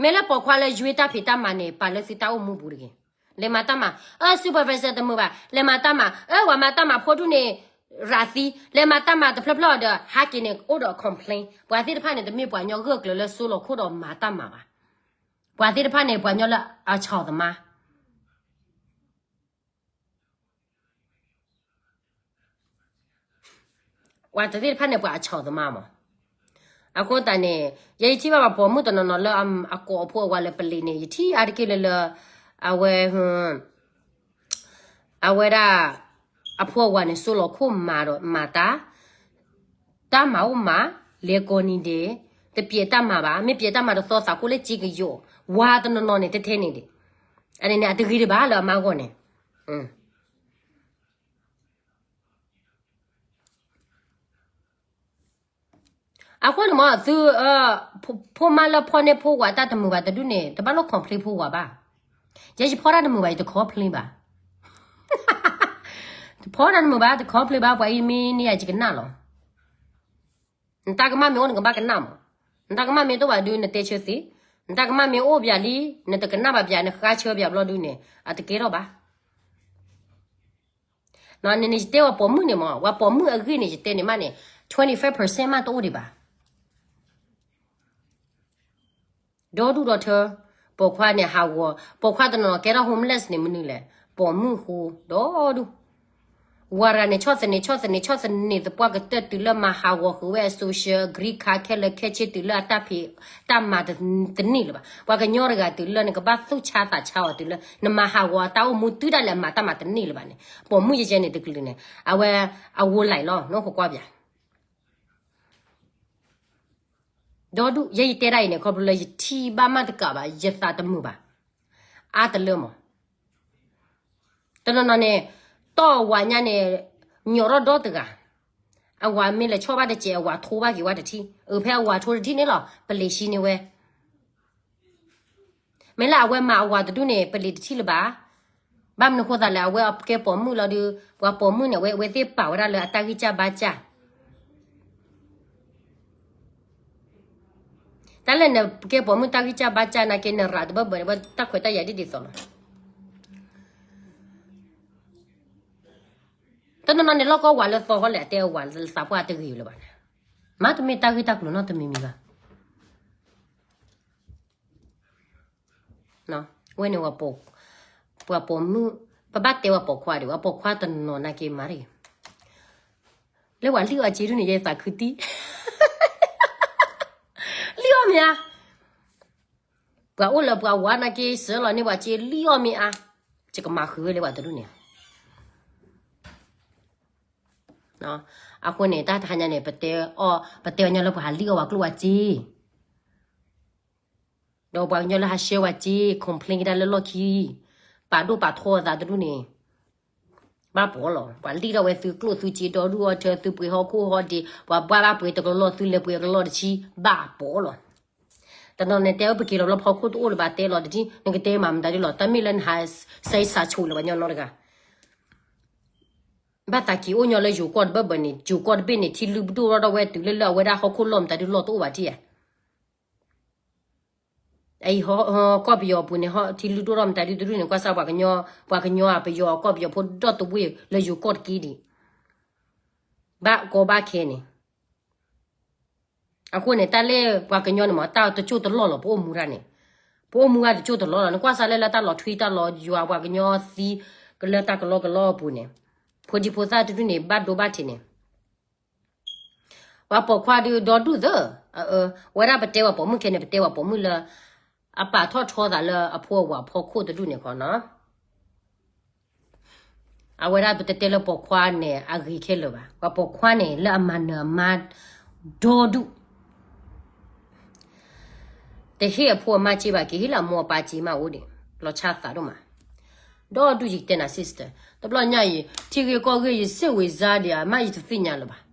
မ့ၢ်လၢပိာ်ခွါလၢယွ့တၢ်ဖံးတၢ်မၤန့ၣ် ပာ်လၢသုတၢ်အိၣ်မူပူၤတဂ့ၤ. လဲၤမၤတၢ်မၤ, အၢ supervisor တမုာ်ဘၣ်, လဲၤမၤတၢ်မၤ, အၢ ပှၤမၤတၢ်မၤဖိဒူၣ်န့ၣ် ရးသံ, လဲၤမၤတၢ်မၤတဖျၢၣ်ဖျၢၣ်ဒီး ဟးက့ၤန့ၣ် အိၣ်ဒီး complain. ပှၤသ့ၣ်တဖၣ်န့ၣ် တမ့ၢ်ပှၤကညီဂၢၢ်ကျၢၤလၢစိလီၤခိၣ်ဒီးမၤတၢ်မၤဘၣ်. ပှၤသ့ၣ်တဖၣ်န့ၣ် ပှၤကညီလၢအဆီၣ်သမါ ပှၤတသ့ၣ်တဖၣ်န့ၣ် ပှၤအဆီၣ်သမါမး. အဃိသတးန့ၣ် ယဲယထံၣ်ဘၣ်ပှၤပိာ်မုၣ်တနီၤနီၤလၢအကိးအဖိအဝၤလၢ ပလံး န့ၣ် ယထံၣ်အါတက့ၢ်လၢလၢ အဝဲ အဝဲဒၣ် အဖိအဝၤန့ၣ် စိလီၤခိၣ်မၤဒီးမၤတၢ်, တၢ်မၤအိၣ်မး, လဲၤကိးနံၤဒဲး, တပျဲးတၢ်မၤဘၣ်, မ့ၢ်ပျဲးတၢ်မၤတသီသးခိၣ်လၢစ့ကယိး, ဝၤတနီၤနီၤန့ၣ် တထဲန့ၣ်ဒံး, အန့ၣ်န့ၣ် အတဂ့ၤဒံးဘၣ်လၢအမါဂီၢ်န့ၣ် အ အဃိန့ၣ်မ့ၢ်သု ဖိမါလၢဖီၣ်န့ၢ်ဖိဝၤတၢ်တမုာ်ဘၣ်တဒူၣ်န့ၣ် တဘၣ်လိၣ် complain ဖိဝၤဘၣ်. ယဲယဖီၣ်တၢ်တမုာ်ဘၣ် ယတ complain ဘၣ်. ဖီၣ်တၢ်တမုာ်ဘၣ် တ complain ဘၣ် ပှၤအံၤမ့ၢ်န့ၢ်ယၤယကနၣ်လီၤ. နတၢ်ကမၣ်မ့ၢ်အိၣ်နကဘၣ်ကနၣ်မး. နတၢ်ကမၣ်မ့ၢ်တအိၣ်ဘၣ်ဒုး နတဲဆၢသ့. နတၢ်ကမၣ်မ့ၢ်အိၣ်ဘၣ်လံ နတကနၣ်ဘၣ်ဘၣ် နဃါဆၢဘၣ်ဘျီဒုးန့ၣ် အတကဲထီၣ်ဘၣ်. နန့ၣ်ယတဲဝဲပိာ်မုၣ်န့ၣ်မး ဝဲပိာ်မုၣ်အဂ့ၢ်န့ၣ် ယတဲန့ၣ်မးန့ၣ် twenty five percent မးတအိၣ်ဒံးဘၣ်. ဒီဒူၣ်ဒီထၢ ပိာ်ခွါန့ၣ်ဟးဂီၤ ပိာ်ခွါတနီၤကဲထီၣ် homeless န့ၣ်မနုၤလဲၣ် ပိာ်မုၣ်ဃိ ဒီဒူၣ် ဝၤတဂၤန့ၣ် ဆီၣ်သနံး ဆီၣ်သနံး ဆီၣ်သနံး သပှၢ်ကတၢၢ်တုၤလၢမၤဟးဂီၤဃုာ်ဝဲအ social green card ခဲလၢာ်ခဲဆ့တုၤလၢအတၢ်ဖံးတၢ်မၤတန့ၢ်လၢၤဘၣ်. ပှၤကညီတဂၤတုၤလၢနကဘၣ်သူၣ်ဆါသးဆါအီၤတုၤလၢ နမၤဟးဂီၤအတၢ်အိၣ်မူတုၤဒၣ်လဲာ်အမၤတၢ်မၤတန့ၢ်လၢၤဘၣ်န့ၣ် ပိာ်မုၣ်ယဲကဲန့ၣ်တကလုာ်န့ၣ် အဝဲအဝိုးလၢ်လီၤ နအိၣ်ခိးကွၢ်ပၠး ဒီဒူၣ် ယဲယတဲဒၣ်အံၤန့ၣ် ခီဖျိလၢယထံၣ်ဘၣ်မးတကးဘၣ် ယသးတမုာ်ဘၣ် အါတလၢမး. တနီၤနီၤန့ၣ် တီၢ်ဝၤညါန့ၣ် ညီၣ်ထီၣ်ဒီတဂၤ အဝၤမ့ၢ်လဲၤဆီၣ်ဘၣ်တစဲး အဝၤထိဘၣ်က့ၤဝဲတထံၣ် အဖဲအဝၤထိတထံၣ်န့ၣ်လီၤ ပလံးဆှံန့ၢ်ဝဲ မ့ၢ်လၢအဝဲမၤအဝၤတဒူၣ်န့ၣ် ပလံးတထံၣ်လၢၤဘၣ်. ဘၣ်မနုၤဃိသးလဲၣ် အဝဲအကဲပိာ်မုၣ်လီၤဒုး ပှၤပိာ်မုၣ်န့ၣ် အဝဲသ့ၣ်ပာ်ဝဲဒၣ်လၢအတၢ်ဂံၢ်စၢ်ဘါစၢ် တၢ်လၢနကဲပိာ်မုၣ်တၢ်ဂံၢ်စၢ်ဘါစၢ်နာ်က့ နရးတဘၢၣ်ဘၢၣ်န့ၣ် ဝဲတၢ်ခွဲးတၢ်ယာ်ဒ်ဒ်သိးလီၤ. တနီၤနီၤန့ၣ် လီၢ်ကီဝၤလၢသီဃီလဲၣ် အတဲဝၤလၢသးပှၢ်တဂ့ၤလၢၤဘၣ်န့ၣ် မ့တမ့ၢ်တၢ်ဂ့ၢ်တၢ်ကျိၤနီတမံၤမံၤဘၣ်. ဝဲန့ၣ် ပှၤပိာ်မုၣ် ပဘၣ်တဲဝဲပိာ်ခွါဒံး ပှၤပိာ်ခွါတနီၤနာ်က့မၤတဂ့ၤ လၢပှၤလံၣ်အီၣ်စ့ဒ်န့ၣ် ယဲသးခုတံၢ် လံၣ်အီၣ်မ့ၢ်ဧါ. ပှၤအိၣ်လၢပှၤဝါနာ်က့ စၢလီၤန့ၢ်ပှၤစ့လံၣ်အီၣ်မ့ၢ်ဧါ. ယကမၤဃုာ်ဝဲလၢပှၤတဒူၣ်န့ၣ် အဃိန့ၣ် တၢ်တဟါညါန့ၣ် ပတဲအီၤ ပတဲအီၤညီလၢပှၤဟးလံၣ်အီၣ်ပှၤကျိၣ်ဝဲစ့ ဒီးပှၤကညီလၢဟးဆှၢဝဲစ့ complain ကဒါလၢလီၢ်ခံ ပာ်ဒိၣ်ပာ်ထီအသးတဒူၣ်န့ၣ် ဘၣ်ပိာ်လီၤ. ပှၤလံၣ်ထီၣ်ဝဲသုကျိၣ်သုစ့ဒီဒူၣ်အီၣ်ထၢ သုပှ့ၤဟီၣ်ခိၣ်ဟီၣ်ဒ့ ပှၤဘၣ်ဘၣ်ပှ့ၤတကလီၢ် သုလဲၤပှ့ၤအကလီၢ်တဆံ ဘၣ်ပိာ်လီၤ. တနီၤန့ၣ်တဲဝဲပက့ၤလီၤဘျီဖီခိၣ်တအိၣ်လၢၤဘၣ်တဲလီၤတထံၣ် နကတဲမၤမတၤဒ်လီၤ တၢ်မ့ၢ်လၢနဟးစဲစးဆိးလၢပှၤကညီနီတဂၤ ဘၣ်သးက့ၤအိၣ်ညီလၢယိၤကီၢ်တဘၢၣ်ဘၢၣ်န့ၣ် ယိၤကီၢ်တဘ့ၣ်န့ၣ် ထံလုၢ်ပဒိၣ်ထီၣ်ဝဲတုၤလၢလၢအဝဲဒၣ်ဟီၣ်ခိၣ်လီၢ်မတၤဒုလီၢ်တအိၣ်ဘၣ်ထံၣ်ဧါ. အံၤ ကီၢ်ပယီၤအပူၤန့ၣ် ထံလုၢ်ဒိၣ်ထီၣ်မတၤဒုတဒူၣ်န့ၣ် ကွၢ်စၢ်ပှၤကညီ ပှၤကညီအပယီၤကီၢ်ပယီၤဖိဒီတဝ့ၢ်လၢယိၤကီၢ်တက့ၢ်ဒံး ဘၣ်ကီဘၣ်ခဲန့ၣ် အဃိန့ၣ် တၢ်လၢပှၤကညီန့ၣ်မ့ၢ် တၢ်တကၠိၢ်တလီၢ်လီၤ ပအိၣ်မူတၢ်န့ၣ် ပအိၣ်မူတၢ်တကၠိၢ်တလီၢ်လီၤ နကွၢ်စၢ်လၢလၢတၢ်လီၤထွံတၢ်လီၤယွၤပှၤကညီသံ လၢတၢ်ကလီကလီအပူၤန့ၣ် ဖိဒံဖိသၣ်တဒူၣ်န့ၣ် ဘၣ်ဒိဘၣ်ထံးန့ၣ် ပှၤပိာ်ခွါဒုးဒီဒူၣ်သၢ ဝဲဒၣ်ပတဲပှၤပိာ်မုၣ်ခဲန့ၣ် ပတဲပှၤပိာ်မုၣ်လၢ အပာ်ထီၣ်ထီသးလၢအဖိအဝၤဖီခိၣ်တဒူၣ်န့ၣ်ခီနီၤ အဝဲဒၣ်ပတတဲလၢပိာ်ခွါန့ၣ် အဂ့ၤခဲလၢာ်ဘၣ်. ပှၤပိာ်ခွါန့ၣ် လၢအမၤနၢၤအမါ ဒီဒူၣ် တဟ့ၣ်အဖိအမါစ့ဘၣ်က့ၤ ဟ့ၣ်လၢအမိၢ်အပၢ်စ့မးအိၣ်ဒံး လီၤဆါသးဒိၣ်မး ဒီဒူၣ်ယကတဲနၤ sister တဘျီညါအံၤ ထံဂ့ၢ်ကီၢ်ဂ့ၢ် ယစ့ၢ်ဝ့ၤစါဒံးအမး ယတသ့ၣ်ညါလၢၤဘၣ်.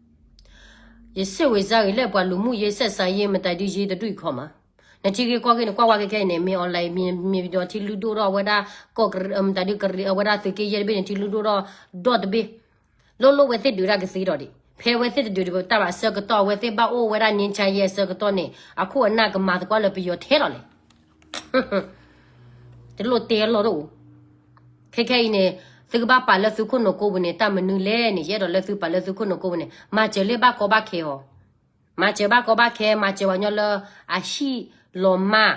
ယစ့ၢ်ဝ့ၤစါဂ့ၤလၢပှၤလူၤမုၣ်ယဲ ဆက်ဆံရေး မတၤဒုးယဲတဒူၣ်အံၤခီမး နထံဂ့ၢ်ကီၢ်ဂ့ၢ်န့ၣ် ကွၢ်ကွၢ်ခဲခဲအံၤန့ၣ် မ့ၢ် online မ့ၢ်ဒီးထံလုၢ်ဒိၣ်ထီၣ်ဝဲဒၣ် ကီၢ်ကရံ မတၤဒုးကရံ အဝဲဒၣ်သုးက့ယဲၢ်တဘ့ၣ်န့ၣ် ထံလုၢ်ဒိၣ်ထီၣ်ဒီတဘ့ၣ် လိၣ်လိၣ်ဝဲသ့ၣ်ဒုးတၢ်ကသ့ဒီးဒံး ဖဲဝဲသ့ၣ်တဒုးတၢ်ဘၣ်ဆၢကတီၢ် အဝဲသ့ၣ်ဘၣ်အိၣ်ဝဲဒၣ်နံၣ်ဆါယဲၢ်အဆၢကတီၢ်န့ၣ် အခိၣ်အနၢ်ကမၤသကွၢ်လၢပယီၤထဲလီၤလဲၣ် တလိၣ်တဲအလီၢ်တအိၣ် ခဲခဲအံၤန့ၣ် သုကဘၣ်ပာ်လၢသုခိၣ်နူာ်ကိပူၤန့ၣ် တၢ်မနုၤလဲၣ်န့ၣ် ယအဲၣ်ဒိးလၢသုပာ်လၢသုခိၣ်နူာ်ကိပူၤန့ၣ် မၤစၢၤလၢဘၣ်ကီဘၣ်ခဲအီၤ မၤစၢၤဘၣ်ကီဘၣ်ခဲ မၤစၢၤပှၤကညီလၢအဟံၣ်လီၤမၢ်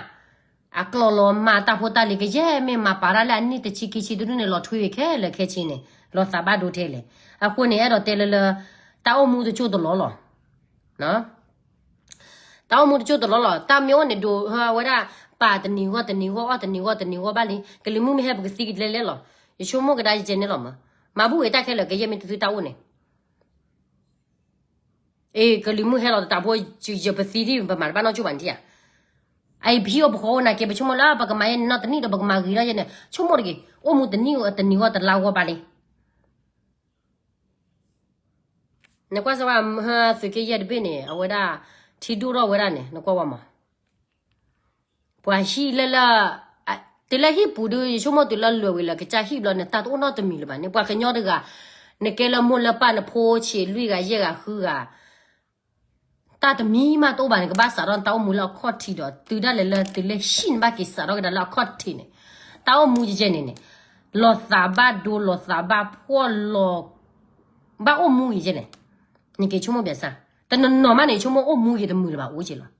အကျီၢ်လီၤမၢ်တၢ်ဖိတၢ်လံၤကယဲၢ်မ့ၢ်မၤပာ်တၢ်လၢအနံၣ်တဆံခံဆံတဒူၣ်န့ၣ် လီၤထွံဝဲခဲလၢာ်ခဲဆ့န့ၣ် လီၤသးဘၣ်ဒိထဲလဲၣ်. အဃိန့ၣ် အဲၣ်ဒိးတဲလၢလၢ တၢ်အိၣ်မူတကၠိၢ်တလီၢ်လီၤ. တၢ်အိၣ်မူတကၠိၢ်တလီၢ်လီၤ. တၢ်မ့ၢ်အိၣ်န့ၣ်ဒိးဝဲဒၣ် ပာ်တနံၤဂီၢ်တနံၤဂီၢ် အီၣ်တနံၤဂီၢ်တနံၤဂီၢ်ဘၣ်လံ. ကလံၤမုၢ်မ့ၢ်ဟဲပကသံကလဲလဲလီၤ. ယဆိကမိၣ်ကဒါယကဲန့ၣ်လီၤမး. မၤဘူၣ်ဂ့ၤတၢ်ခဲလၢာ် ကယဲၢ်မ့ၢ်တသုတၢ်အိၣ်န့ၣ် အ့ ကလံၤမုၢ်ဟဲလီၤတတးဖိ ယပသံဒံး ပမၤတဘၣ်နီတကၠိၢ်ဘၣ်န့ၣ်ဧါ. အအံၤပဟံၣ်အိၣ်ပဃီအိၣ်နာ်က့ ပဆိကမိၣ်လၢပကမၤယဲၢ်နီတနံၣ်ဒီးပကမၤဂ့ၤထီၣ်ယဲၢ်န့ၣ် ဆိကမိၣ်တဂ့ၤ အိၣ်မူတနံၣ်တနံၤဂီၢ်တလါဂီၢ်ဘၣ်လံ. နကွၢ်စၢ်ဝဲ သုးက့ယဲၢ်တဘ့ၣ်န့ၣ် အဝဲဒၣ် ထံဒိၣ်ထီၣ်ဝဲဒၣ်န့ၣ် နကွၢ်ဝဲမး, ပှၤဟံၣ်လၢလၢ တုၤလၢဟံၣ်ပူၤဒုး ယဆိကမိၣ်တုၤလၢလွဲၢ်ဝံၤလၢကစၢ်ဟံၣ်ဘျီန့ၣ် တၢ်တအိၣ်နီတမံၤလၢၤဘၣ်န့ၣ် ပှၤကညီတဂၤ နကဲလၢမိၢ်လၢပၢ်နဖိဆံးလွံၢ်ဂၤယဲၢ်ဂၤဃုဂၤ တၢ်တမံၤမးတအိၣ်ဘၣ်န့ၣ် ကဘၣ်စးထီၣ်နတၢ်အိၣ်မူလၢအခီၣ်ထံးဒီး တုၤဒၣ်လဲာ်လၢတုၤလၢဟံၣ်န့ၣ် ဘၣ်က့ၤစးထီၣ်ကဒါလၢအခီၣ်ထံးန့ၣ် တၢ်အိၣ်မူကဲကဲန့ၣ်န့ၣ် လီၤသးဘၣ်ဒိ လီၤသးဘၣ်ဖှီၣ်လီၤ ဘၣ်အိၣ်မူဂ့ၤကဲန့ၣ် နက့ၤဆိကမိၣ်ဘၣ်ဆၣ် တနီၤနီၤမးန့ၣ် ဆိကမိၣ်အိၣ်မူဂ့ၤတမုာ်လၢၤဘၣ်အိၣ်ကဲလီၤ.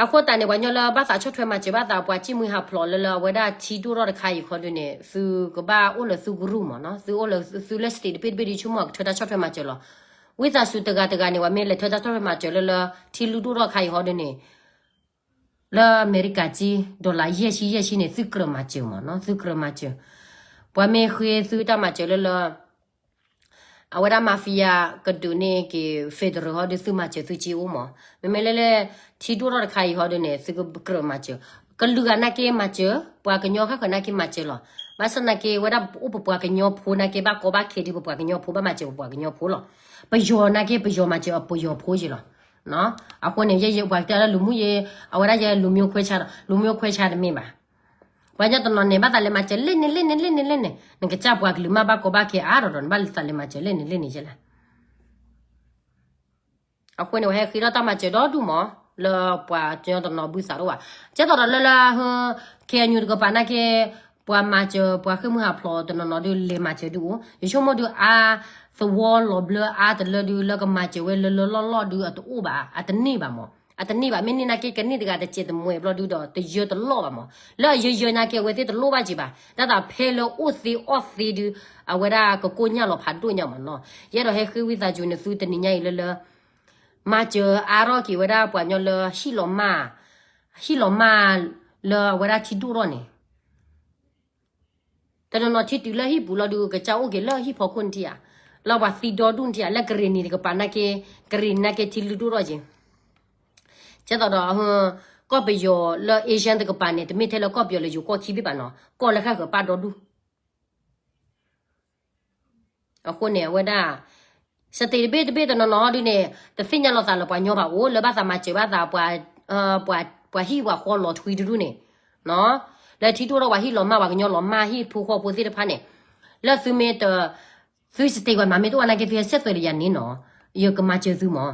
အဃိသတးန့ၣ် ပှၤကညီလၢဘၣ်သးဆီၣ်ထွဲမၤစၢၤဘၣ်သး ပှၤစံၣ်မှံဟးဖျိးလၢလၢအဝဲဒၣ်ထံဒိၣ်ထီၣ်တခါအံၤခီဒုးန့ၣ် သုကဘၣ်အိၣ်လၢသုကရူၢ်မးနီၤ သုအိၣ်လၢသုလၢ state တဘ့ၣ်တဘ့ၣ်ဒုး ဆိကမိၣ်ကထၢတၢ်ဆီၣ်ထွဲမၤစၢၤလီၤ. ဝံသးစူၤတဂၤတဂၤန့ၣ် ပှၤမ့ၢ်လဲၤထၢတၢ်ဆီၣ်ထွဲမၤစၢၤလၢလၢ ထံလုၢ်ဒိၣ်ထီၣ်ခါအံၤခီဒုးန့ၣ် လၢအမဲရကၤက့ dollar ယဲၢ်ဆံယဲၢ်ဆံန့ၣ် သုကြၢးမၤစၢၤမးနီၤ သုကြၢးမၤစၢၤ. ပှၤမ့ၢ်ဃ့သုတၢ်မၤစၢၤလၢလၢ အဝဲဒၣ် mafia ကဒုးန့ၢ်က့ၤ federal ဟီဒုး သုမၤစၢၤသုက့အိၣ်မး. မ့မ့ၢ်လၢလၢ ထံဒိၣ်ထီၣ်တခါအံၤဟီဒုးန့ၣ် သုကကြၢးမၤစၢၤ. ကလုာ်ဂၤနာ်က့မၤစၢၤ, ပှၤကညီဃၣ်ဃၢၤနာ်က့မၤစၢၤလီၤ. ဘၣ်ဆၣ်နာ်က့ ဝဲဒၣ်အိၣ်ပပှၤကညီဖိနာ်က့ ဘၣ်ကီဘၣ်ခဲဒုး ပပှၤကညီဖိဘၣ်မၤစၢၤပပှၤကညီဖိလီၤ. ပယီၤနာ်က့ ပယီၤမၤစၢၤအပယီၤဖိယ့ၢ်လီၤ. အဃိန့ၣ် ယဲယဲ ပှၤကတဲလၢလူၤမူယ့ၢ် အဝဲဒၣ်ယဲလူၤမူခွဲးဆါဒီး လူၤမူခွဲးဆါတမ့ၢ်ဘၣ်. ပှၤကညီတနီၤန့ၣ် ဘၣ်သးလဲၤမၤစၢၤ လဲၣ်န့ၣ် လဲၣ်န့ၣ် လဲၣ်န့ၣ် လဲၣ်န့ၣ် နကစၢ်ပှၤကလုာ်မ့ၢ်ဘၣ်ကီဘၣ်ခဲအါထီၣ်ဒီး နဘၣ်သးလဲၤမၤစၢၤ လဲၣ်န့ၣ် လဲၣ်န့ၣ် ယဲလၢ အဃိန့ၣ် ပှၤဟဲဃ့ထီၣ်တၢ်မၤစၢၤဒီဒူၣ်မး လၢပှၤကညီတနီၤဘုသးတအိၣ်ဘၣ်. ကဲသိးဒီးလၢလၢ KNU တကပၤနာ်က့ ပှၤမၤစၢၤ ပှၤဃ့ၢ်မှံဟးဖျိးတနီၤနီၤဒုး လဲၤမၤစၢၤဒုးအိၣ်, ယဆိကမိၣ်ဒုး အါ သဝီလီၤဘျၢအါတလၢဒုး လၢကမၤစၢၤဝဲလၢလၢလီၢ်လီၢ်ဒုး အတအိၣ်ဘၣ်, အတန့ၢ်ဘၣ်မး, အတန့ၢ်ဘၣ်. မ့ၢ်န့ၢ်နာ်က့ ကန့ၢ်တဂၤတစဲးတမှဲဘျီဒုးဒီး တယၢတလီၢ်ဘၣ်မး. လၢအယၢယၢနာ်က့ အဝဲသ့ၣ်တလိၣ်ဘၣ်က့ၤဘၣ်. တၢ်သးဖဲလၢအိၣ်သ့အီၣ်သ့ဒုး အဝဲဒၣ်ကကိၢ်ညၣ်လီၤဖးဒိၣ်ညါမးနီၤ. ယအဲၣ်ဒိးဟဲဃ့ဝံသးစူၤန့ၣ် သုတနံၤညါအံၤလၢလၢ မၤစၢၤအါထီၣ်က့ၤဝဲဒၣ်ပှၤကညီလၢဟံၣ်လီၤမၢ်, ဟံၣ်လီၤမၢ်လၢအဝဲဒၣ်ထံဒိၣ်ထီၣ်န့ၣ် တနီၤနီၤထံတုၤလၢဟံၣ်ပူၤလီၤဒုး ကစၢ်အိၣ်က့ၤလၢဟံၣ်ဖီခိၣ်နထံၣ်ဧါ, လၢပှၤသံဒီဒူၣ်နထံၣ်ဧါ, လၢကရ့ၣ်နံၤတကပၤနာ်က့, ကရ့ၣ်နံၤနာ်က့ထံလုၢ်ဒိၣ်ထီၣ်က့ၤ, ကဲသိးဒီး ကီၢ်ပယီၤလၢ Asian တကပၤန့ၣ် တမ့ၢ်ထဲလၢကီၢ်ပယီၤလၢယိၤကီၢ်ခံဘ့ၣ်ဘၣ်နီၤ, ကီၢ်လၢဃၣ်ဃၢၤပၢ်ဒီဒူၣ် အဃိန့ၣ် အဝဲဒၣ် state တဘ့ၣ်တဘ့ၣ်တနီၤနီၤဒုးန့ၣ် တသ့ၣ်ညါလီၤသးလၢပှၤကညီဘၣ်အိၣ် လၢဘၣ်သးမၤစၢၤဘၣ်သး ပှၤဟံၣ်ပှၤဃီလီၤထွံတဒူၣ်န့ၣ်, လၢထံဒိၣ်ထီၣ်ပှၤဟံၣ်လီၤမၢ် ပှၤကညီလီၤမၢ်ဟံၣ်ဖိဃီဖိသ့ၣ်တဖၣ်န့ၣ်, လၢသုမ့ၢ်တ သု state ပှၤမၤမ့ၢ်တအိၣ်နာ်က့ သုဟဲဆဲးသွဲးလၢယၤန့ၣ်နီၤ, ယကမၤစၢၤသုမး,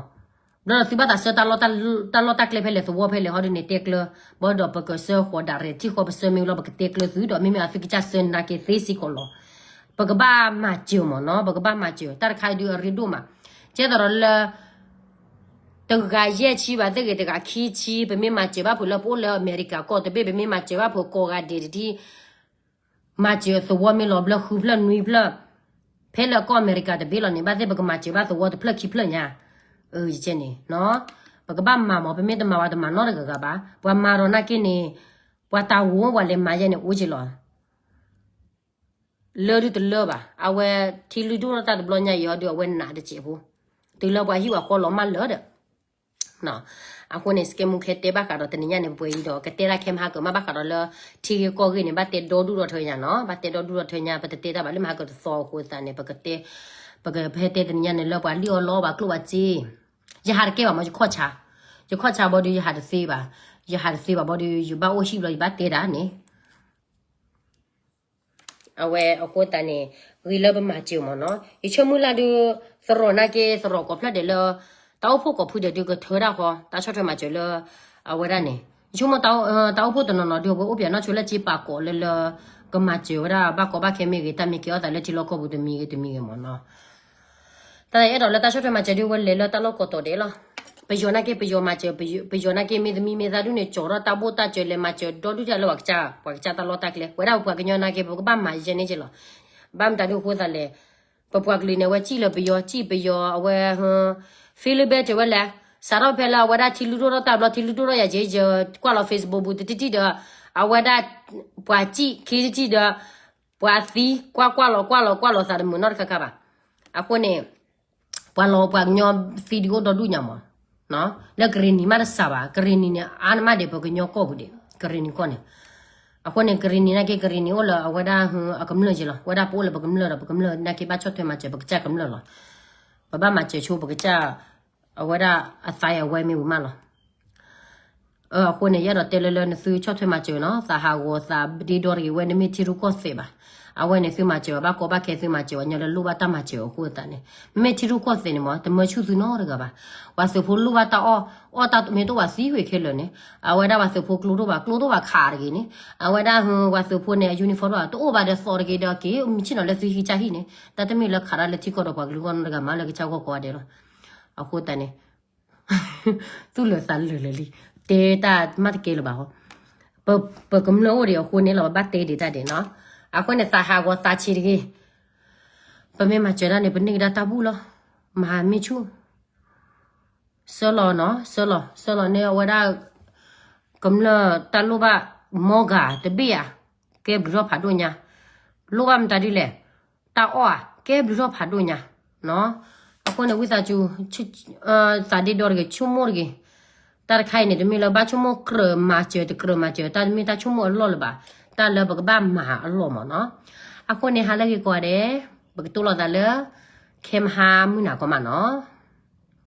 ဘျီဒီးသုဘၣ်သးဆှၢ တၢ်လီၢ်တၢ်ကျဲဖဲလဲၣ်သဝီဖဲလဲၣ်ဟီဒုးန့ၣ် တဲကျၢ, ဘၣ်ဒီးပကဆှၢဃီၤ direct ထံၣ်ဃီ ပဆှၢမ့ၢ်လီၤ ပကတဲကျၢသုဒီး မ့မ့ၢ်အသုကစၢ်ဆှၢနာ်က့သ့စ့ၢ်ကီးလီၤ. ပကဘၣ်မၤစၢၤမးနီၤ, ပကဘၣ်မၤစၢၤ တၢ်တခါဒုးအရ့ဒိၣ်မး, ကဲသိးဒီးလၢ တဂၤယဲၢ်ဆံဘၣ်သ့ၣ်ဂ့ၤ တဂၤခံဆံ ပမ့ၢ်မၤစၢၤဘၣ်ဖုးလၢပအိၣ်လၢအမဲရကၤကီၢ်တဘ့ၣ် ပမ့ၢ်မၤစၢၤဘၣ်ဖုးကိးဂၤဒဲးတထံၣ် မၤစၢၤသဝီမ့ၢ်လီၤဘျၢဃုဖျၢၣ်နွံဖျၢၣ်, ဖဲလၢကီၢ်အမဲရကၤတဘ့ၣ်လီၤန့ၣ် ဘၣ်သ့ၣ်ပကမၤစၢၤဘၣ်သဝီတဖျၢၣ်ခံဖျၢၣ်ညါ, ယကဲန့ၣ်, ပကဘၣ်မၤမး ပမ့ၢ်တမၤဝဲတမၤနီတဂၤဂၤဘၣ်, ပှၤမၤဒီးနာ်က့န့ၣ်, ပှၤတၢ်ဂီၤပှၤလဲၤမၤယဲန့ၣ်အိၣ်က့ၤလီၤ လၢဒုးတလၢဘၣ်, အဝဲထံလုၢ်ဒိၣ်ထီၣ်တၢ်တဘျီညါအံၤဟီဒုး အဝဲနးတစဲးဖိ, တုၤလၢပှၤဟံၣ်ပှၤဃီလီၤမၢ်လၢာ်ဒီး အဃိန့ၣ် စကဲမူခဲတဲဘၣ်ဃးဒီးတနံၤညါန့ၣ် ပပှဲၤအံၤဒီး ကတဲဒၣ်ခဲမဟါကမၣ်ဘၣ်ဃးဒီးလၢ ထံဂ့ၢ်ကီၢ်ဂ့ၢ်န့ၣ် ဘၣ်တဲဒီဒူၣ်ဒီထၢညါနီၤ, ဘၣ်တဲဒီဒူၣ်ဒီထၢညါ ပတတဲတၢ်ဘၣ်လၢမဟါကတသီအဃိသတးန့ၣ် ပကတဲ, ပကဖဲတဲတနံၤညါန့ၣ် လၢပှၤလံၣ်အီၣ်လီအီၣ်ပှၤကျိၣ်ပှၤစ့, ယဟးတကဲဘၣ်မး ယခီၣ်ဆါ, ယခီၣ်ဆါဘီဒုး ယဟးတသ့ဘၣ်, ယဟးတသ့ဘၣ်ဘီဒုး ယဘၣ်အိၣ်ဟံၣ်ဘျီ ယဘၣ်တဲဒၣ်န့ၣ် အဝဲအဃိသတးန့ၣ် ဂ့ၤလၢပမၤစၢၤမးနီၤ, ယဆိကမိၣ်လၢဒုး သရိာ်နာ်က့ သရိာ်ကိးဖျၢၣ်ဒဲးလၢ တၢ်အိၣ်ဖှိၣ်ကိးဖုဒဲးဒုးကထၢဒၣ်ဃီ တၢ်ဆီၣ်ထွဲမၤစၢၤလၢ အဝဲဒၣ်န့ၣ်, ယဆိကမိၣ် တၢ်အိၣ်ဖှိၣ်တနီၤနီၤဒုး အဝဲအိၣ်ပၠးနီၢ်ဆိလၢက့ပာ်ကိးလၢလၢ ကမၤစၢၤဝဲဒၣ်ဘၣ်ကီဘၣ်ခဲမ့ၢ်ဂ့ၤ တၢ်မ့ၢ်ကဲအီၣ်သးလၢထံလီၢ်ကီၢ်ပူၤတမံၤဂ့ၤတမံၤဂ့ၤမးနီၤ တၢ်အဲၣ်ဒိးလၢတၢ်ဆီၣ်ထွဲမၤစၢၤဒုး ဝဲလဲၤလၢတၢ်လီၢ်ကိးတီၤဒဲးလီၤ. ပယီၤနာ်က့ ပယီၤမၤစၢၤ, ပယီၤနာ်က့ မ့ၢ်သမံမ့ၢ်သးဒုးန့ၣ် ကၠီၤထီၣ်တၢ်ဘိၣ်တၢ်စၢၤ လဲၤမၤစၢၤဒီဒူၣ်တၢ်လၢပှၤကစၢ်, ပှၤကစၢ်တၢ်လီၢ်တၢ်ကျဲ, ဝဲဒၣ်ပပှၤကညီနာ်က့ ပကဘၣ်မၤယဲန့ၣ်က့လီၤ. ဘၣ်မတၤဒုးအဃိသးလဲၣ်, ပပှၤကလုာ်န့ၣ် အဝဲစံၣ်လၢပယီၤ, စံၣ်ပယီၤ အဝဲ ဖံလၢဘဲစၢၤဝဲလဲၣ်, စးထီၣ်ဖဲလၢအဝဲဒၣ်ထံလုၢ်ဒိၣ်ထီၣ်တၢ်ဘျီ ထံလုၢ်ဒိၣ်ထီၣ်ယၤက့ ယကွၢ်လီၤ Facebook ပူၤတထံၣ်ထံၣ်ဒီး အဝဲဒၣ် ပှၤစံၣ်ခံထံၣ်ထံၣ်ဒီး ပှၤသံ ကွၢ်ကွၢ်လီၤကွၢ်လီၤကွၢ်လီၤသးတမုာ်နီတခါခါဘၣ်. အဃိန့ၣ် ပှၤလီၤပှၤကညီသံဒုးအိၣ်ဒီဒူၣ်ညါမး, လၢကရ့ၣ်နံၤမးတစှၤဘၣ်, ကရ့ၣ်နံၤန့ၣ် အါနမးဒံးပကညီကီၢ်ပူၤဒံး, ကရ့ၣ်နံၤကီၢ်န့ၣ်, အဃိန့ၣ် ကရ့ၣ်နံၤနာ်က့ ကရ့ၣ်နံၤအိၣ်လၢအဝဲဒၣ်အကမျၢၢ်က့လီၤ, ဝဲဒၣ်ပအိၣ်လၢပကမျၢၢ်ဒီး ပကမျၢၢ်နာ်က့ဘၣ်ဆီၣ်ထွဲမၤစၢၤ ပကစၢ်ကမျၢၢ်လီၤ. ပဘၣ်မၤစၢၤဆိပကစၢ် အဝဲဒၣ်အသးအဝဲမ့ၢ်ဝံၤမးလီၤ. အဃိန့ၣ် ယအဲၣ်ဒိးတဲလၢလၢနသုဆီၣ်ထွဲမၤစၢၤနီၤ, သးဟးဂီၤသးဒ့ဒီတဂ့ၤ ဝဲန့ၣ်မ့ၢ်ထံရူၢ်ကီၢ်သဲးဘၣ်. အဝဲန့ၣ်သုမၤစၢၤဘၣ် ဘၣ်ကီဘၣ်ခဲသုမၤစၢၤဘၣ် ညီလၢလိၣ်ဘၣ်တၢ်မၤစၢၤအဃိသတးန့ၣ်, မ့ၢ်ထံရူၢ်ကီၢ်သဲးန့ၣ်မ့ၢ် တမၢဆူၣ်သုနီတဂၤဘၣ်. ပှၤသုးဖိလိၣ်ဘၣ်တၢ်အီၣ်, အီၣ်တၢ်မ့ၢ်တအိၣ်ဘၣ်သံဝံၤခဲလၢာ်န့ၣ်, အဝဲဒၣ်ပှၤသုးဖိကျိတအိၣ်ဘၣ် ကျိတအိၣ်ဘၣ်ခးတဂ့ၤန့ၣ်, အဝဲဒၣ်ပှၤသုးဖိန့ၣ် အ uniform တအိၣ်ဘၣ် တအိၣ်ဘၣ်ဒီးသိးတဂ့ၤဒီးက့ၤ မ့ၢ်ဆ့ၣ်နီၤလၢသုဟံၣ်ကၢ်ဟံၣ်န့ၣ်, တၢ်တမ့ၢ်လၢခးတၢ်လၢထံကီၢ်ဒီးပှၤကလုာ်ဂီၢ်နီတဂၤမးလၢကစၢ်ဂီၢ်ကိးဂၤဒဲးလီၤ. အဃိသတးန့ၣ် သူၣ်လၢာ်သးလၢာ်လၢာ်လံ, တဲတၢ်မ့ၢ်တကဲလၢၤဘၣ်ဟီ, ပကမျၢၢ်အိၣ်ဒံးအဃိန့ၣ်လီၤ ပဘၣ်တဲဒံးတၢ်ဒဲးနီၤ. အဃိန့ၣ် သးဟးဂီၤသးဆံးတဂ့ၤ, ပမ့ၢ်မၤစၢၤတၢ်န့ၣ် ပန့ၢ်ကဒါတၢ်ဘူၣ်လီၤ, မၤမ့ၢ်ဆူၣ် ဆၢလီၤနီၤ ဆၢလီၤ ဆၢလီၤန့ၣ် အဝဲဒၣ် ကမျၢၢ်တၢ်လိၣ်ဘၣ် မီဂၤတဘ့ၣ်ဧါ, ကဲဘျုးထီၣ်ဖးဒိၣ်ညါ, လိၣ်ဘၣ်မတၤဒ်လဲၣ်, တၢ်အီၣ်ဧါ ကဲဘျုးထီၣ်ဖးဒိၣ်ညါ, အဃိန့ၣ် ဝံသးစူၤ သးဒ့ဒီတဂ့ၤ ဆိကမိၣ်တဂ့ၤ, တၢ်တခါအံၤန့ၣ် တမ့ၢ်လၢဘၣ်ဆိကမိၣ်ကြၢးမၤစၢၤတကြၢးမၤစၢၤ တၢ်တမ့ၢ်တၢ်ဆိကမိၣ်အလီၢ်လၢၤဘၣ်, တၢ်လၢပကဘၣ်မၤအလီၢ်မးနီၤ. အဃိန့ၣ် ဟါလၢဂ့ၤကိးဂၤဒဲး, ပကတိၤလိာ်သးလၢ ခဲမဟါမုၢ်နၤကီးမးနီၤ.